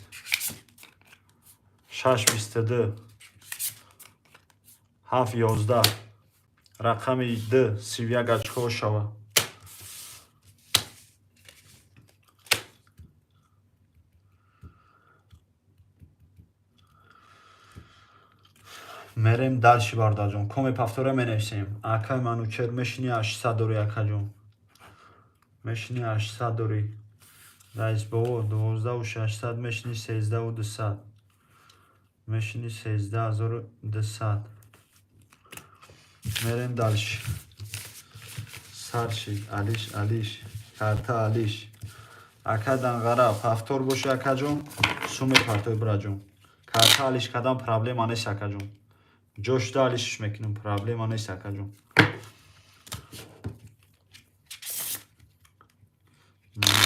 Шаш 22. Ҳафт 11. Рақами д 31 очко шава. Мерем дальше, бародарҷон. Коме повтора менависем. Акай Манучер, мешини, 800 дорӣ, акаҷон. Мешини, 800 дорӣ. Раис бобо, 12 600 мешини, 13 200. Мешини, 13 200. Мерем дальше. Сар шид, алиш, алиш, карта алиш. Ака Данғара, повтор боша, акаҷон, суме партой, бираҷон. Карта алиш кардан проблема нест, акаҷон. Ҷошда алишш мекунам, проблема нест, акаҷон.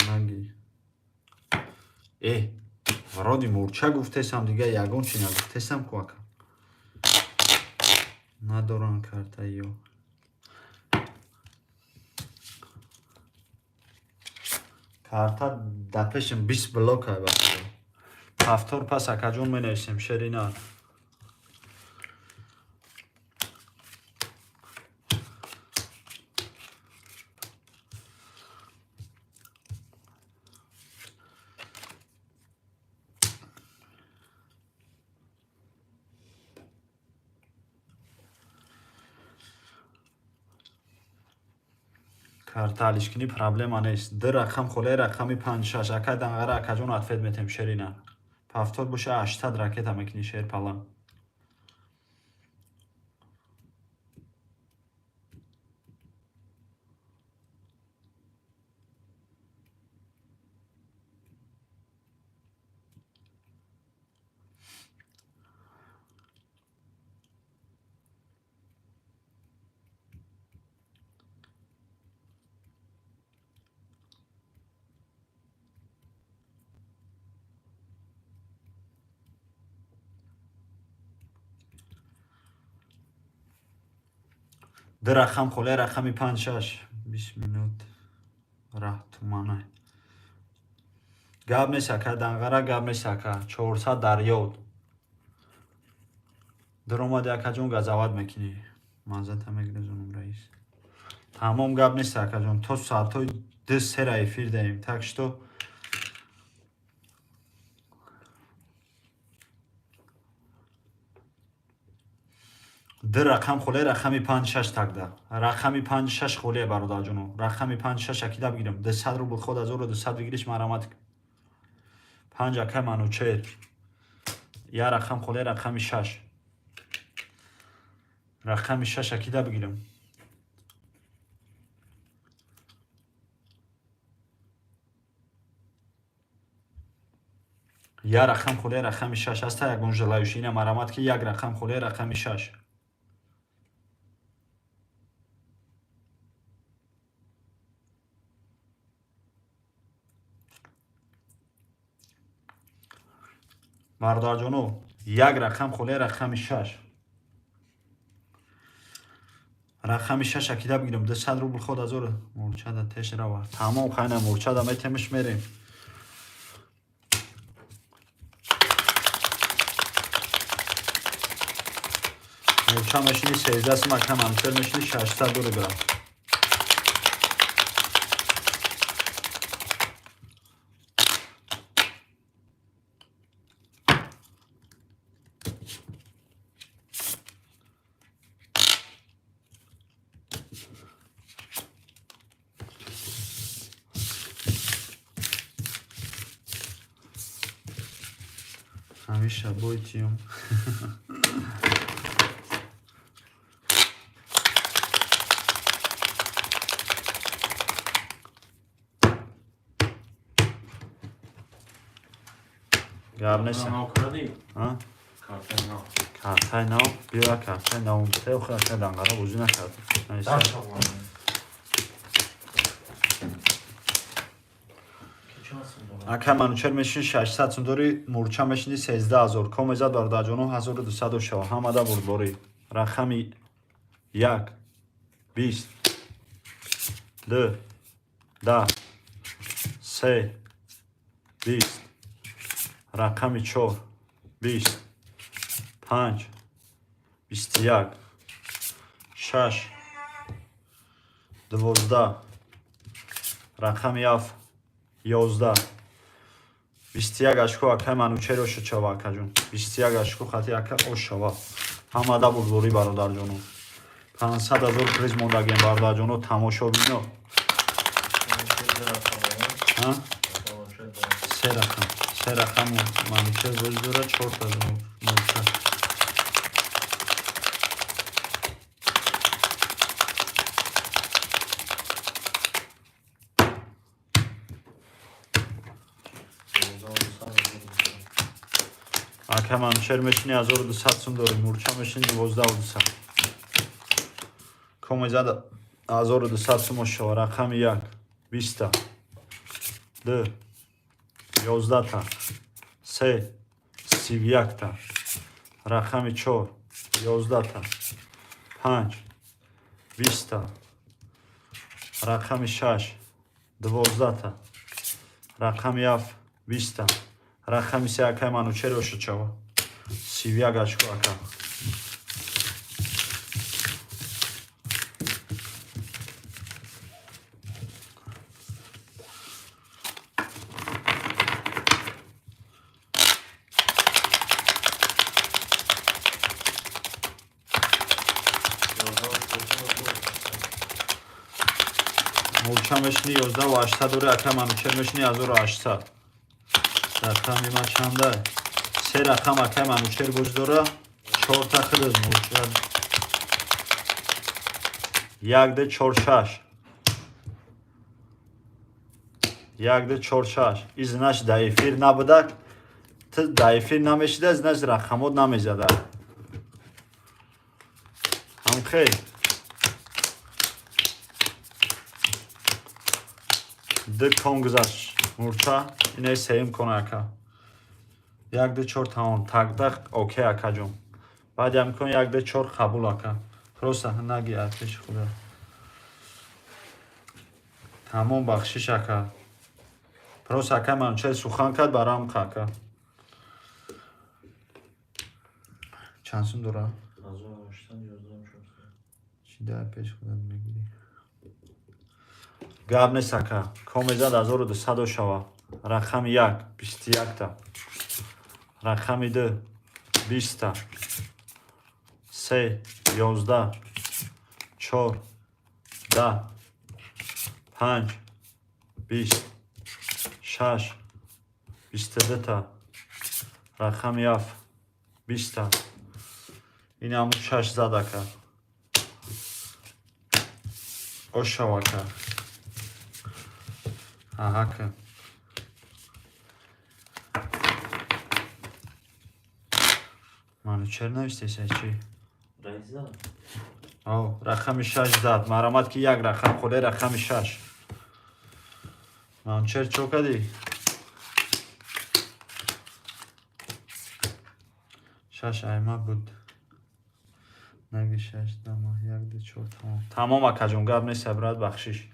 Наги. Э, вроде мурча гуфтесам, дига ягон чи нагуфтесам ку, ака. Надорам карта ё. Карта да пешим 20 блок ай, бахудо. Повтор пас, акаҷон, менависем, шерина. Карта алишкунӣ проблема нест. Ду рақам холаи, рақами панҷ, шаш. Акай Данғара, акаҷон, ответ метем, шерина. Повтор боша, 800 ракета мекунӣ, шерпалан. Ду рақам холаи, рақами панҷ, шаш. 20 минут раҳ тумана. Гап нест, ака Данғара, гап нест, ака. 400 дар ёд. Даромади, акаҷон, газават мекунӣ. Маззата мегирезонам, раис. Тамом, гап нест, акаҷон. То соатҳои ду сера эфир даем. Так что ду рақам холаи, рақами панҷ, шаш. Тогда рақами панҷ, шаш холия, бародарҷоно. Рақами панҷ, шаш акида бигирам. 200 рубл ход, 1200 бигириш, марамат. Панҷ, акай Манучер. Я рақам холаи, рақами шаш. Рақами шаш акида бигирам. Я рақам холаи, рақами шаш аста, ягон желающий? Ина марамат, ки як рақам холаи, рақами шаш. Бародарҷоно, як рақам холаи, рақами шаш. Рақами шаш акида бигирам. 200 рубл ход, ҳазор мурчада теш рава. Тамом, хайна мурчада метемиш, мерем. Мурча мешини 13 сум, ака Манучер мешини 600 дори брат. Ҳамеша бойтиюм. Гап нест. Картаи нав, биёя картаи нав. Те охир ака данғара бозӣ накард. Ака Манучер мешини 600 сум дори, мурча мешини 13 000. Ком мезад бародарҷоно 1200 шава. Ҳамада бурдборӣ. Рақами 1 20 2 10 3 20 рақами 4 20 5 21 6 12 рақами 7 11 21 ашко акай Манучер ошачава акаҷон. 21 ашко хати ака ошава. Ҳамада бурдборӣ бародарҷоно. 500 000 приз мондагем бародарҷоно тамошобино. Се рақам. Се рақам Манучер бозӣ дорад, 4 та мурча. Ака Манучер мешини 1200 сум дори, мурча мешини 12200. Комезада 1200 сум ошава. Рақами 1 20 2 11 та 3 31 та рақами 4 11 та 5 20 та рақами 6 12 та рақами 7 20 та рақами 3 акай Манучер ошачава. 31 очко ака. Мурча мешини 11800 дори, ака Манучер мешини 1800. Рақами ма чанда? Се рақам акай Манучер боз дора, 4 та хидаз мурча. 1 2 4 6. 1 2 4 6. Изнаш да эфир набуда, ту да эфир намешида, изнаш рақамот намезада. Ҳамхел. Ду кон гузашт мурча, инаи сеюм кон ака. 1 2 4 тамом. Тагдақ окей акаҷон. Баъд ям кон 1 2 4 қабул ака. Просто наги пеши худа. Тамом бахшиш ака. Просто ака Манучер сухан кард барам ака. Чанд сум дора? Чӣ дар пеши худат мегирӣ? Гап нест ака. Комезад 1200 шава. Рақами 1 21 та. Рақами 2 20 та. 3 11 4 10 5 20 6 22 та. Рақами 7 20 та. Ин ҳамун 6 зад ака. Ошава ака. Аҳака. Манучер навистеса чӣ? Рақами 6 зад. Марамат ки як рақам холе рақами 6. Манучер чо кардӣ? 6 айма буд. Наги 6 дама 1 2 4 тамом. Тамом акаҷон, гап нест, брат, бахшиш.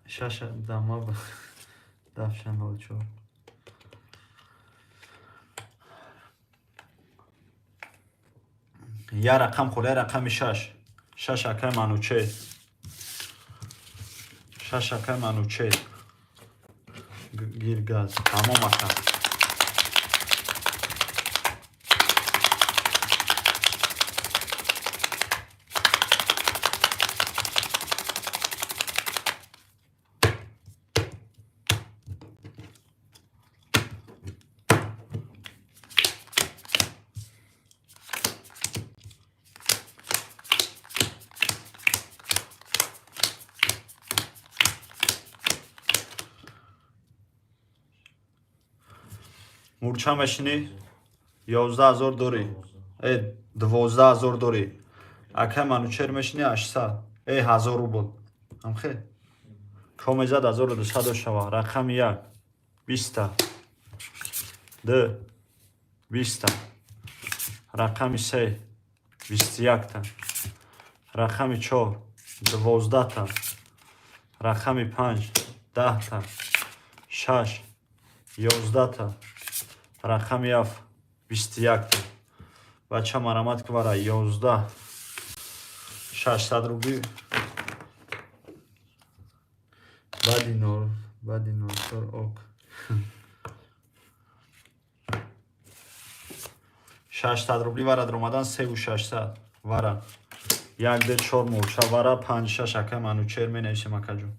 6 дама дафша 04. Я рақам холия, рақами шаш. Шаш, акай Манучер. Шаш, акай Манучер. Гиргаз. Тамом, ака. Мурча мешинӣ? 11 000 дорӣ. Э, 12 000 дорӣ. Акай Манучер, мешинӣ 800. Э, 1000 рубл. Амхе? Комезад 1200 шава. Рақами як. Биста. Ду. Биста. Рақами се. 21-та. Рақами чор. 12-та. Рақами панҷ. 10-та. Шаш. 11-та. Рақами ҳафт. 21-та. Бача, марамат ки вара 11 600 рубли. Баъди нол, баъди нолчор ок. 600 рубли вара даромадан 3600. Вара. Як, ду, чор мурча вара, панҷ, шаш, акай Манучер менависем, акаҷон.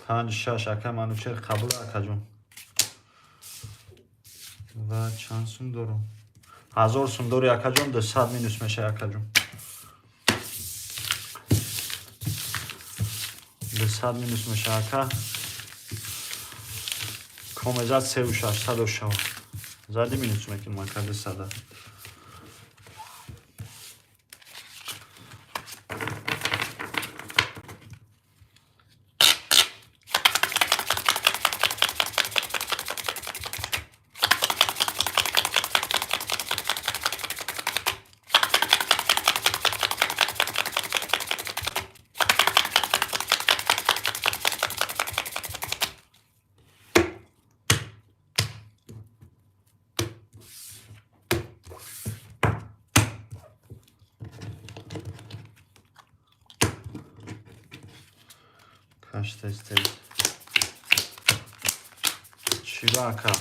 Панҷ, шаш, акай Манучер, қабул, акаҷон. Ва чанд сум дорам? 1000 сум дори, акаҷон, 200 минус мешавад, акаҷон. 200 минус мешавад, ака. Комезад 3600 шава. Зади минус мекунем, ака, 200. Каш тез тез. Чӣ ба, ака?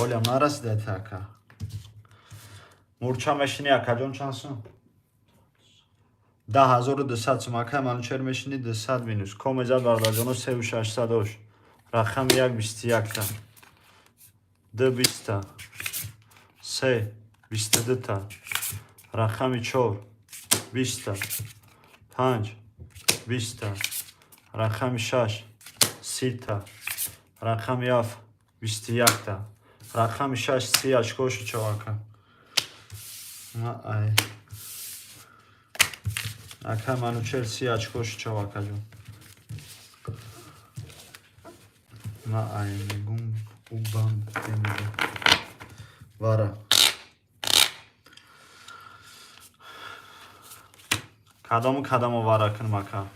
Олям нарасидаед, ака. Мурча мешинӣ, акаҷон, чанд сум? 10 200 сум, акай Манучер, мешинӣ 200 минус. Комезад, бародарҷоно, 3600 ош. Рақами як 21-та. Ду 20-та. Се 22-та. Рақами чор 20-та. Панҷ 20-та. Рақами шаш 30-та. Рақами ҳафт 21-та. Рақами шаш 30 очкошу чо, ака. Ай. Ака Манучер, 30 очкошу чо, акаҷон. Ма ай мегум убам демида. Вара. Кадому кадому вара кунам, ака?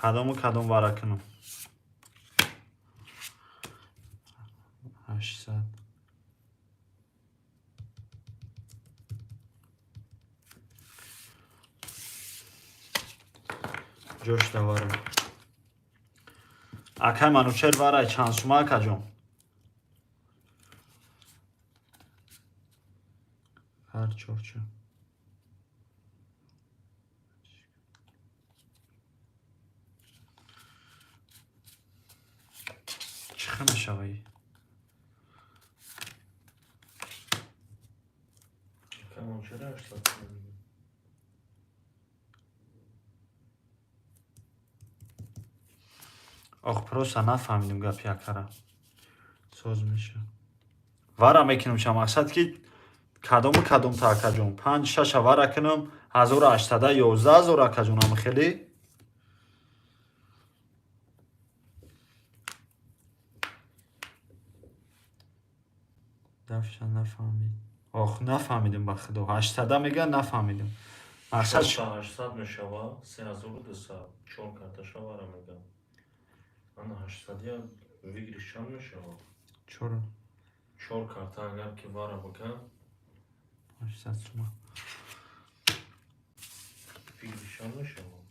Кадому кадом вара кунам? 800. Ҷош давара. Акай Манучер, варай чанд сума, акаҷон? Ҳар чорча. Чӣ хел мешавад? Камон, чера 800 сум? Ох, просто нафаҳмидим гапи акара. Соз меша. Вара мекунам ша, мақсад ки кадому кадомта, акаҷон? Панҷ шаша вара кунам, 1800 11 000, акаҷон, ам хеле? Дафша нафаҳмид. Ох, нафаҳмидим, ба худо. 800 мега, нафаҳмидим. Мақсад 800 мешава, 3200. Чор карташа вара мегам. Ана 800 я выигрыш чанд мешава? Чора. Чор карта агар ки вара бикан. 800 сума. Фикришон мешавад.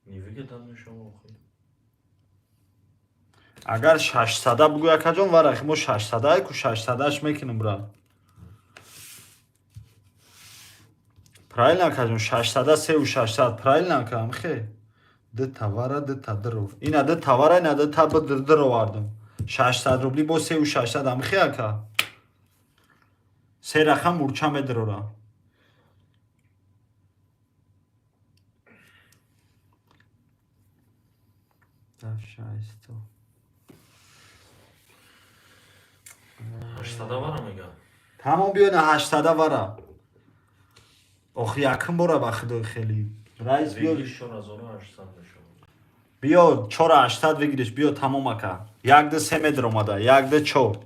Невыгодно мешавад охи. Агар 600 бугӯй, акаҷон, варахи мо 600 ку 600-аш мекунем, брат. Правильно, акаҷон, 600 сеу 600, правильно, ака, амхе? Ду тавара, ду та дуров. Ина ду тавара, ина ду та дур овардам. 600 рубли бо сеу 600, амхе, ака? Се рақам мурча медурора. Да, шайсто. 800 вара мегам. Тамом, биё на 800 вара. Охи якум бора, ба худои хели. Раис, биё. Выигрыш 4800 мешавад. Биё, 4800 выигрыш, биё, тамом, ака. Як ду се метр омада, як ду чор.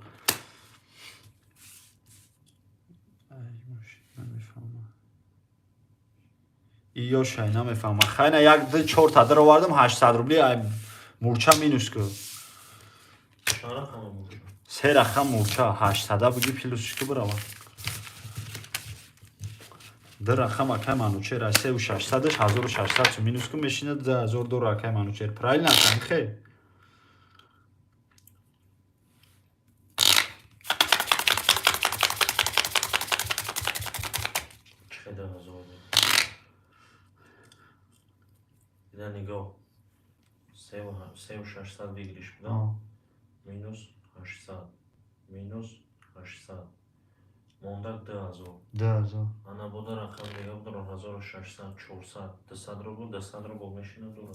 Иёшай намефаҳмам. Хайна, як ду чорта дар овардам, 800 рубли ай мурча минус ку. Чанд рақама мурча? Се рақам мурча, 800 буги, плюсш ку, бирава. Ду рақам, акай Манучер, ай сеу 600-ш 1600 сум минус ку, мешинад 2000 дора, акай Манучер. Правильно, акай, хе? Чӣ қадар ҳазор? Ида нигоҳ. 3600 выигрыш буда. Минус 800. Минус 800. Мондак 2000. 2000. Ана буда рақам дига будро 1600, 400, 200 рубл, 200 рубл мешинад дура.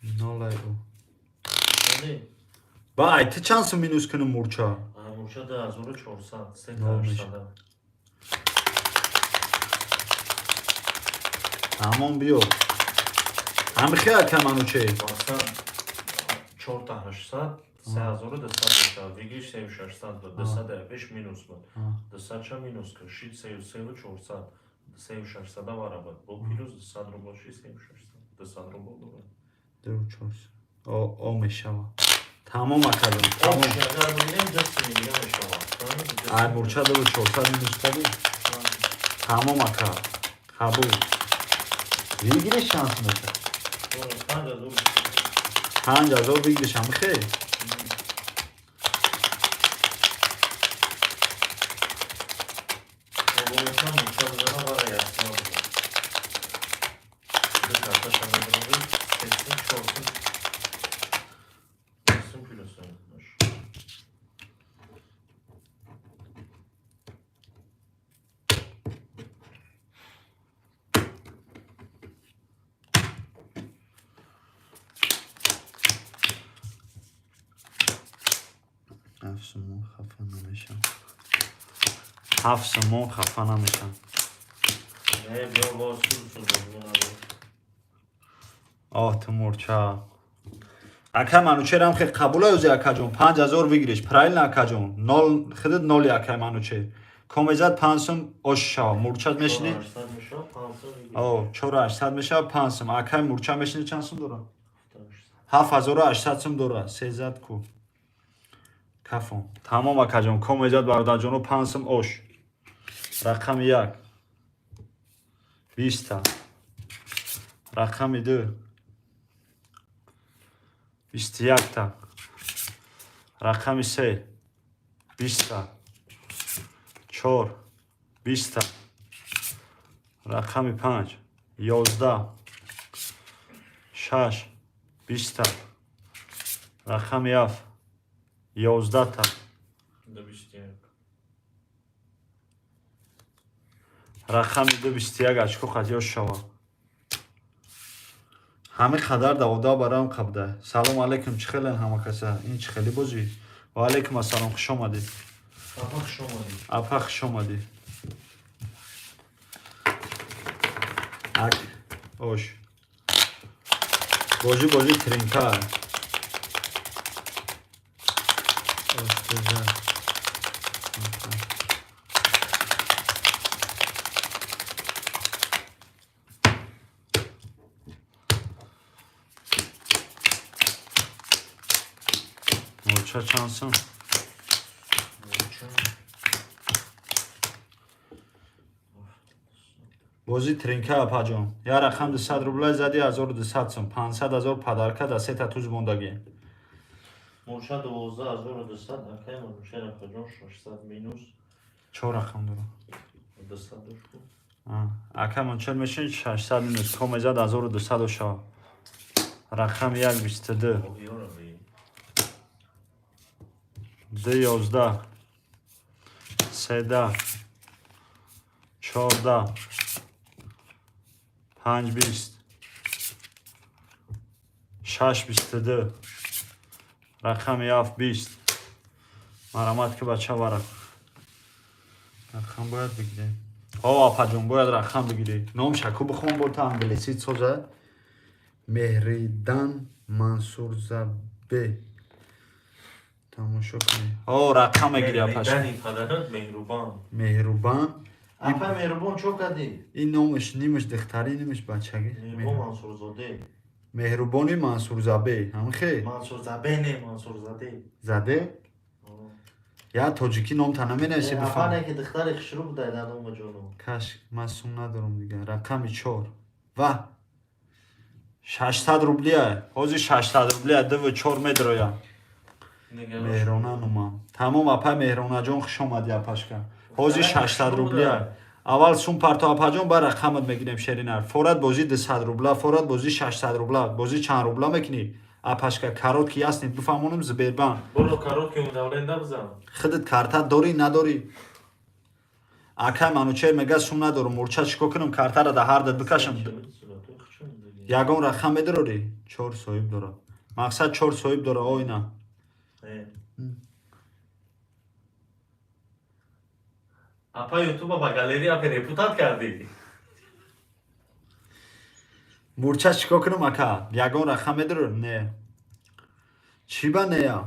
Нолай ӯ. Шади? Ба ай ту чанд сум минус кунам мурча? Ана мурча 2400, се Нол мешавад. 800. Тамом, биё. Ҳамихе, ака Манучер. Масалан, 4 та 800, 3200 мешавад. Выигрыш 3600 буд, 200 пеш минус буд. 200 ча минус кар, шид 33 400. 3600 вара буд. Бо плюс 200 рубл шид 3600. 200 рубл дорад. Ду чор. О, о мешава. Тамом, акаҷон, тамом. Общий агар бигирем, 200 дига мешавад. Ай мурча ду 400 минус кардӣ. Тамом, ака. Қабул. Выигрыш шанс меша. 5000. 5000 выигрыш, ҳамихе? Оболочан мурча бизана, вара яксона буд. Ду карта шамедрови, сесум, чорсум. Сесум плюс. Ҳафт сумон хафа намешам. Ҳафт сумон хафа намешам. Не, биё боз суд суд бозӣ. Оҳ, ту мурча. Акай Манучерам хе қабула ӯзи, акаҷон. 5000 выигрыш. Правильно, акаҷон. Нол худат ноли, акай Манучер. Комезад 5 сум ош шава. Мурча мешини? 800 мешавад, 500. О, 4800 мешава, 5 сум. Акай мурча мешини, чанд сум дора? 7800 сум дора. Сезад ку. Кафон. Тамом, акаҷон. Комезад, бародарҷоно, 5 сум ош. Рақами як. 20 та. Рақами ду. 21 та. Рақами се. 20 та. Чор. 20 та. Рақами панҷ. 11. Шаш. 20 та. Рақами ҳафт. 11 та. До 21. Рақами ду, 21 очко хатиёш шава. Ҳамин қадар давода барам қабда. Салом алейкум, чӣ хелен ҳама каса? Ин чӣ хеле бозӣ? Ва алейкум ассалом, хуш омадед. Апа, хуш омадед. Апа, хуш омадӣ. Ак ош. Бозӣ, бозӣ тринка. Ош бизан. Мурча чанд сум? Мурча. Бозӣ тринка, апаҷон. Я рақам 200 рубла зади, 1200 сум. 500 ҳазор подарка да сета туз мондагӣ. Мурча 12 200, акай Манучер акаҷон, 600 минус. Чор рақам дорам. 200 дошт. Ака Манучер мешин 600 минус. Ко мезад 1200 шава. Рақами як 22. Оҳиёра бе. Ду 11. Седа. 14. Панҷ 20. Шаш 22. Рақами ҳафт 20. Марамат ки, бача, варақ. Рақам бояд бигирем. О, апаҷон, бояд рақам бигирӣ. Ном шаку бихон бота англисӣ соза. Меҳридан Мансурзабе. Тамошо кунед. О, рақам мегирӣ, апаҷон. Меҳридани падарат Меҳрубон. Меҳрубан. Апа Меҳрубон, чо кардӣ? Ин номаш нимаш духтарӣ, нимаш бачагӣ. Меҳрубон Мансурзоде. Меҳрубони Мансурзабе. Ҳамхе? Мансурзабе не, Мансурзаде. Заде? Я тоҷикӣ номта наменависи бифаҳм. Апа, ки духтари хушрӯ будай дадома ҷоно. Каш ман сум надорам дигар. Рақами чор. Ва 600 рублия. Ҳозир 600 рублия дуву чор медроя. Меҳрона номам. Тамом, апа Меҳронаҷон, хуш омадӣ, апашка. Ҳозир 600 рублия. Аввал сум парто, апаҷон, ба рақамат мегирем, шеринар. Форат бозӣ 200 рубла, форат бозӣ 600 рубла. Бозӣ чанд рубла мекунӣ? Апашка, короткий ясный бифаҳмонам Сбербанк. Боло короткий удавлен бизан. Худат карта дорӣ, надорӣ? Акай Манучер мега сум надорам, мурча чико кунам, картара да ҳар дад бикашам. Ягон рақам медорӣ? Чор соҳиб дорад. Мақсад чор соҳиб дора, оина. Апа, ютуба ба галерея перепутать кардӣ. Мурча чико кунам, ака? Ягон рақам медорӣ? Не. Чӣ ба нея?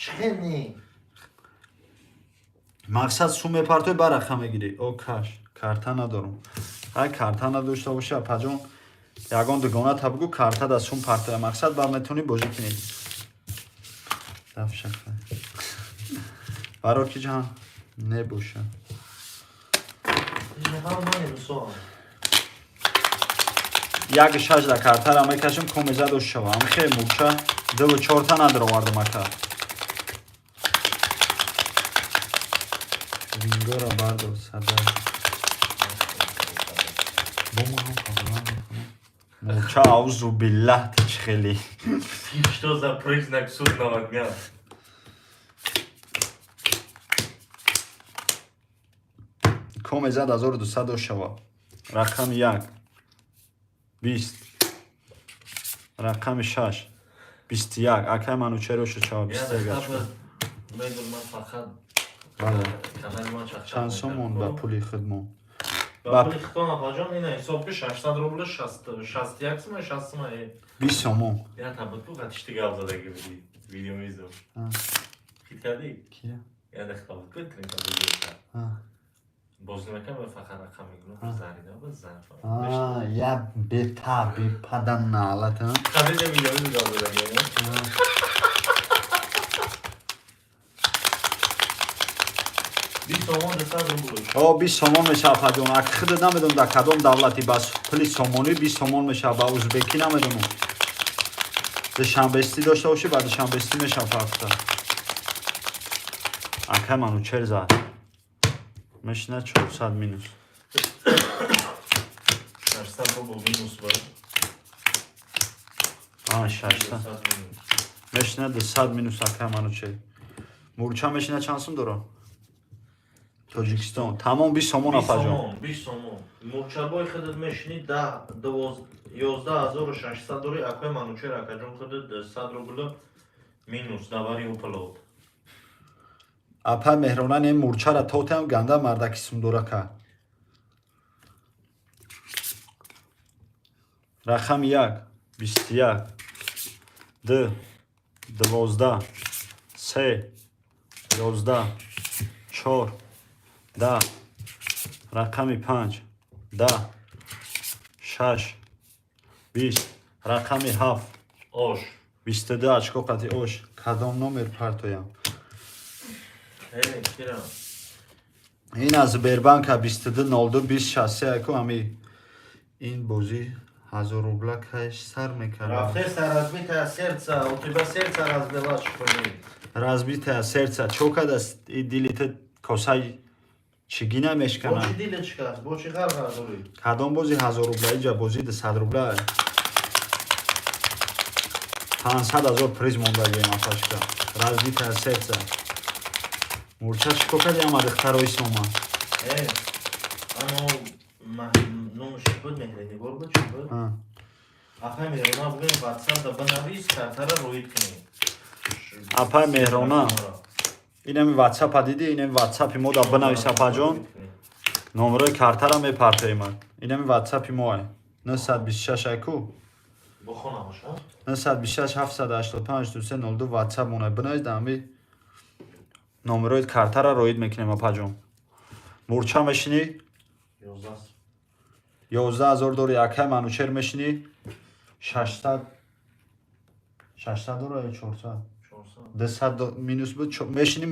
Чӣ не? Мақсад сум мепартой, ба рақам мегирӣ. О, каш карта надорам. Ай, карта надошта боши, апаҷон, ягон дугона та бугӯ, карта да сум партоя, мақсад ба метавонӣ бозӣ кунӣ. Дафшаха. Барор ки ҷаҳан небоша. Ҳама мани мисол. Як шаш да картара мекашем, комеза дошт шава. Амхе мурча дуву чорта надаровардам, ака. Вингора бардор сада. Бо мо ҳам қабулан мекунам. Мурча, аузу биллаҳ, ти чӣ хеле. Что за признак судного дня? Комезад 1200 дошт шава. Рақами як 20, рақами шаш 21. Акай Манучерошу шава 21 ачка. Медонам, фақат Бале. канали ман чақчақ. Чанд сомон ба пули худмон? Ба пули худтон, апаҷон, ина ҳисоб ки 600 рубл 61 сума, 60 сума. 20 сомон. Я табут ку қатишти гап задаги буди видеомизо. Хит кардӣ? Кия? Я дехта буд ку тринка видео. Боз намекам, фақат рақам мегирам, зарида ба зан. А, я бета бепадан налат, а? Хадиҷа видеомизо гап задаги. 20 сомон 200 рубл. О, 20 сомон мешава, апаҷон. Ак худат намедонам дар кадом давлати ба пули сомонӣ 20 сомон мешава, ба узбекӣ намедонам. Душанбестӣ дошта бошӣ, ба душанбестӣ мешава фарқта. Акай Манучер зад. Мешина 400 минус. 600 рубл минус буд. А, 600. 200 минус. Мешина 200 минус, акай Манучер. Мурча мешина чанд сум дора? Тоҷикистон. Тамом, 20 сомон, апаҷон. Сомон, 20 сомон. Мурчабои худат мешини 10 11 600 дори, акои Манучер акаҷон, худат 100 рубл минус давари уплот. Апа Меҳрона, не мурчара тотам ганда мардаки сумдора кард. Рақами як 21, ду 12, се 11, чор 10, рақами панҷ 10, шаш 20, рақами ҳафт Ош. 22 очко қати ош. Кадом номер партоям? Э, кира. Ин аз Сбербанка 2202 2063 айку ами ин бозӣ 1000 рубла кайш сар мекард. Рафтеса разбитая сердце, у тебя сердце разбилась, что ли? Разбитая сердце чо кадаст, и дили ту косаи чигӣ намешкана. Бо чӣ дилет шикаст? Бо чӣ ғарғара дорӣ? Кадом бози 1000 рубла? Иҷа бози 200 рубла. 500 ҳазор приз мондагием, апашка. Разбитая сердце. Мурча, чӣ кор кардӣ, ама духтарои сома? Э, ано номаш чӣ буд, Меҳринигор буд, чӣ буд? А. Апай Меҳрона, бугӯем, WhatsApp да бинавис, картара роид кунем. Апай Меҳрона. Инами WhatsApp-а дидӣ, инами WhatsApp-и мо да бинавис, апаҷон. Номерои картара мепартоемад. Инами WhatsApp-и моа. 926 айку. Бухонамоша? 926 785 23 02 WhatsApp монай, бинавис, да ами номерои картара роид мекунем, апаҷон. Мурча, мешинӣ? 11. 11 ҳазор дори, акай Манучер, мешинӣ? 600 600 дора ё 400? 400. 200 минус буд, мешинӣ,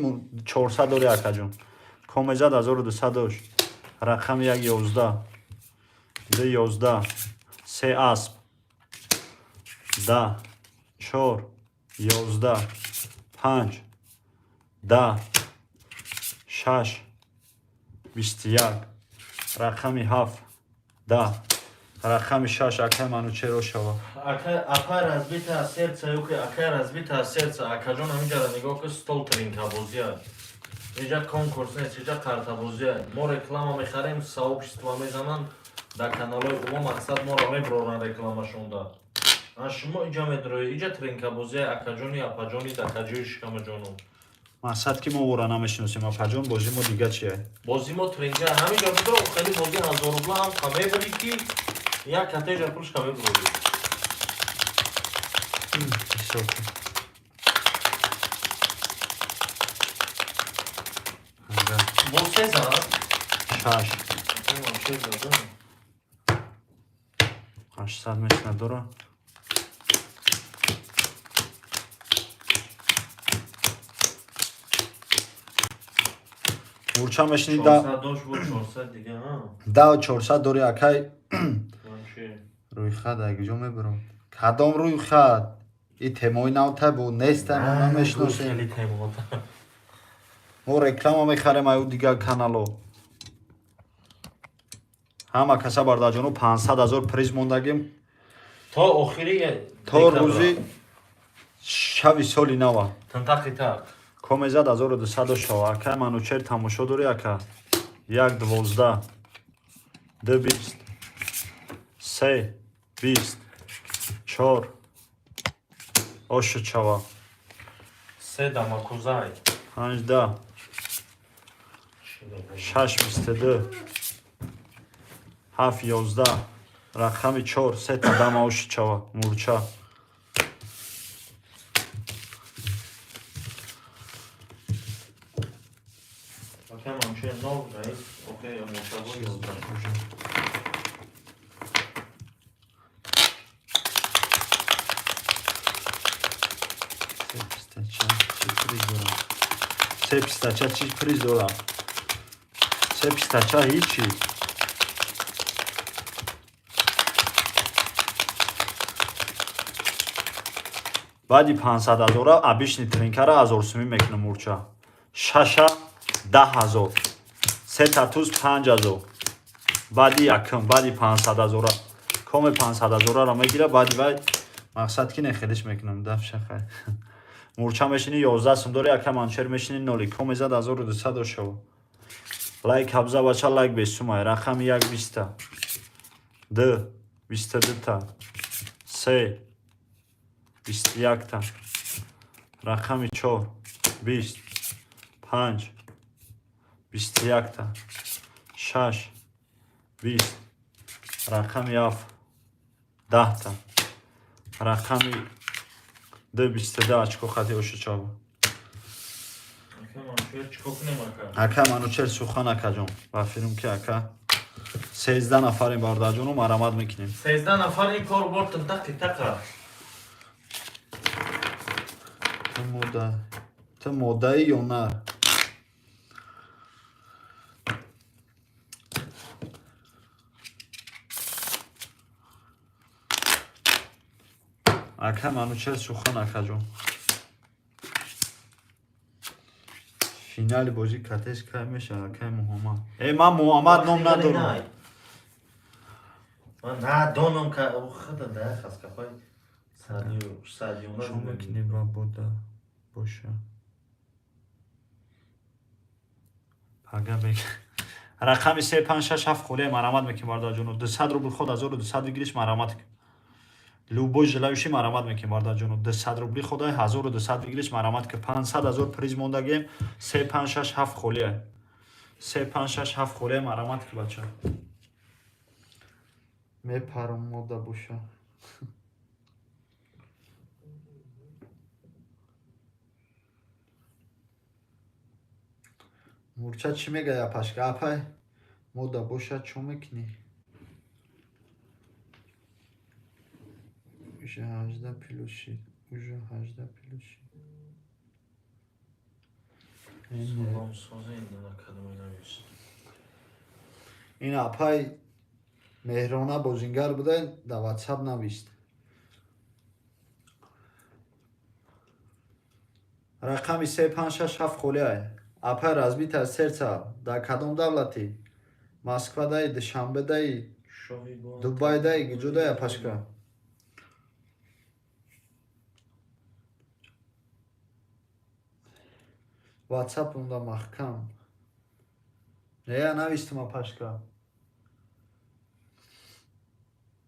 400 дори, акаҷон. Комезад 1200 дошт. Рақами як 11, ду 11, се асп, 10, чор 11, панҷ 10, шаш 21, рақами ҳафт 10, рақами шаш, акай Манучеро шава. Акай, апай разбитая сердце, ёки акай разбитая сердце, акаҷон, ҳаминҷара нигоҳ кун, стол тринкабозия. Иҷа конкурс нест, иҷа картабозия. Мо реклама мехарем, сообщество мезананд дар каналҳои умо, мақсад моро меброранд рекламашонда. А шумо иҷа медроед, иҷа тринкабозия, акаҷони, апаҷони, дакаҷои шикамаҷону. Мақсад ки мо ӯро намешиносем, апаҷон, бози мо дига чия? Бози мо тринка, ҳаминҷа бидро, хеле бози 1000 рубла ҳам қа мебарӣ, ки як катежа пулш қа мебурӣ. Ҳисоб кун. Ага. Бо се зад? Шаш. Се зад. 800 мешина дора. Мурча, мешини да? 400 дошт, бо 400 дига, ҳа. Да, 400 дори, акай. Вообще. Рӯйхат агиҷо мебарам? Кадом рӯйхат? И темои навта бу неста, мо намешиносем. Хеле темота. Мо реклама мехарем аю дигар канало. Ҳама каса, бардаҷоно, 500 ҳазор приз мондагим. То охири То рӯзи шави соли нава. Тантақи так. Комезад 1200 шава. Акай Манучер, тамошо дорӣ, ака? Як 12, ду 20, се 20, чор ошуд шава. Се дамакузай. Панҷ 10, шаш 22, ҳафт 11, рақами чор, сета дама ошуд шава, мурча. Акай Манучер нов раис, окей, мурчабо 11. Се пистача чӣ приз дорам? Се пистача чӣ приз дорам? Се пистача ҳичи. Баъди 500 ҳазора обычный тринкара 1000 сумӣ мекунам, мурча. Шаша 10 000, сета туз 5000. Баъди якм, баъди 500 ҳазора коме 500 ҳазораро мегира, баъди вай мақсад ки нехелиш мекунам дафшахай. Мурча, мешини? 11 сум дори, ака Манучер, мешини? Ноли коме зад 1200 шава. Лайк ҳабза, бача, лайк бесумай. Рақами як 20-та, д 22-та, се 21-та, рақами чор 20, панҷ 21-та, шаш 20, рақами ҳафт 10-та, рақами д 22 очко хати ошучава. Ака Манучер, чӣ кор кунем, ака? Ака Манучер, сухан, акаҷон, ба филм ки, ака, 13 нафарем, бародарҷону, марамат мекунем. 13 нафар, ин кор бор тантақи тақа. Ту мода, ту модаӣ ё нар? Ака Манучер сухан, акаҷон. Финали бозӣ катес кай мешавад, акай Муҳаммад? Э, ман Муҳаммад ном надорам. Ман надонам, ка худа да хаскафай садиё садиёна. Чо мекунӣ ба бода боша? Пага бег. Рақами 3 5 6 7 холия марамат мекунем, бародарҷоно. 200 рубл ход 1200 выигрыш, марамат. Любой желающий марамат мекунем, бародарҷоно. 200 рубли ходай 1200 выигрыш, марамат, ки 500 ҳазор приз мондагем. 3 5 6 7 холия. 3 5 6 7 холия, марамат ки, бача. Мепарам, мода боша. Мурча чӣ мегӯяд, апашка? Апай, мода боша, чо мекунӣ? Уже 18 плюс шид. Уже 18 плюс шид. Салом, соза ин кадоме навишт? Ин апай Меҳрона бозингар буда, дар ватсап навист. Рақами 3 5 6 7 холия. Апай, разбитое сердце, дар кадом давлатӣ? Москвадаи, Душанбедаи, Шоҳи бо Дубайдаи, куҷодаи, апашка? Ватсап унда маҳкам. Не, навистум, апашка.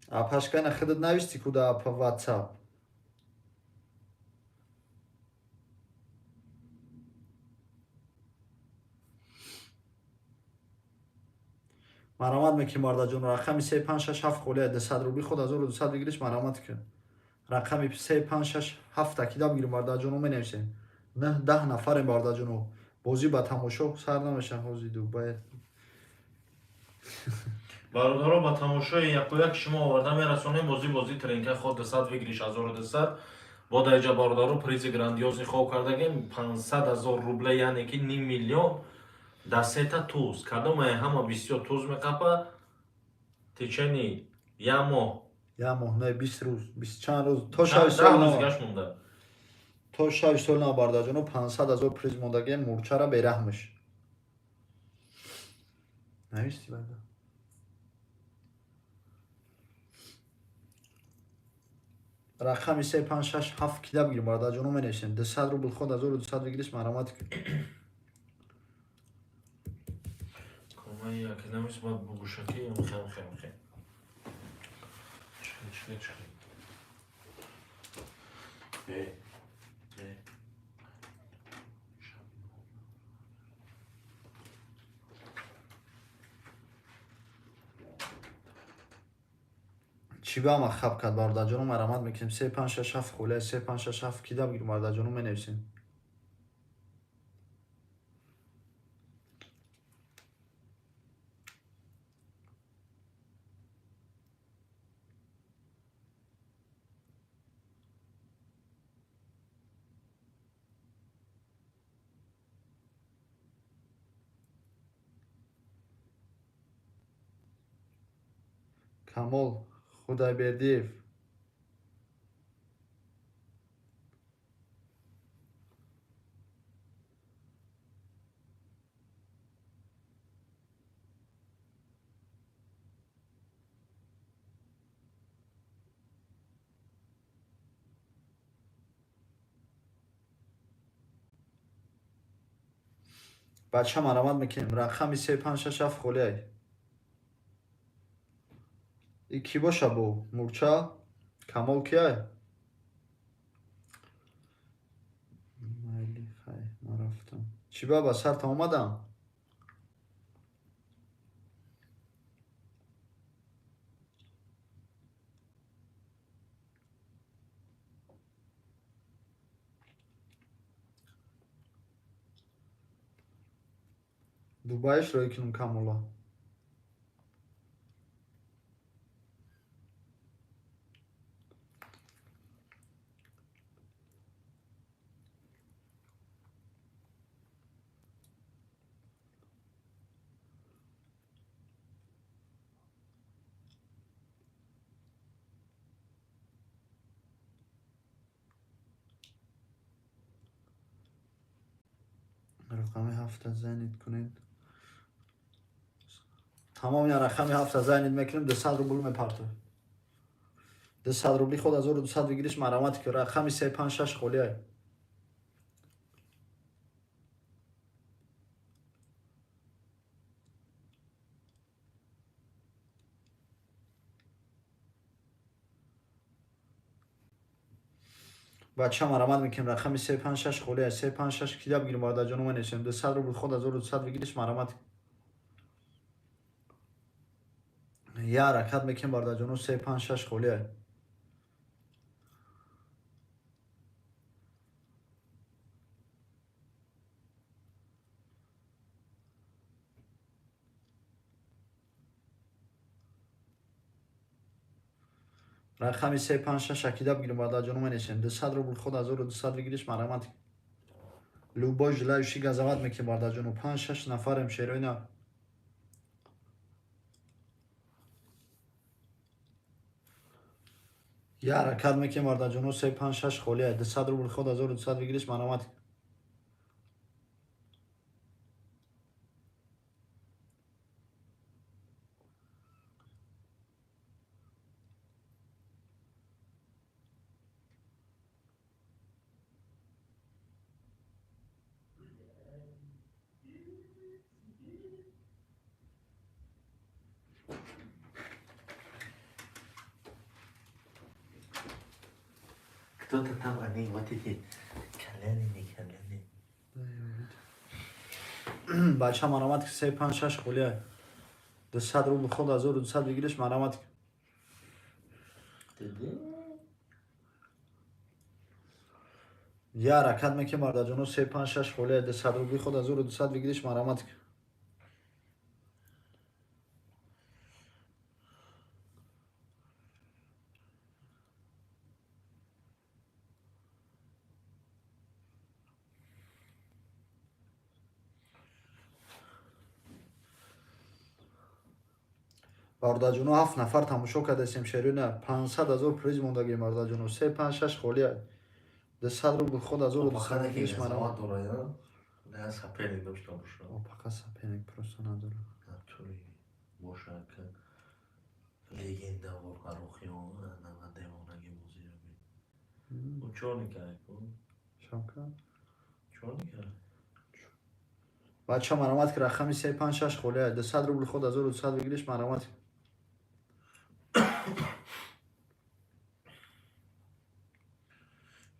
Апашка, на худат нависти куда апа ватсап? Марамат мекунем, бародарҷон. Рақами 3 5 6 7 холия, 200 рубли худ 1200 выигрыш, марамат кун. Рақами 3 5 6 7 такида бигирем, бародарҷоно, менависем. 9 10 нафарем, бародарҷоно. Бозӣ ба тамошо сар намешавад ҳозир Дубай. Бародаро, ба тамошои якояк шумо оварда мерасонем бозӣ тренка ход 200 выигрыш 1200. Бо даиҷа, бародаро, призи грандиозный хоб кардагем, 500 ҳазор рубля, яъне ки ним миллион да сета туз. Кадомае ҳама бисёр туз меқапа течени як моҳ? Як моҳ не, 20 рӯз, бист чанд рӯз, то шави 10 соли рӯз нав. дигаш монда. То шави соли нав, бародарҷоно, 500 ҳазор приз мондагем, мурчара бераҳмш. Нависти бада. Рақами 3 5 6 7 кида бигирем, бародарҷоно, менависем. 200 рубл ход 1200 выигрыш, марамат кун. Комаи яке навис, баъд бугӯшаки хем хем хем. Чихе чихе чихе. Э. Э. Чӣ ба ма хаб кард, бародарҷоно, марамат мекунем. 3 5 6 7 холия, 3 5 6 7 кида бигирем, бародарҷоно, менависем. Камол Худайбердиев. Бача, марамат мекунем. Рақами 3 5 6 7 холияй. И кӣ боша бо? Мурча? Камол кияй? Майли, хай, ман рафтам. Чӣ ба ба сарта омадам? Дубайш рӯй кунам Камола. Рақами ҳафта занид кунед. Тамоми рақами ҳафта занид мекунем, 200 рубл мепартоем. 200 рубли худ 1200 бигириш марамат ки рақами 3 5 6 холия. Бача марамат мекунем рақами 3 5 6 холия 3 5 6 кида бигирем бародарҷоно ман несем 200 рубл худ 1200 бигириш марамат. Я ҳаракат мекунем бародарҷоно 3 5 6 холия. Рақами 3 5 6 акида бигирем бародарҷоно ман несем 200 рубл худ 1200 бигириш марамат. Любой желающий газават мекунем бародарҷоно 5 6 нафарем шероина. Я ҳаракат мекунем бародарҷоно 3 5 6 холия 200 рубл худ 1200 бигириш марамат. Кто-то там, они вот эти коляне, не коляне. Бача марамат 3 5 6 холия 200 рубл худ 1200 бигириш марамат. Я ҳаракат мекунем бародарҷоно 3 5 6 холия 200 рубли худ 1200 бигириш марамат. Бародарҷоно 7 нафар тамошо кардасем шерина 500 000 приз мондагем бародарҷоно 3 5 6 холия 200 рубл худ 1200 бигириш марамат. Не соперник дошта боша. Пока соперник просто надора. Натури боша ка легенда во Фаррухиён на девонаги бозиро би. У чор никай ку? Шавка? Чор никай. Бача марамат ки рақами 3 5 6 холия 200 рубл худ 1200 бигириш марамат.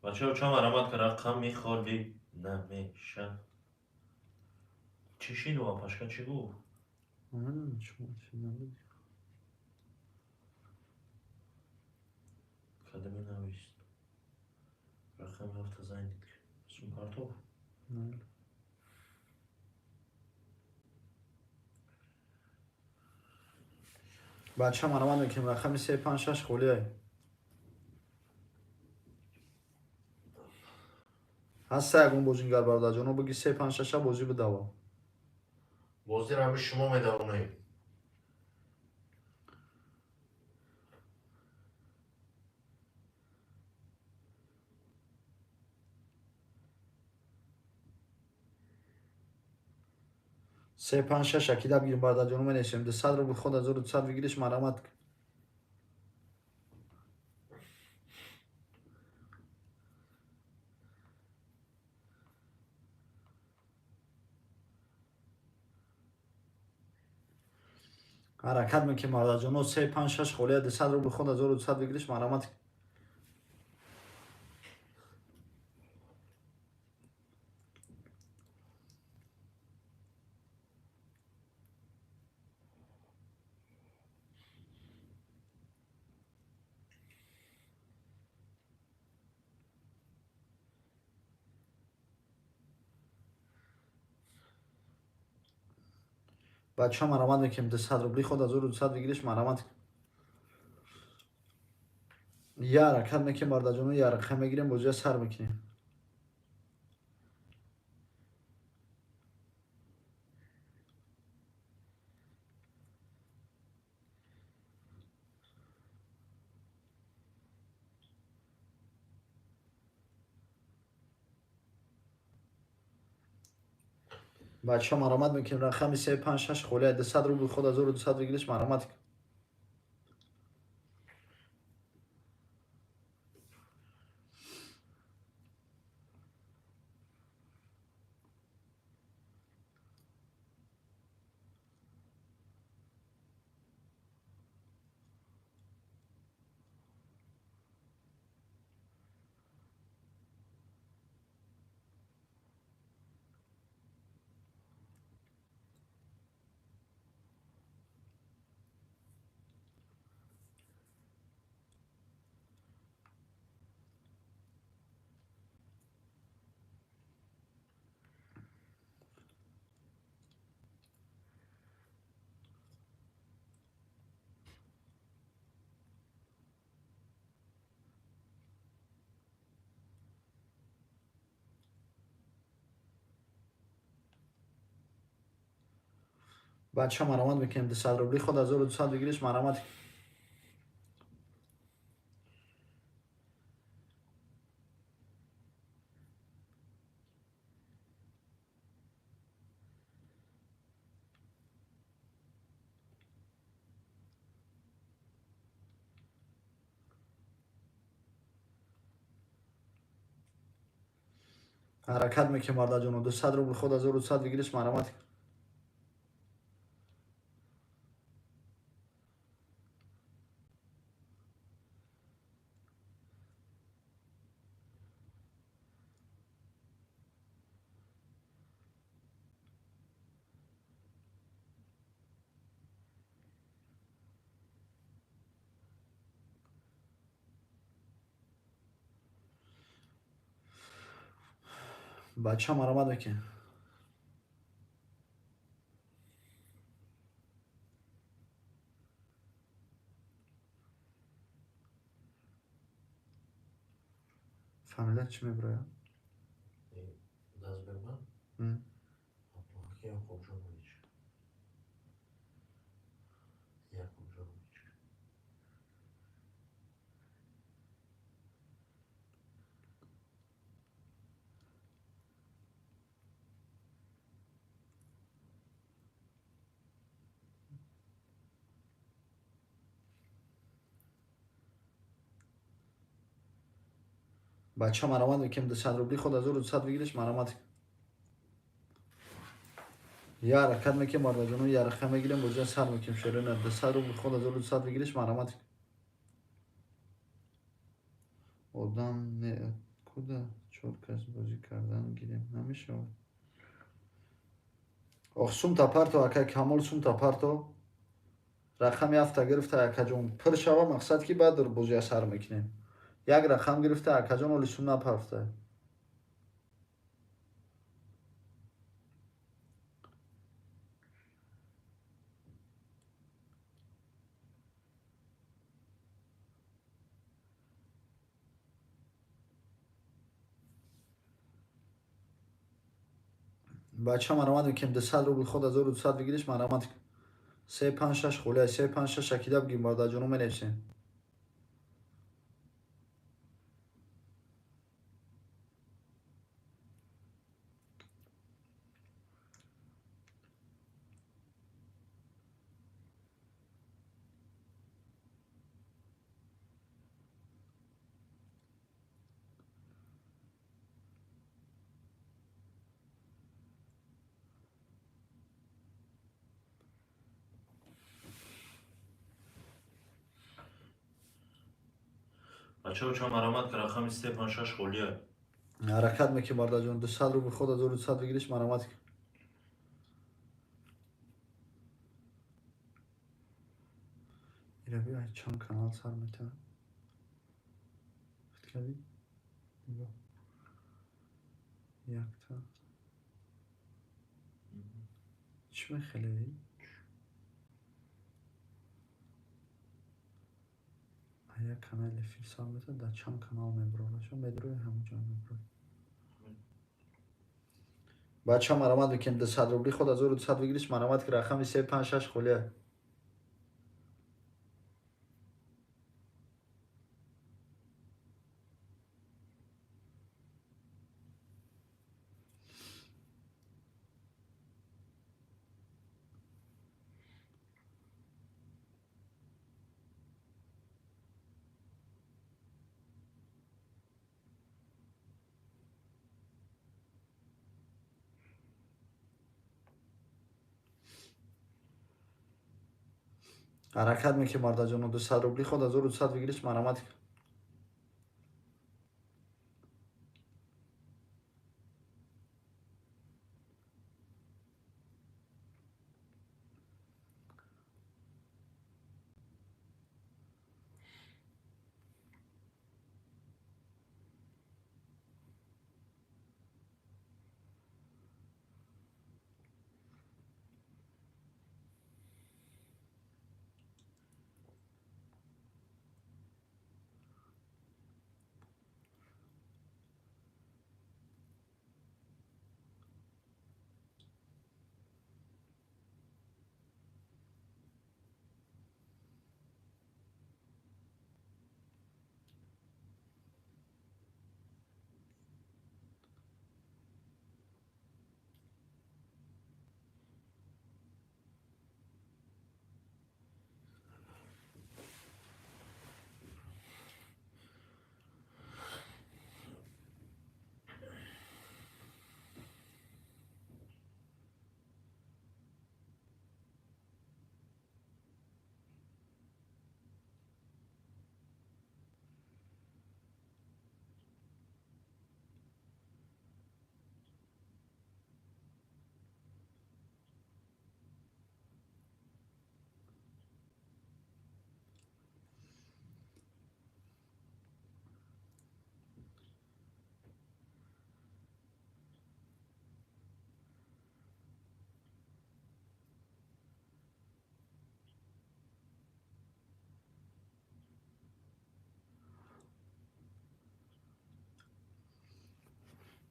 Бачаҳо ча марамат ки рақами холи намеша. Чӣ шид ва пашка чӣ гуфт? Кадаме навист. Рақами ҳафта занид. Сумпартов. Бача марамат мекунем рақами 3 5 6 холия. Ҳаста ягон бозингар бародарҷоно биги 3 5 6 бозӣ бидава. Бозиро ҳами шумо медавонед. Се 5 6 акида бигирем бародарҷоно менесем 200 рубл худ 1200 бигириш марамат. Ҳаракат мекунем бародарҷоно 3 5 6 холия 200 рубл худ 1200 бигириш марамат. Бача марамат мекунем 200 рубли худ 1200 бигириш марамат. Я ҳаракат мекунем бародарҷоно я рақам мегирем бозия сар мекунем. Бачаҳо, маромад мекунем, рақами 3, 5, 6 холия, 200 рубл ход, 1200 выигрыш, маромад. Бачаҳо, маромад мекунем, 200 рубли ход, 1200 выигрыш, маромад. Ҳаракат мекунем, бардаҷоно, 200 рубл ход, 1200 выигрыш, маромад. Бачаҳо, маромад мекунем. Фамилия чӣ мебирояд? Даст берман? М. Абдулҳаким Яқубҷонович. Яқубҷонович. Бачаҳо, маромад мекунем, 200 рубли ход, 1200 выигрыш, маромад. Я ҳаракат мекунем, бардаҷоно, я рақам мегирем, бозия сар мекунем, шерина, 200 рубл ход, 1200 выигрыш, маромад. Одам не куда чор кас бозӣ кардан гирем, намешавад. Ох, сумта парто, ака Камол, сумта парто. Рақами ҳафта гирифта, акаҷон, пир шава, мақсад ки баъд бозия сар мекунем. Як рақам гирифта, акаҷон, оли сум напарфта. Бача, маромад мекунем, 200 рубл ход, 1200 выигрыш, маромад. 3, 5, 6 холия, 3, 5, 6 акида бигим, бардаҷоно, менависем. Бачаҳо, чо маромад ки рақами 3, 5, 6 холия. Ҳаракат мекунем, бардаҷон, 200 рубл ход, 1200 выигрыш, маромад. Ира биё, чанд канал сар метавад? Кардӣ? Нигоҳ. Якта. Чӣ мехелеи? Як канал эфир сар метавад, дар чанд канал мебурад. Медрои, ҳамон ҷо мебурад. Бачаҳо, маромад мекунем, 200 рубли ход, 1200 выигрыш, маромад ки рақами 3, 5, 6 холия. Ҳаракат мекунем, бародарҷоно, 200 рубли ход 1200 выигрыш, марамат.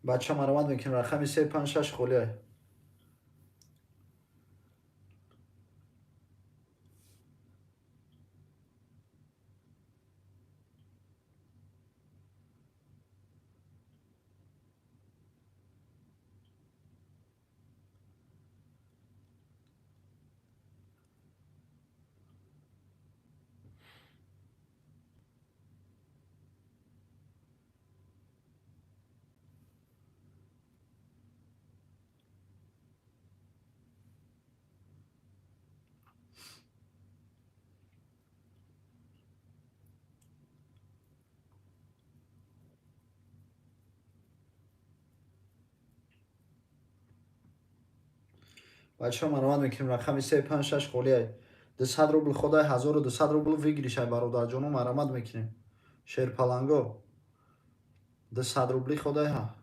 Бача, марамат мекунем, рақами се, панҷ, шаш холия. Бачаҳо, марамат мекунем, рақами се, панҷ, шаш холия. 200 рубл ходай, 1200 рубл выигрыш ай, бародарҷоно, марамат мекунем. Шерпаланго, 200 рубли ходай ҳа.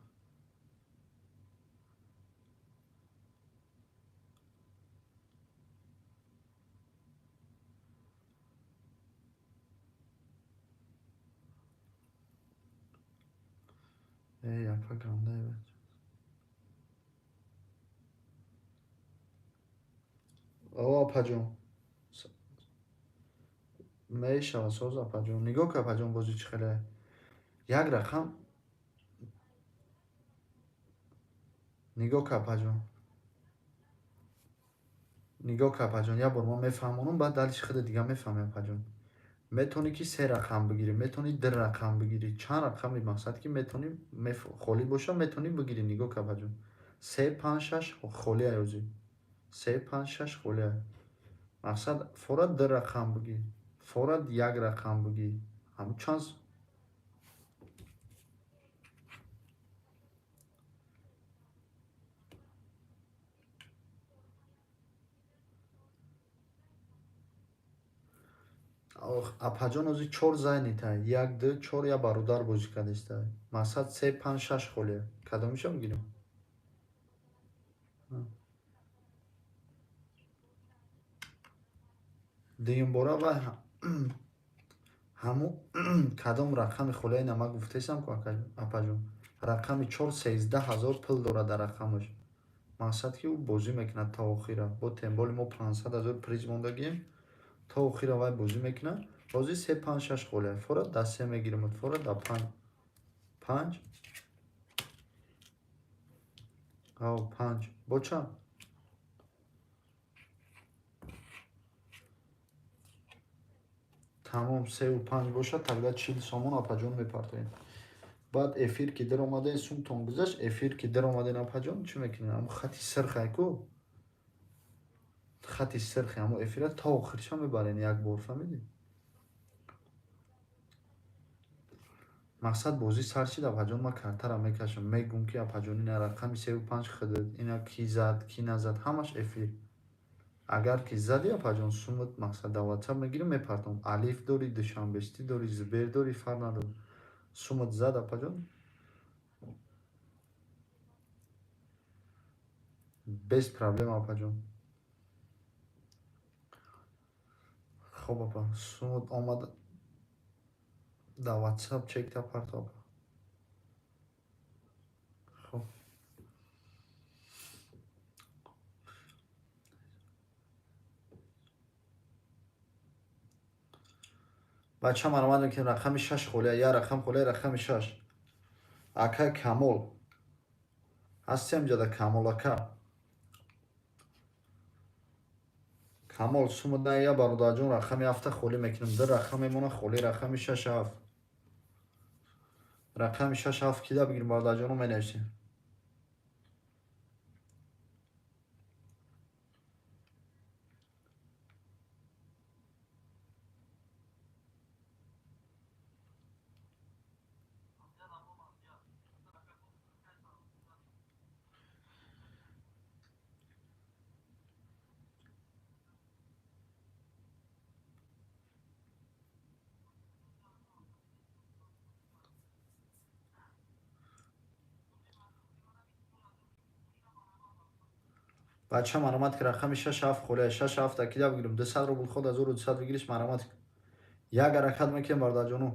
Эй, апа, гандай бач. О, апаҷон, мешава, соз, апаҷон. Нигоҳ ка, апаҷон, бозӣ чӣ хеле як рақам. Нигоҳ ка, апаҷон, нигоҳ ка, апаҷон, як бор ман мефаҳмонам, баъд дальше худа дига мефаҳмӣ, апаҷон. Метавонӣ ки се рақам бигирӣ, метавонӣ ду рақам бигирӣ, чанд рақами, мақсад ки метавонӣ холӣ боша, метавонӣ бигирӣ. Нигоҳ ка, апаҷон, се, панҷ, шаш холӣ аёзӣ, се, панҷ, шаш холия. Мақсад, фора ду рақам бигир, фора як рақам бигир, ҳам чанд. Апаҷон, ози чор зайнита, як, ду, чор, я бародар бозӣ кардиста. Мақсад, се, панҷ, шаш холия, кадомиша бигирем? Дуюмбора ва ҳамун кадом рақами холияи нама гуфтесам ку, апаҷон, рақами чор 13 000 пул дорад дар рақамаш. Мақсад ки ӯ бозӣ мекунад то охира, бо темболи мо 500 000 приз мондагием, то охира вай бозӣ мекунад. Бозӣ се, панҷ, шаш холия, фора да се мегирем, фора да панҷ, панҷ, ав, панҷ бо чанд. Тамом, сеу панҷ бошад, тогда 40 сомон, апаҷон, мепартоем. Баъд эфир ки даромаден, сумтон гузашт, эфир ки даромаден, апаҷон, чӣ мекунем? Ҳамн хати сирхай ку. Хати сирхи ҳамо эфира то охирша мебарен як бор, фаҳмидӣ? Мақсад бозӣ сар шид, апаҷон, ман картара мекашам, мегӯм ки апаҷон ина рақами севу панҷ худат, ина ки зад, ки назад, ҳамаш эфир. Агар ки зади апаҷон, сумат мақсад дар ватсап мегирам, мепартом. Алиф дорӣ, душанбестӣ дорӣ, зубер дорӣ, фарқ надорад. Сумат зад апаҷон, без проблем апаҷон. Хоб апа, сумат омад дар ватсап чекта парто апа. Хоб. Бача маромад мекунем рақами шаш холия, я рақам холия, рақами шаш. Ака Камол. Ҳастем ҷада Камол ака. Камол сумада я бародарҷон рақами ҳафта холӣ мекунем. Ду рақам мемона холӣ, рақами шаш ҳафт. Рақами шаш ҳафт кида бигирем бародарҷоно менависем. Бача маромад ки рақами шаш ҳафт холия, шаш ҳафт акида бигирем. 200 рубл ход 1200 бигириш маромад. Як ҳаракат мекунем бародарҷоно.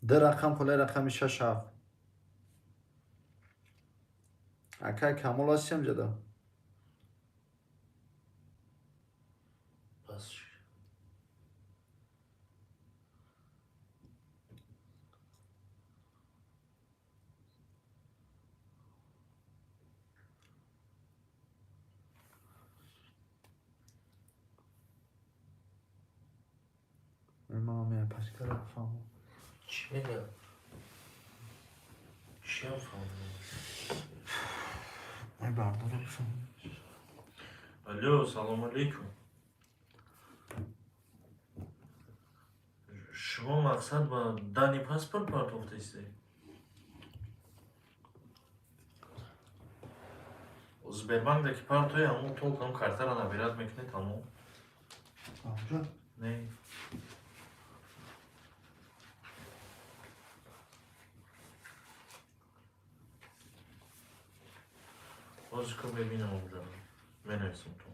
Ду рақам холия, рақами шаш ҳафт. Акай Камол ҳастем ҷада? Бас. Ман паскара фаҳмам. Чӣ мегӯяд? Чиам фаҳмам? Ай бардора фаҳмам. Алло, салом алейкум. Шумо мақсад ба дани паспорт партофтаистед? Сбербанкда ки партои ҳамон толкам картара набират мекунед ҳамон? Аҷа? Не. Боз ко бебинам онҷо. Менависам то.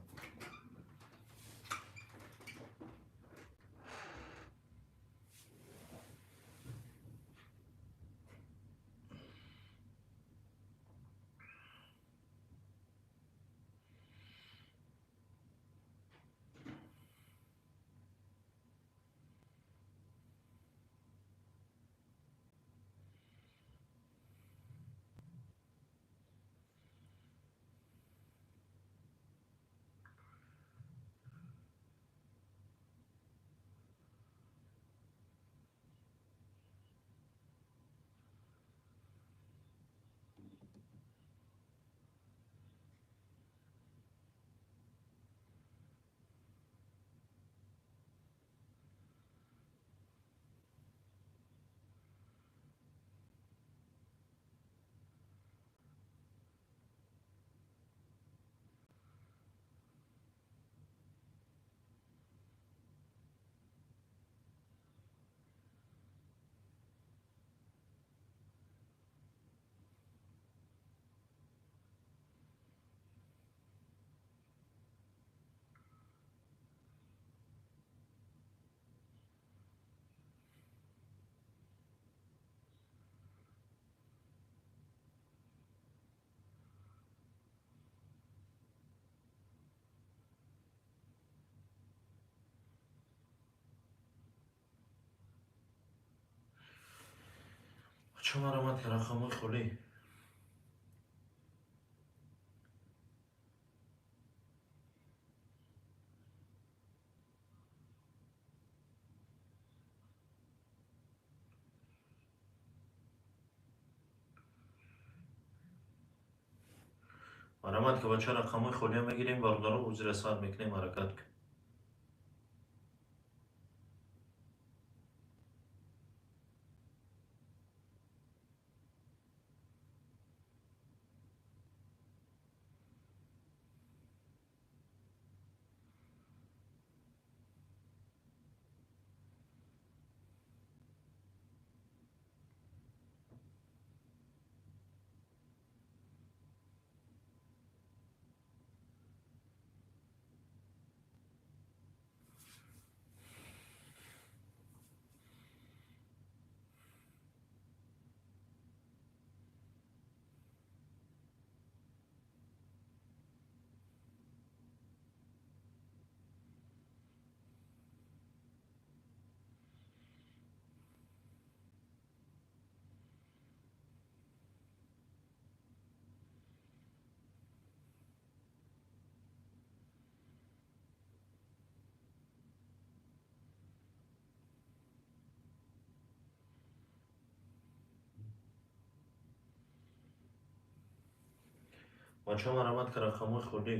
Чӣ маромад ки рақамҳои холӣ? Марамат ки, бача, рақамҳои холия мегирем, бародаро, бозира сар мекунем, ҳаракат ки. Бача, марамат ки, рақамҳои холӣ.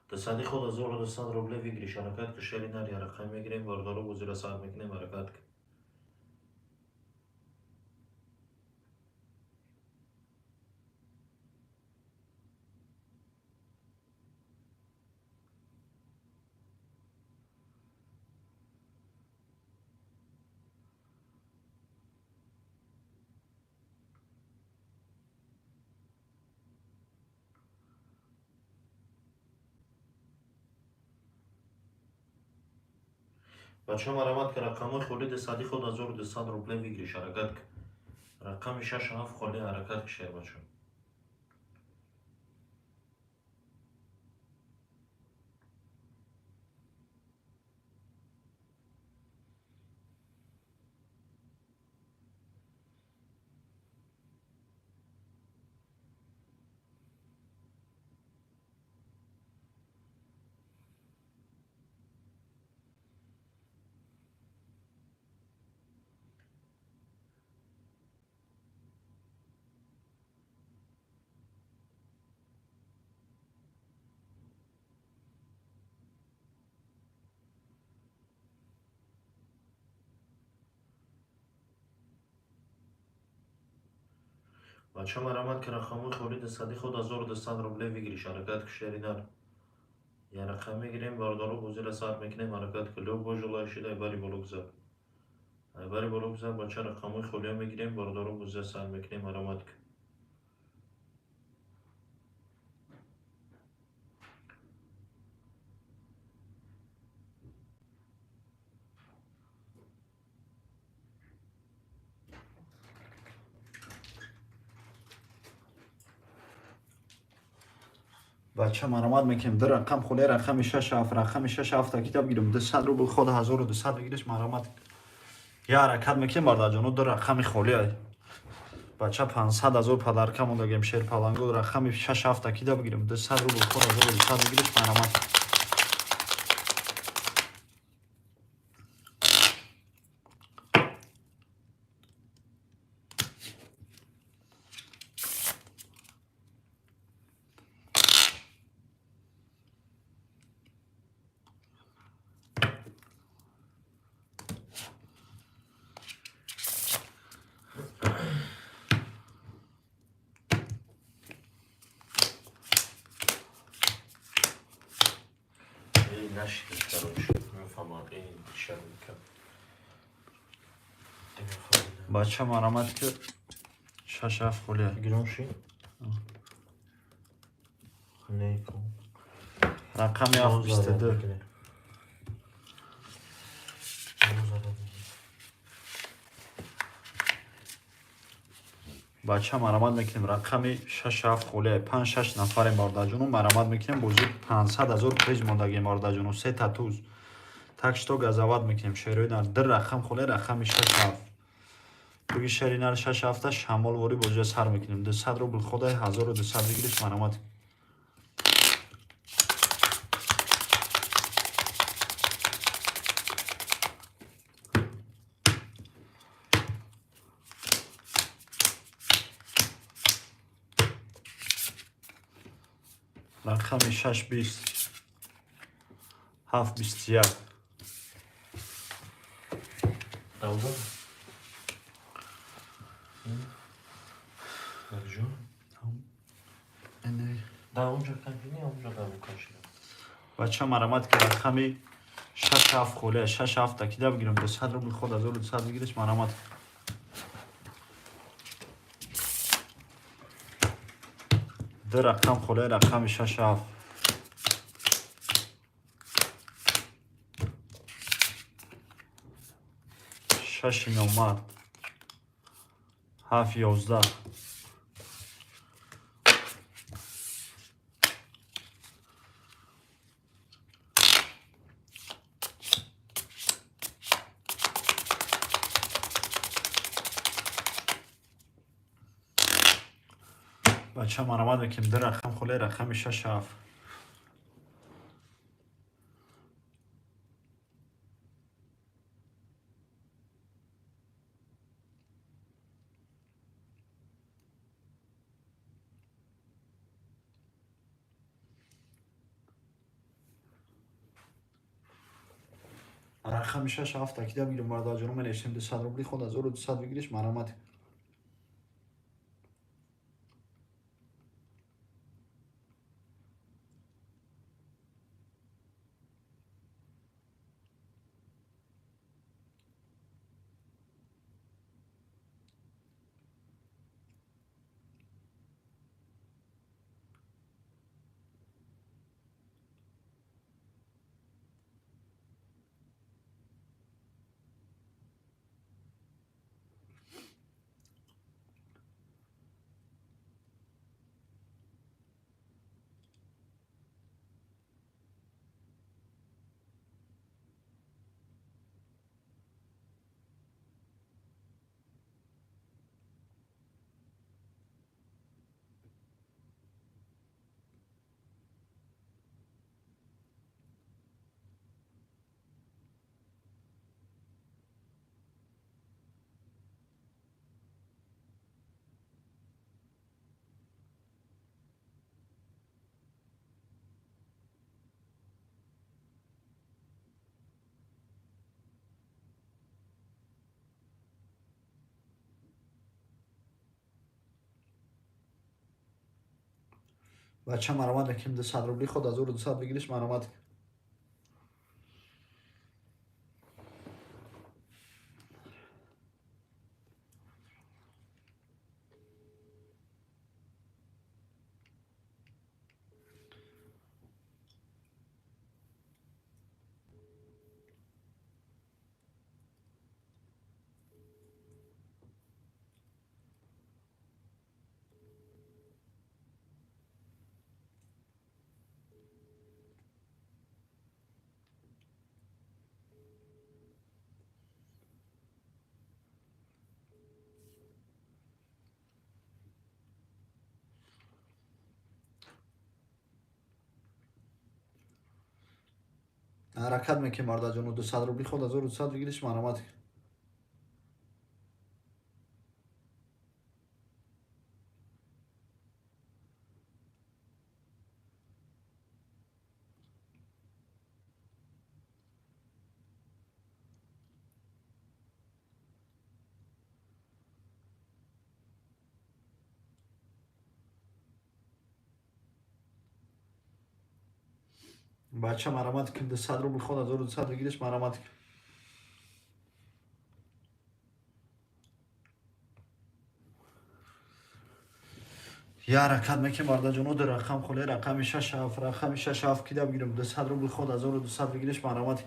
Дусади худ 1200 рубле выигрыш, ҳаракат ки, шери нари рақам мегирем, бародаро, бозира сар мекунем, ҳаракат ки. Бача, марамат ки, рақамҳои холӣ, дусади худ 1200 рубле выигрыш, ҳаракат ки. Рақами шаш ҳафт холӣ, ҳаракат ки, шербача. Бача, марамат ки, рақамҳои холӣ, дусади худ 1200 рубле выигрыш, ҳаракат ки, шери нар. Я рақам мегирем, бародаро, бозира сар мекунем, ҳаракат ки. Любой желающий айбари боло гузар. Айбари боло гузар, бача, рақамҳои холия мегирем, бародаро, бозира сар мекунем, марамат ки. Бача, марамат мекунем, ду рақам холия, рақами шаш ҳафт, рақами шаш ҳафта китоб гирем, 200 рубл худ 1200 выигрыш, марамат, я ҳаракат мекунем, бародарҷоно, ду рақами холия. Бача, 500 000 подарка мондагем, шерпаланго, рақами шаш ҳафта китоб гирем, 200 рубл худ 1200 выигрыш, марамат. Эй, нашид, короче, мефаҳмам, эй, шармика. Бача, марамат ки, шаш ҳафт холия. Гирон ши? Не, ку. Рақами ҳафт 22. Мекунем. Бача, марамат мекунем, рақами шаш ҳафт холия, панҷ шаш нафарем, бародарҷону, марамат мекунем, бозӣ 500 000 приз мондагем, бародарҷону, сета туз, так что газават мекунем, шерои нар, ду рақам холия, рақами шаш ҳафт буги, шери нар, шаш ҳафта шамолворӣ бозиа сар мекунем, 200 рубл ходай 1200 выигрыш, марамат. Рақами 6 20 7 21. Давда? Ҷон? Да, онҷо кабини, онҷо да кашидам. Бача, марамат ки рақами 6 7 холия, 6 7 такида бигирам, 200 рубл ход 1200 бигириш, марамат. Ду рақам холия, рақами 6 7. Шаши номард. 7 11. Бача, марамат мекунем, ду рақам холия, рақами 6 7. Рақами 6 7 такида бигирем, бародарҷоно, менависем 200 рубли ход 1200 бигириш, марамат. Бача, марамат мекунем, 200 рубли ход 1200 бигириш, марамат. Ҳаракат мекунем, бародарҷоно, 200 рубли ход 1200 бигириш, марамат. Бача, марамат кун, 200 рубл ход 1200 бигириш, марамат. Я ҳаракат мекунем, бародарҷоно, ду рақам холия, рақами 6 7, рақами 6 7 кида бигирем, 200 рубл ход 1200 бигириш, марамат.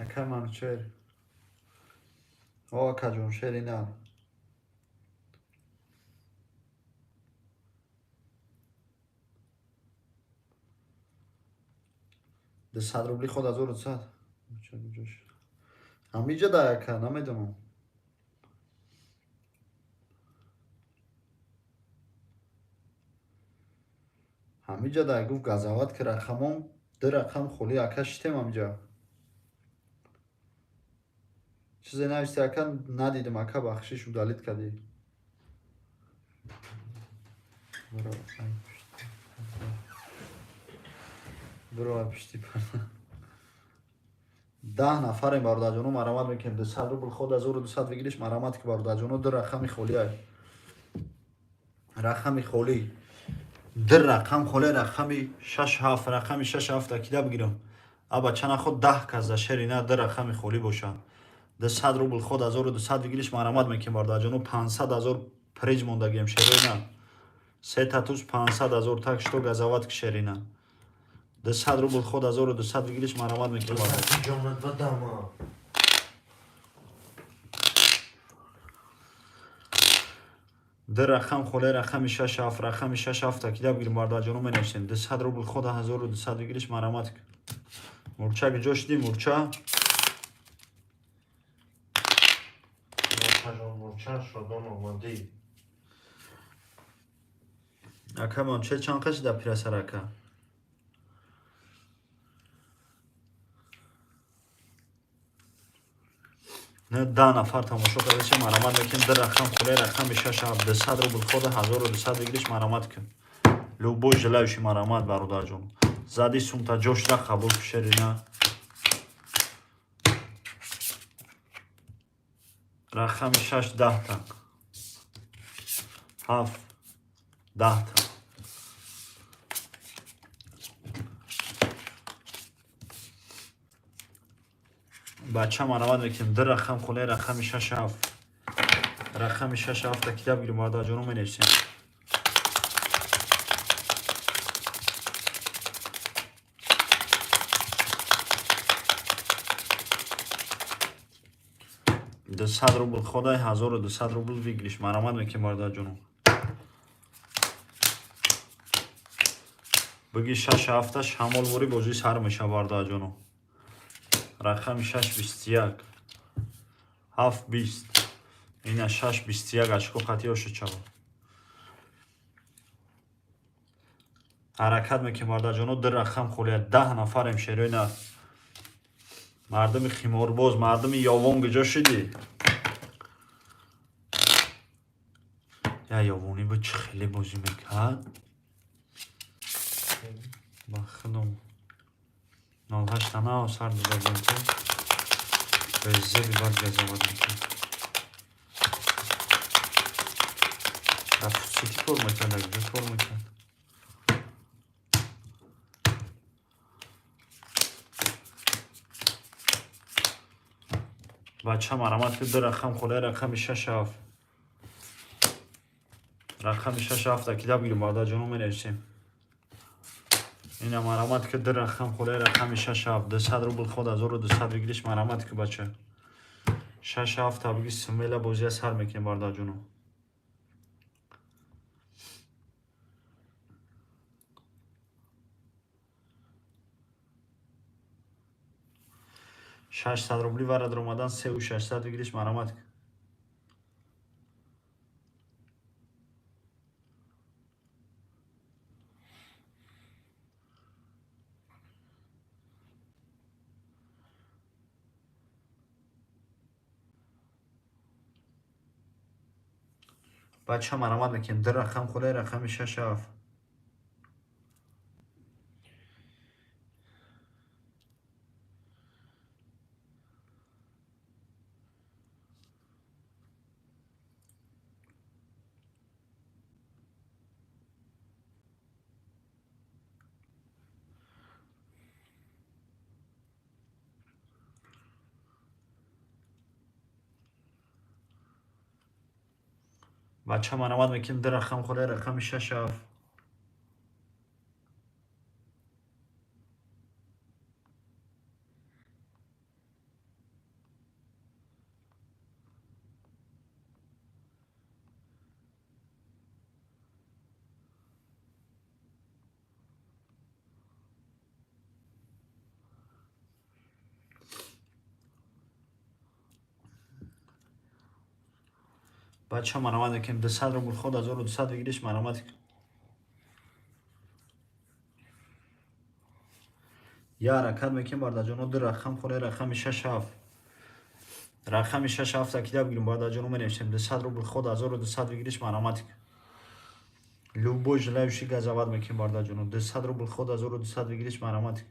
Ака Манучер. О, акаҷон, шери нар. 200 рубли ход 1200. Ҳамиҷа да ака, намедонам. Ҳамиҷа да гуфт газават ки рақамом ду рақам холи ака шитем ҳамиҷа. Чизе нависти ака надидим ака бахшиш удалить кардӣ. Биро ай пушти парда. 10 нафарем бародарҷоно марамат мекунем. 200 рубл ход 1200 выигрыш марамат ки бародарҷоно ду рақами холи ай. Рақами холи. Ду рақам холи рақами 6 7 рақами 6 7 кида бигирам. Аба чана худ 10 кас за шери на ду рақами холи боша. 200 рубл ход 1200 выигрыш марамат мекунем бародарҷоно 500 ҳазор приз мондагием шерина. Се татуз 500 ҳазор так что газават ки шерина. 200 рубл ход 1200 выигрыш марамат мекунем бародарҷоно. Ҷонат ба дама. Ду рақам холе рақами 6 7 рақами 6 7 кида бигирем бародарҷоно менависем. 200 рубл ход 1200 выигрыш марамат. Мурча куҷо шудӣ мурча? Мурчаҷон мурча шодон омадӣ. Ака Манучер чанд қашида пирасар ака? Не 10 нафар тамошо кардашем марамат мекунем. Ду рақам холе рақами 6 7 200 рубл ход 1200 выигрыш марамат кун. Любой желающий марамат бародарҷон. Зади сумта ҷошда қабул шерина. Рақами 6 10 та. 7 10 та. Бача марамат мекунем. Ду рақам холе рақами 6 7. Рақами 6 7 та кида бигирем бародарҷоно менависем. 200 рубл ходай 1200 рубл выигрыш марамат мекунем бародарҷоно. Биги 6 7 шамолворӣ бозӣ сар меша бародарҷоно. Рақами 6 21 7 20 ина 6 21 очко хати ошо чава. Ҳаракат мекунем бародарҷоно ду рақам холия 10 нафарем шерои на. Мардуми химорбоз, мардуми ёвон куҷо шудӣ? Я ёвонӣ бо чӣ хеле бозӣ мекард? Ба худом 08 тана сар додагем ки безеби бад газават мекард. Дар Футсити кор мекард, дар куҷо кор мекард? Бача марамат ки ду рақам холе рақами 6 7. Рақами 6 7 кида бигирем бародарҷоно менависем. Ина марамат ки ду рақам холе рақами 6 7 200 рубл ход 1200 выигрыш марамат ки бача. 6 7 биги смела бозия сар мекунем бародарҷоно. 600 рубли варад омадан 3600 выигрыш марамат. Бача марамат мекунем. Ду рақам холе рақами 6 7. Бача марамат мекунем. Ду рақам холе рақами 6 7. Бача, марамат мекунем, 200 рубл ход 1200 выигрыш, марамат. Я ҳаракат мекунем, бардаҷоно, ду рақам хоре, рақами 6, 7. Рақами 6, 7 кида бигирем, бардаҷоно, менависем 200 рубл ход 1200 выигрыш, марамат. Любой желающий газоват мекунем, бардаҷоно, 200 рубл ход 1200 выигрыш, марамат.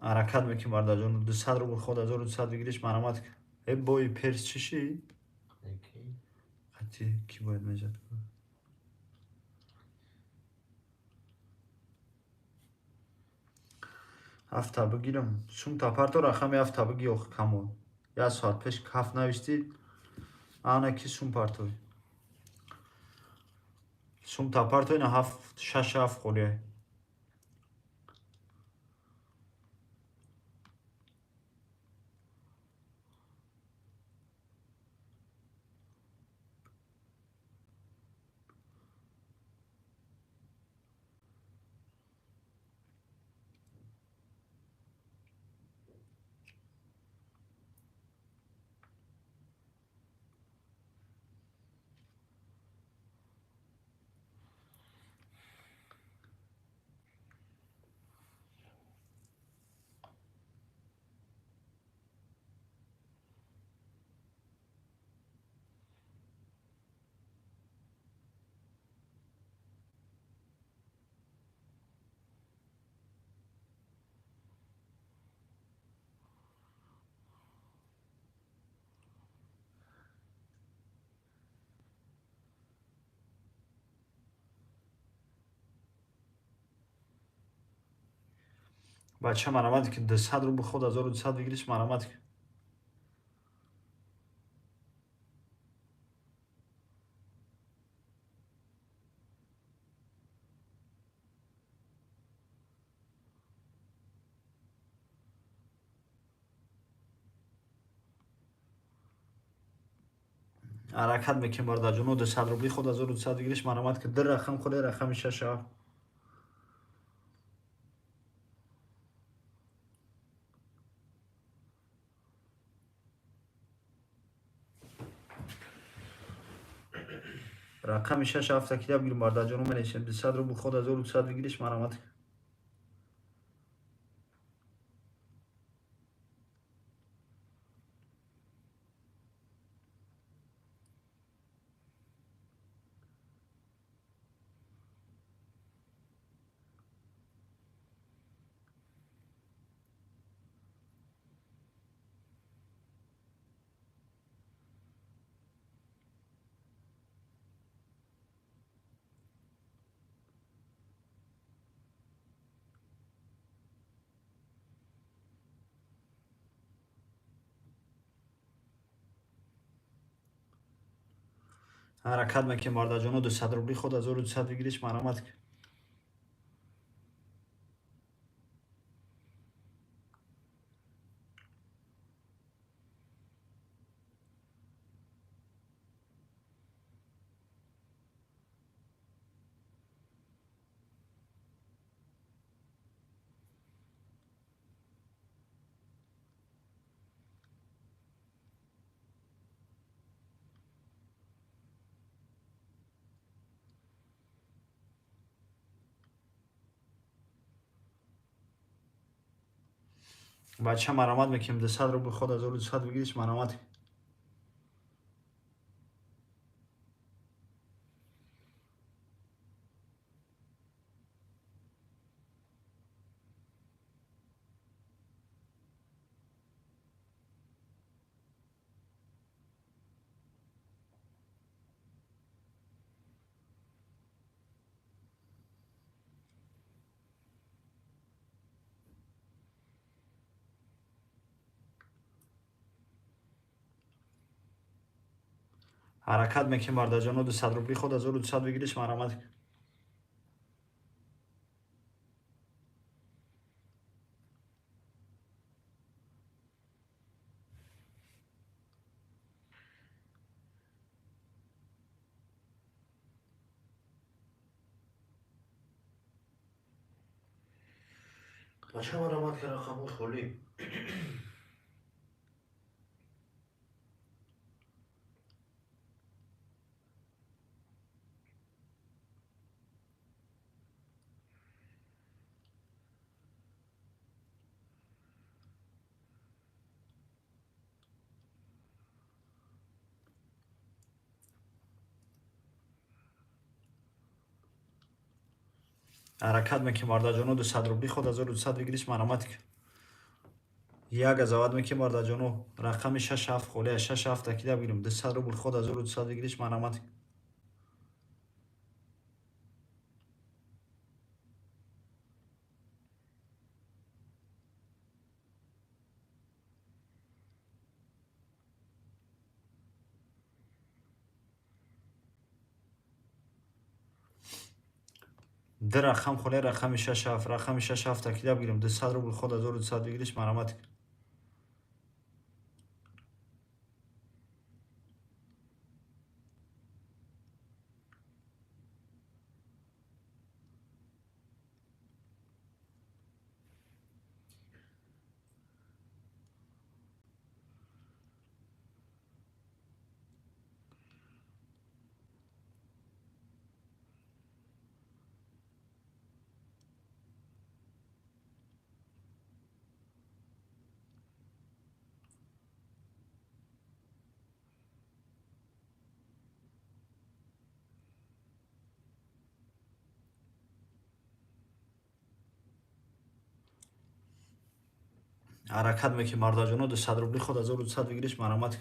Ҳаракат мекунем, бардаҷоно, 200 рубл ход 1200 выигрыш, марамат. Э, бои перс чӣ ши? Қати кӣ бояд мезад? Ҳафта бигирам. Сумта парто, рақами ҳафта биги, ох, камол. Як соат пеш ҳафт навистӣ, ана ки сум партой. Сумта партой, на ҳафт, шаш, ҳафт холия. Бача, марамат ки, 200 рубл ход 1200 выигрыш, марамат. Ҳаракат мекунем, бардаҷоно, 200 рубли ход 1200 выигрыш, марамат ки, ду рақам хоре, рақами 6, 7. Рақами 6, 7 кида бигирем, бардаҷоно, менависем 200 рубл ход 1200 выигрыш, марамат. Ҳаракат мекунем, бардаҷоно, 200 рубли ход 1200 выигрыш, марамат. Бача, марамат мекунем, 200 рубл ход 1200 выигрыш, марамат. Ҳаракат мекунем, бардаҷоно, 200 рубли ход 1200 выигрыш, марамат. Бача марамат ки рақамҳои холӣ. Ҳаракат мекунем, бародарҷоно, 200 рубли худ 1200 бигириш, марамат як азават мекунем, бародарҷоно, рақами 6 7 холия 6 7 такида бигирем, 200 рубл худ 1200 бигириш, марамат. Ду рақам холия, рақами 6 7, рақами 6 7 такида бигирем, 200 рубл худ 1200 бигириш, марамат. Ҳаракат мекунем, бародарҷоно, 200 рубли худ 1200 бигириш, марамат.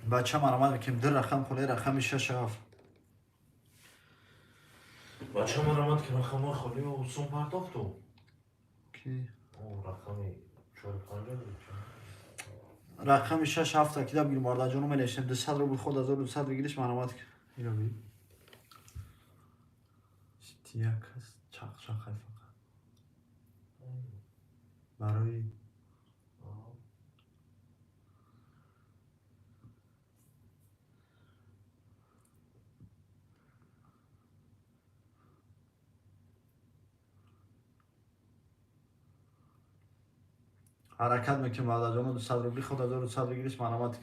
Бача, марамат мекунем, ду рақам холия, рақами 6 7. Бача, марамат ки рақамҳои холӣ сум пардохту. Ки? Рақами 4 5. Рақами 6 7 такида бигирем, бародарҷоно, менависем, 200 рубл худ 1200 бигириш, марамат. Иро би. Як аст, чақчақай фақат. Барои Ҳаракат мекунем, бародарҷоно, 200 рубли худ 1200 бигириш, марамат.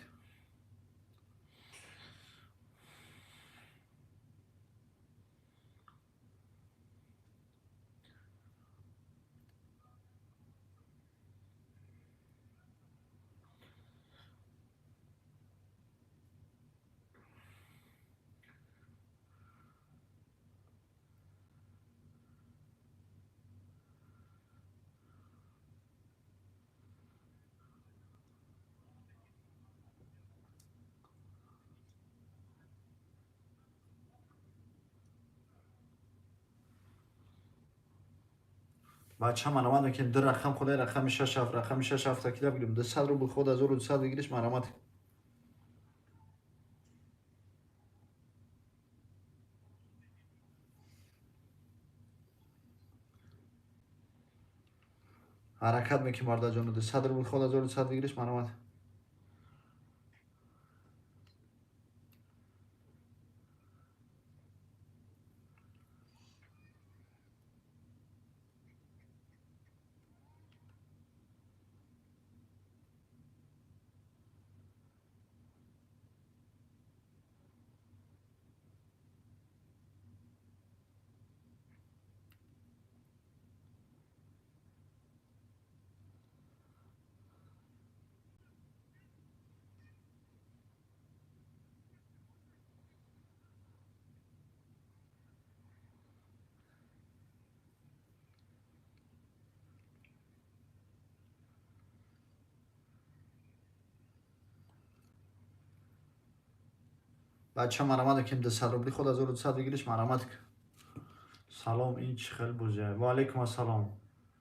Бача, марамат мекунем, ду рақам холия, рақами 6 7, рақами 6 7 такида бигирем, 200 рубл худ 1200 бигириш, марамат. Ҳаракат мекунем, бародарҷоно, 200 рубл худ 1200 бигириш, марамат. Бача марамат ким 200 рубли худ 1200 выигрыш марамат. Салом, ин чӣ хел бозия? Ва алейкум ассалом.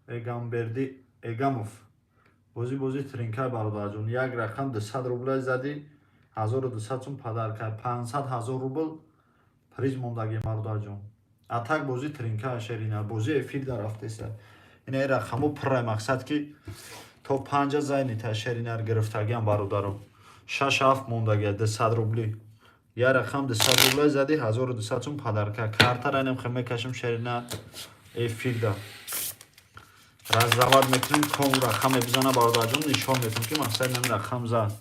Эгамберди Эгамов. Бозӣ тринкай бародарҷон. Як рақам 200 рубля задӣ, 1200 сум подарка. 500 ҳазор рубл приз мондагӣ бародарҷон. А так бозӣ тринка шерина, бозӣ эфир дар рафтеса. Ина ин рақамо пурра мақсад ки то 5 зайни та шеринар гирифтагиам бародаро. 6-7 мондагия 200 рубли. Я рақам 200 рубля задӣ, 1200 сум подарка. Картара инам хе мекашим шерина эфирда. Раздавать мекунем, ком рақам мебизана бародарҷон, нишон метам ки мақсад ин рақам зад.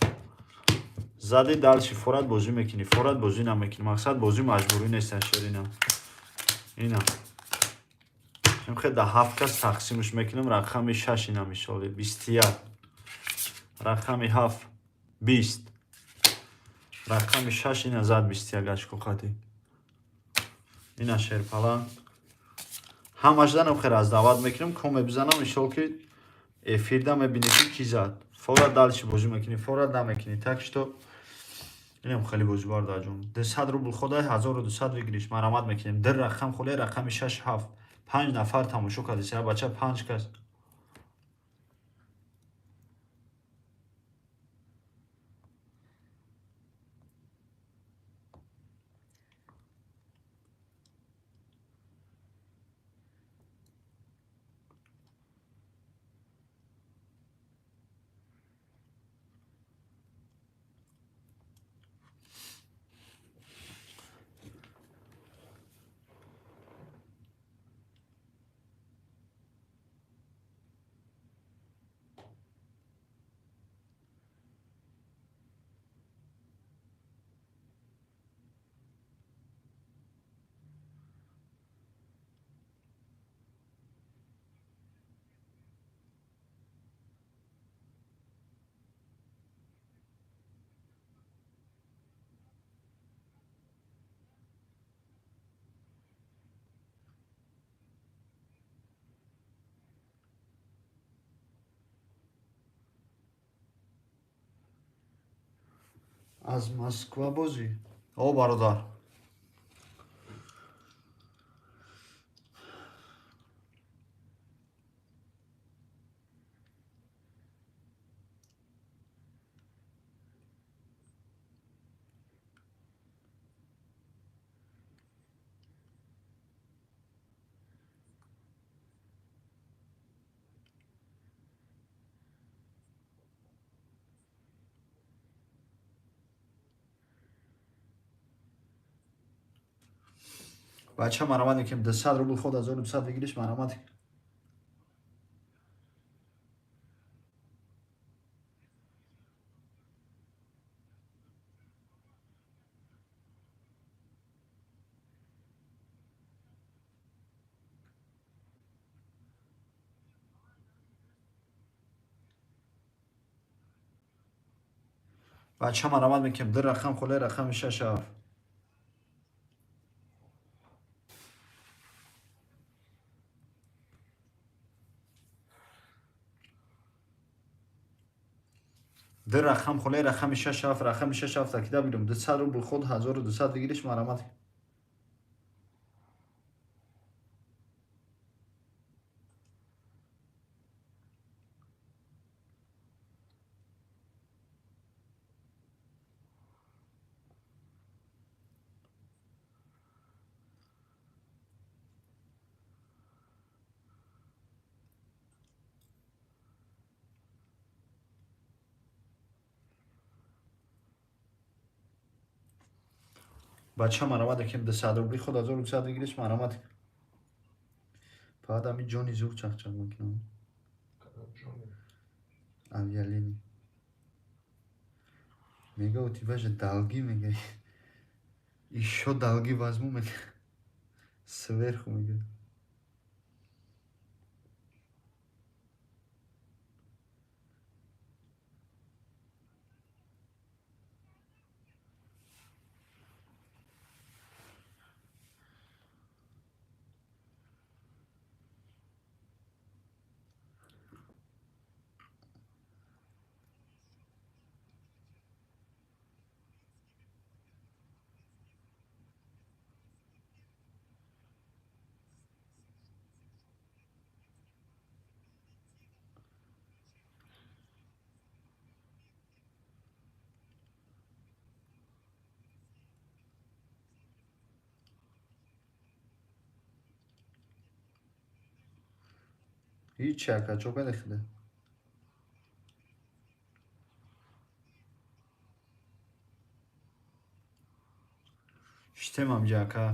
Зади дальше форат бозӣ мекунӣ, форат бозӣ намекунӣ. Мақсад бозӣ маҷбурӣ нест шерина. Ина. Имхе да 7 кас тақсимш мекунем, рақами 6 ина мисоли 21. Рақами 7 20. Рақами 6 ина зад 21 очко қати. Ина шерпалан. Ҳамашдан хе раздавать мекунем, ком мебизанам, мисол ки эфирда мебинӣ ки ки зад. Фора дальше бозӣ мекунӣ, фора намекунӣ. Так что инам хеле бозӣ бародарҷон. 200 рубл ходай 1200 выигрыш марамат мекунем. Ду рақам холе рақами 6 7. 5 нафар тамошо кардиса, бача 5 кас. Аз Москва бозӣ? О бародар. Бача марамат мекунем 200 рубл худ 1200 выигрыш марамат. Бача марамат мекунем ду рақам холе рақами 6 7. Ду рақам холе рақами 6 7, рақами 6 7 такида бигирем. 200 рубл худ 1200 выигрыш марамат. Бача марамат мекунем 200 рубли худ 1200 выигрыш марамат. Фақат ҳамин ҷони зур чақчақ мекунам. Авиалини. Мега у тебя же долги, мега. Ещё долги возьму, мега. Сверху, мега. Ҳичи, ака, чо каде хида? Штемам ҷа, ака.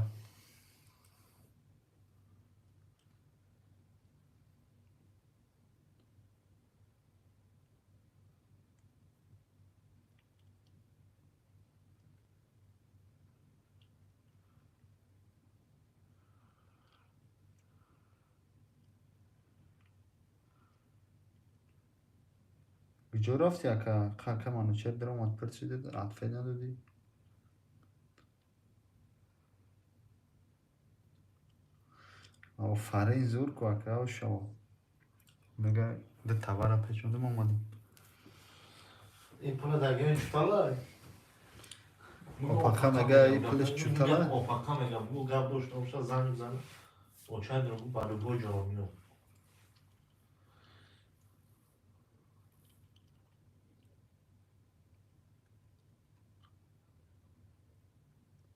Куҷо рафти, ака? Ака Манучер даромад, пурсида, ответ надодӣ. Офарин, зур ку, ака, ошава. Мега ду тавара печондум, омадем. Ин пула дагини чутала? Опақа мега, ин пулаш чутала? Опақа мега, бу гап дошта боша, занг бизана. Очай дорам, бу ба любой ҷо миём.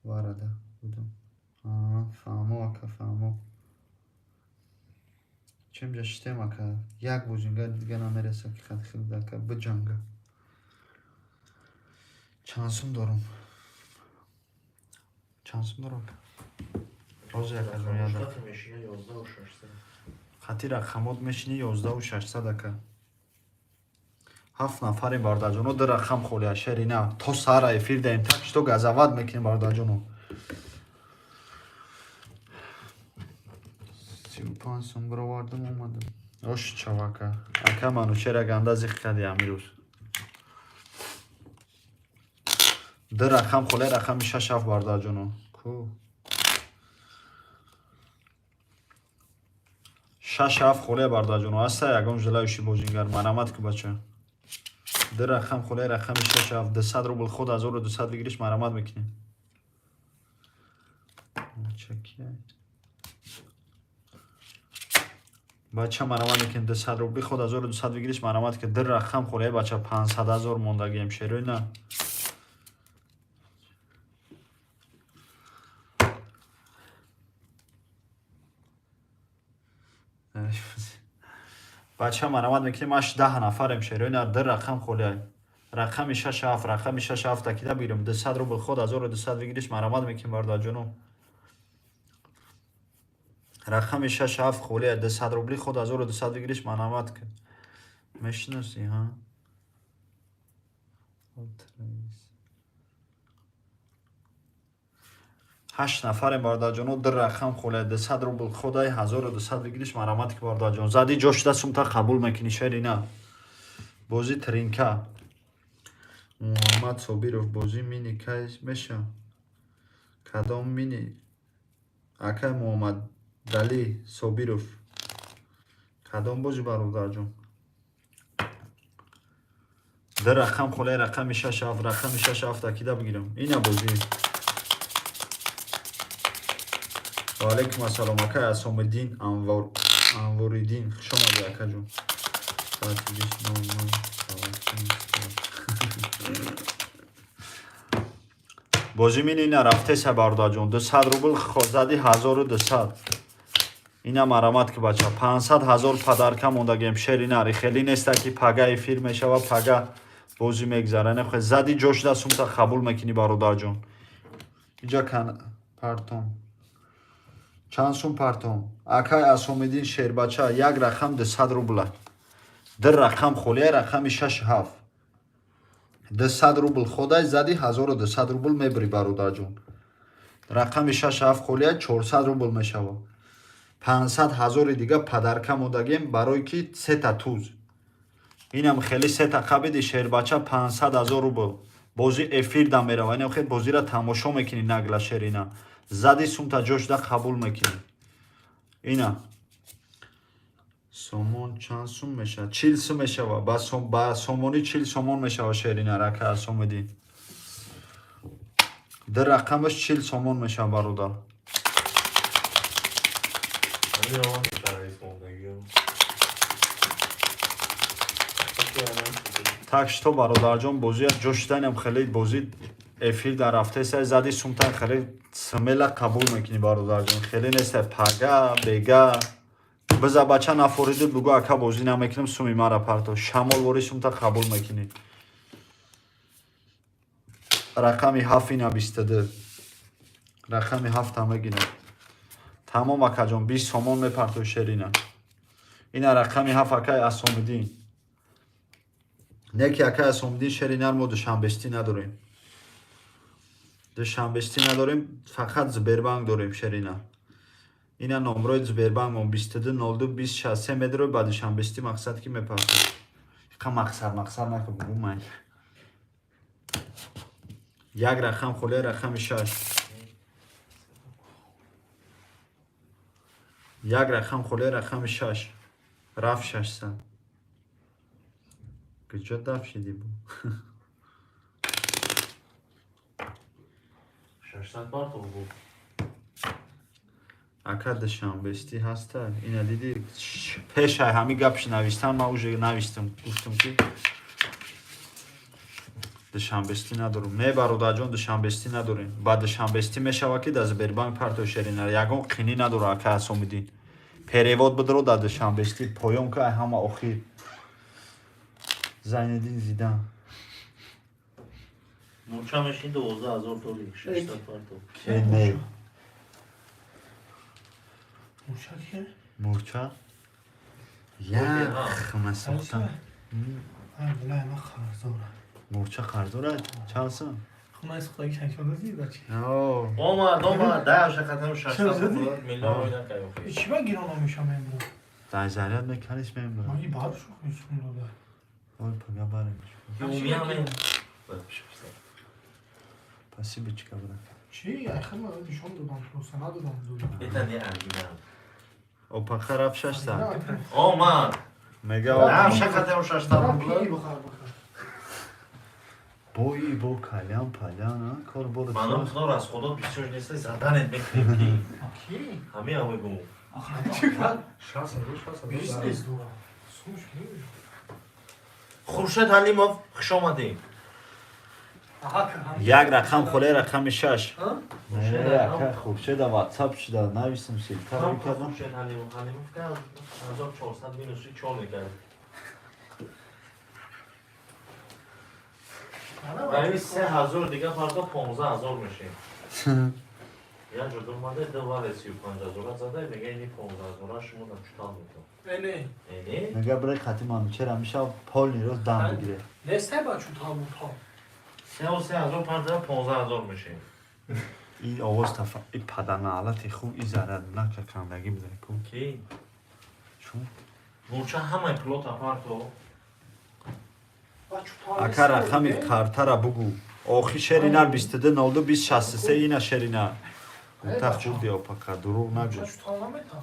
Варада будам. Фаҳмо, ака, фаҳмо. Чем ҷа шитем, ака? Як бозингар дига намереса, ки хат хилда, ака, биҷанга. Чанд сум дорум? Чанд сум дорум, ака? Рози, ака, ҷон, як дақиқа. Хати мешина 11 600. Хати рақамот мешини 11 600, ака. Ҳафт нафарем, бародарҷоно, ду рақам холия, шерина. То саҳара эфир даем, так что газават мекунем, бародарҷоно. 35 сум бировардам, омадам. Ош чавака. Ака Манучера ганда зиқ кади амирӯз. Ду рақам холия, рақами шаш, ҳафт, бародарҷоно. Ку? Шаш, ҳафт холия, бародарҷоно. Аста ягон желающий бозингар, марамат ку, бача. Ду рақам холия, рақами шаш, ҳафт, 200 рубл худ, 1200 выигрыш, марамат мекунем. Чакия. Бача, марамат мекунем, 200 рубли худ, 1200 выигрыш, марамат ки. Ду рақам холия, бача, 500 ҳазор мондагием, шерои на. Бача, марамат мекунем, аш 10 нафарем, шерои на, ду рақам холия. Рақами шаш, ҳафт, рақами шаш, ҳафт акида бигирем. 200 рубл худ, 1200 выигрыш, марамат мекунем, бародарҷоно. Рақами шаш, ҳафт холия, 200 рубли худ, 1200 выигрыш, марамат кун. Мешиносӣ, ҳа? Ҳашт нафарем, бародарҷоно, ду рақам холия, 200 рубл худай, 1200 выигрыш, марамат ки, бародарҷон. Зади ҷо шуда сумта қабул мекунӣ, шерина. Бозӣ тринка. Муҳаммад Собиров, бозӣ мини кай меша? Кадом мини? Акай Муҳаммадалӣ Собиров. Кадом бозӣ, бародарҷон? Ду рақам холия, рақами шаш, ҳафт, рақами шаш, ҳафт акида бигирам. Ина бозӣ. Ва алайкум ассалом, акай Асомиддин Анвориддин, хуш омадӣ, акаҷон. Соати 20:00 тавассут. Бозӣ мини ина рафтеса, бародарҷон. 200 рубл зади, 1200. Ина марамат ки, бача, 500 ҳазор подарка мондагем, шерина. Хеле неста, ки пага эфир мешава, пага бозӣ мегзара. Нехе зади ҷо шуда сумта қабул мекунӣ, бародарҷон. Иҷа кан партом. Чанд сум партом? Акай Асомиддин Шербача, як рақам 200 рубла. Ду рақам холия, рақами шаш, ҳафт. 200 рубл ходай, зади, 1200 рубл мебарӣ, бародарҷон. Рақами шаш, ҳафт холия, 400 рубл мешава. 500 ҳазори дига подарка мондагем, барои ки сета туз. Инам хеле сета қабиди, шербача, 500 ҳазор рубл. Бозӣ эфир да мерава. Инам хеле бозиро тамошо мекунӣ нагла, шерина. Зади сумта ҷо шуда қабул мекунӣ. Ина. Сомон чанд сум мешавад? 40 сум мешава. Ба сомонӣ 40 сомон мешава, шерина, рака Асомиддин. Ду рақамаш 40 сомон мешава, бародар. Ҳамин раванд шароит мондагиё. Так что, бародарҷон, бозия ҷо шуданам хеле бозӣ эфир дар рафтеса, зади сумтан хеле смело қабул мекунӣ, бародарҷон. Хеле неста пага бега. Биза бача нафориду бугӯ ака бозӣ намекунам, суми мара парто. Шамол вори сумта қабул мекунӣ. Рақами ҳафт ина 22. Рақами ҳафта мегирам. Тамом акаҷон, 20 сомон мепартои шерина. Ина рақами ҳафт акай Асомиддин. Неки акай Асомиддин шеринар мо душанбестӣ надорем. Душанбестӣ надорем, фақат Сбербанк дорем шерина. Ина номрои Сбербанк 22 02 20 63 медрои ба душанбестӣ мақсад ки мепартои. Иқа мақсад мақсад накун бугӯ май. Як рақам холия рақами шаш. Як рақам холия рақами шаш. Рафт 600. Куҷо дафт шидӣ бу? 600 партов буд. Ака душанбестӣ ҳаста. Ина дидӣ пешай ҳамин гапш навистан ман уже навистам гуфтам ки душанбестӣ надорам. Не бародарҷон душанбестӣ надорем. Ба душанбестӣ мешавад ки дар Сбербанк партои шерина ягон қинӣ надора ака Асомиддин. Перевод бидро дар душанбестӣ поён ка ай ҳама охир. Зайниддин Зидан. Мурча мешин 12 000 толи 600 партов. Э, не. Мурча кия? Мурча? Ях, масохтан. Ай, ман қарздорам. Мурча қарздора? Чанд сум? Хона сухтаги чанчон додӣ бачи? О, Омад, омад, да, шақатам 600 Чӣ буд, миллион ойна кай охир. Чӣ ба гирон намешам мембро? дар заряд меканиш мембра. Ман и баъд шухи сум дода. Ой, пага барем. Юмия мен. Спасибо, чика брат. Чӣ? Ай хел ман нишон додам, просто надодам додам. Это не оригинал. Опаха рафт 600. Омад. Мега Да, шақатам 600 Пи буд. бихар бихар. Бои бо калян палян, а? Кор бор. Манам худо расходот бисёр нест, заданет мекунем ки. Ки? Ҳамин ҳамин гум. Бизнес дорам. Сумш мебирам. Хуршед Ҳалимов, хуш омадед. Як рақам холе рақами шаш. А? Не, ака Хуршеда WhatsApp шуда, нависам ссылка мекардам. Хуршед Ҳалимов, Ҳалимов ка 1400 минуси 4 мекард. Раис 3000 дига фарқо 15 000 мешем. Як ҷо омада ду вале 35 000 зада, мега ини 15 000 шумо да чутал мекунам. Не, не. Э, не? Мега брай хати Манучер ҳамеша полный рост дам бигире. Нестай ба чутал мутал. 3 3000 партоя 15 000 мешем. Ин овоз тафа, и паданаалати хуб и заряд нака кандагӣ бидай ку. Ки? Чун? Мурча ҳамаи пулота парто. Ба чутал. Ака рақами картара бугу. Охи шеринар 22 02 20 63 ина шеринар. Гуфта хурди опака, дурӯғ нагӯ. Чутал намета.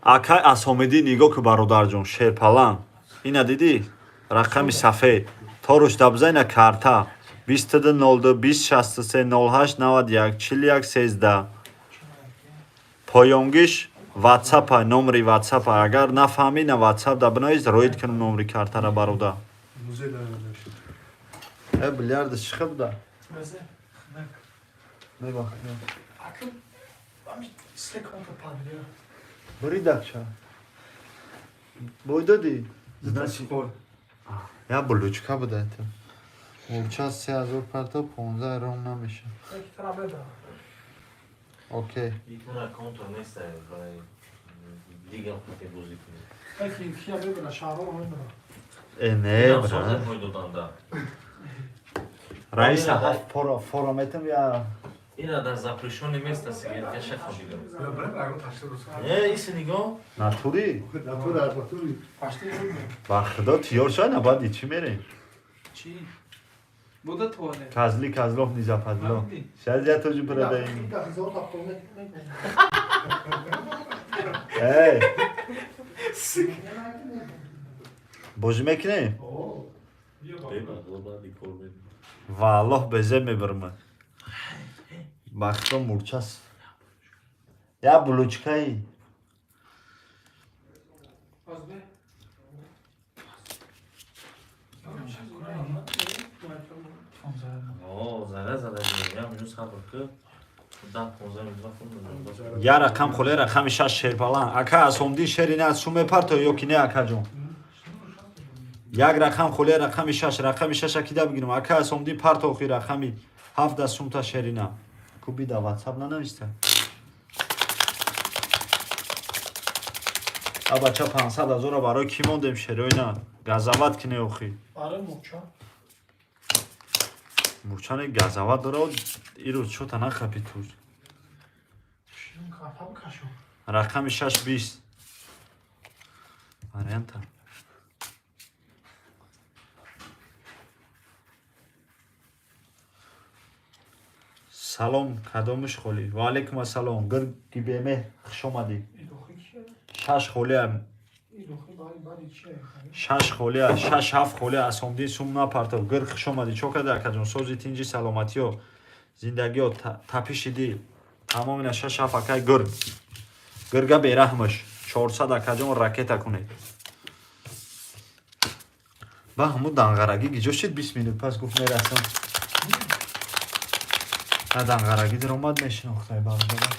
Акай Асомиддин нигоҳ ку бародарҷон, шерпалан. Ина дидӣ? Рақами сафед. Торуш дабза ина карта. 22 02 20 63 08 91 41 13. Поёнгиш WhatsApp-а, номери WhatsApp-а. Агар нафаҳмӣ, на WhatsApp да бинавис, роид кунам номери картара бародар. Э, билярд чӣ хел буда? Мезе. Мебахт. Ака ами се конта падрия. Биридакча. Бой додӣ? Значит, я булучка буда это. Мурча 3000 парто 15 ром намеша. Яки тара беда. Окей. Итара контур нест барои дигар хати бозӣ кунӣ. Яки кия бебра, шаҳро мебра. Э, не, Инам брат. созат мой доданда. Раиса ҳафт пора фора метам я Ина дар запрещённое место сигаретка шахобидам. Э, иси нигоҳ. натури. Пашти зуд. Ба худо тиёр шай на баъди чӣ мерем? Чӣ? Буда туалет. Козлы козлов не западло. Фаҳмидӣ? Сейчас я тоже продаем. Да, зор автомат. Эй! Бозӣ мекунем? Беба, баъди кор медем. Валлоҳ безеб мебарам. Ба худо мурчас. Я булучкаи. Аз бе. О, зара зара я минус сабр ку. 10-15 минут вақт надорам. Я рақам холе, рақами шаш, шерпалан. Ака, асомдӣ шери на сум мепарто ё ки не, акаҷон? Як рақам холе, рақами шаш. Рақами шаша кида бигирам? Ака, асомдӣ парто, охи рақами ҳафта сумта шерина. Куби да ватсап нанависта. А бача, 500 000-а барои кӣ мондем, шерои на? Газават кине охи. Барои мурча. Мурчане газават дора, ирӯз чота нахапи туз. Ширин карта бикашо. Рақами шаш, 20 варианта. Салом, кадомиш холӣ? Ваалайкум ассалом, гирги бемеҳр, хуш омадӣ. Идохи кия? Шаш холия. Идохи бари бари чия? Шаш холия, шаш, ҳафт холия. Асомдин сум напартов. Гир, хуш омадӣ. Чо карда, акаҷон? Сози, тинҷи, саломатиё, зиндагиё, тапиши дил, тамомина. Шаш, ҳафт, акай гир. Гирга бераҳмаш, 400, акаҷон, ракета кунед. Ба ҳамун данғарагӣ гиҷо шид? 20 минут пас гуфт мерасам. На данғарагӣ даромад, мешинохтай, бародарам.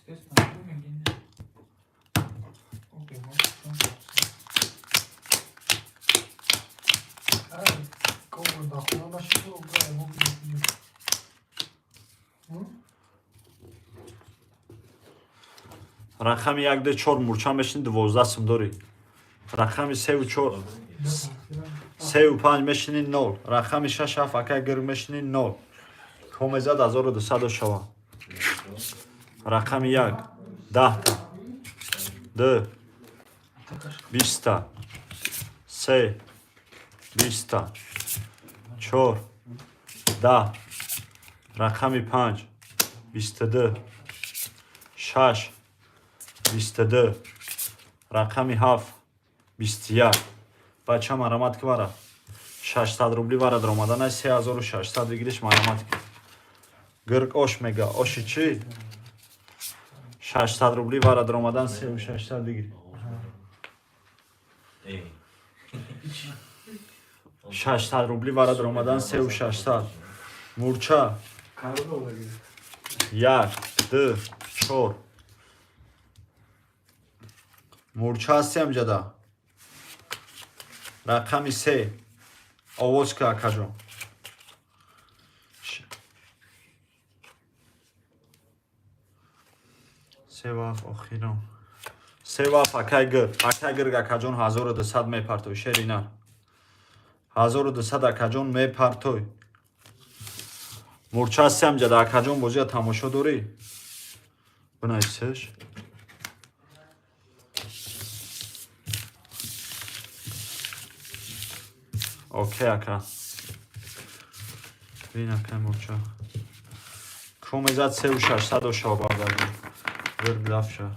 Естественно, бу мегин. Окей, вот. Ай, кого да хона наши го мо би. Рақами як, ду, чор, мурча мешини, 12 сум дорӣ. Рақами севу чор, севу панҷ мешини, нол. Рақами шаш, ҳафт, акай гир, мешини, нол. Комезад 1200 шава. Рақами як, 10-та, ду, 20-та, се, 20-та, чор, 10, рақами панҷ, 22, шаш, 22, рақами ҳафт, 21. Бача, марамат ки, вара 600 рубли вара даромадана, 3600 бигириш, марамат ки. Гирк ош мега, оши чӣ? 600 рубли вара даромадан, 3600 бигир. Эй. 600 рубли вара даромадан, 3600. Мурча. Як, ду, чор. Мурча ҳасти амҷада? Рақами се, овоз ка, акаҷон. Се ваф, охирон се ваф, акай гир, акай гирг, акаҷон, 1200 мепартой, шерина. 1200, акаҷон, мепартой. Мурча ҳасти амҷада, акаҷон? Бозия тамошо дорӣ? Бинависеш. Окей, ака. Бин, акай мурча. Комезад 3600 ошава, бардарҷон. Гирг лафша.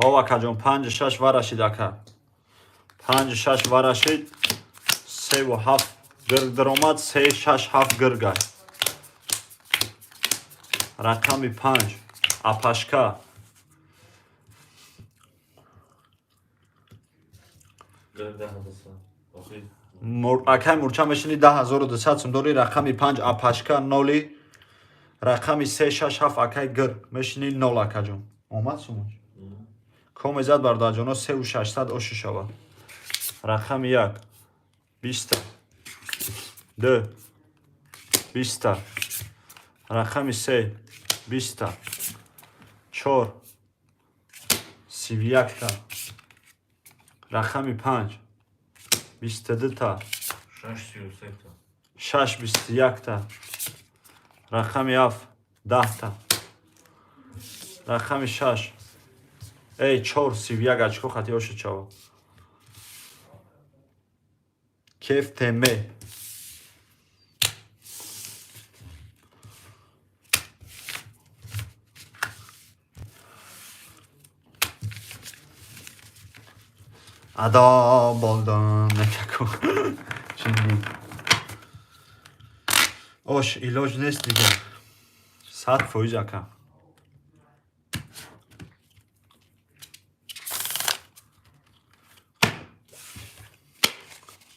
Ов, акаҷон, панҷу шаш варашид, ака. Панҷу шаш варашид, севу ҳафт гирг даромад, се, шаш, ҳафт гиргай. Рақами панҷ, апашка. Гирг 10 100. Охи. Акай мурча, мешини, 10 200 сум дори. Рақами панҷ, апашка, ноли. Рақами се, шаш, ҳафт, акай гирг, мешини, нол, акаҷон. Омад сумош. Комезад, бародарҷоно, 3600 оши шава. Рақами як, 20-та, ду, 20-та, рақами се, 20-та, чор, 31-та, рақами панҷ, 22-та. Шаш 33-та. Шаш, 21-та, рақами ҳафт, 10-та, рақами шаш. Эй, 4,31 очко хати оши чаво. Кеф теме. Адо болдон накаку. Чинди. Ош илоҷ нест дига. 100% ака.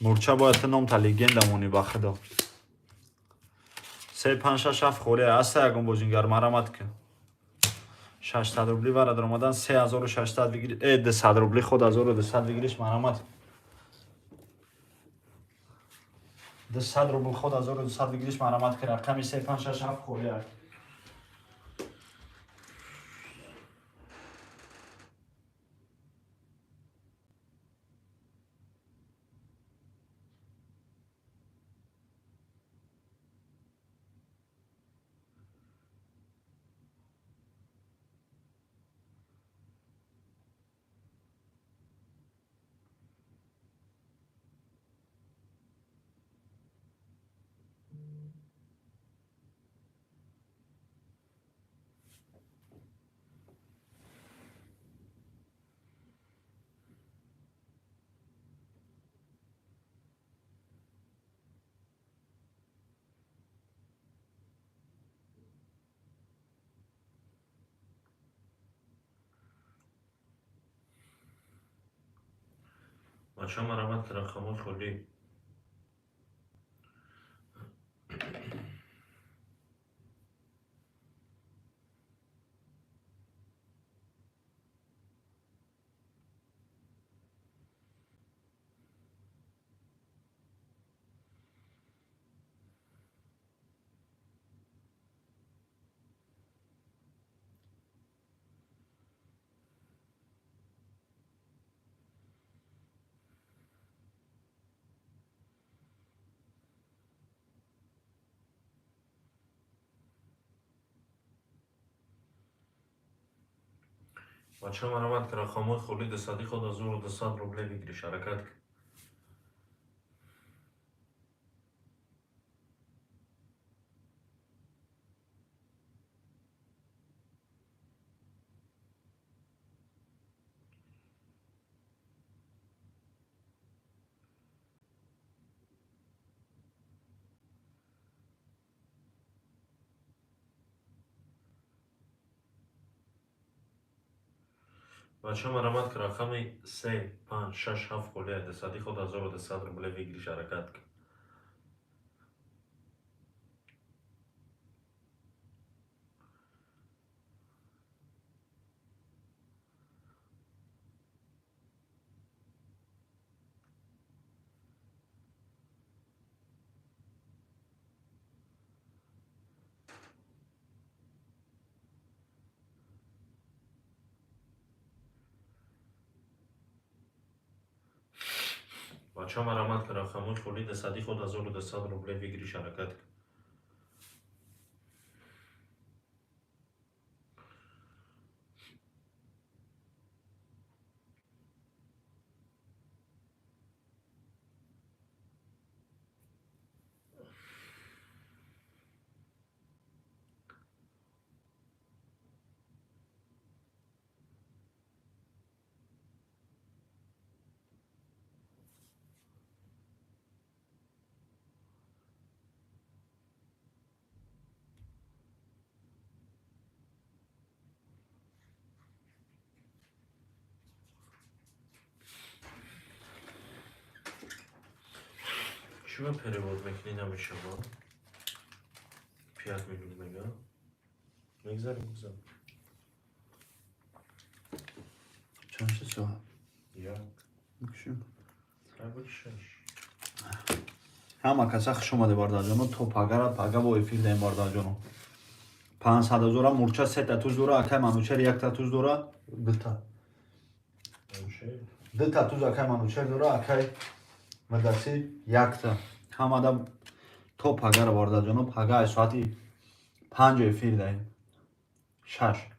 Мурча бояд ту номта легенда монӣ, ба худо. Се, панҷ, шаш, ҳафт холия. Аста ягон бозингар, марамат кун. 600 рубли варад омадан 3600 выигрыш. Э, 200 рубли худ 1200 выигрыш, марамат. 200 рубл худ 1200 выигрыш, марамат ки рақами 3, 5, 6, 7 холия. Бачаҳо, марамат кунам хамои холӣ. Бачаҳо, марамат кунам хамои холӣ, дусади худ 1200 рубле выигрыш, ҳаракат кун. Бачаҳо, марамат кун рақами 3, 5, 6, 7 холия, дусади худ 1200 рубле выигрыш, ҳаракат кун. Бачаҳо, марамат кун рақамҳои холӣ, дусади худ 1200 рубле выигрыш, ҳаракат кун. Чӣ ба перевод мекунӣ, намешава? 5 минут мега. Мегзарем, гузар. Чанд шуд соат? Як. Бикушем. Ҳабуд шаш. Ҳама каса хуш омаде, бародарҷоно, то пагара, пага бо эфир даем, бародарҷоно. 500 ҳазора мурча сета туз дора, акай Манучер якта туз дора, дута. Дута туз акай Манучер дора, акай Мадасир якта. Ҳамада то пагара, бародарҷоно, пага аз соати 5 эфир даем. 6.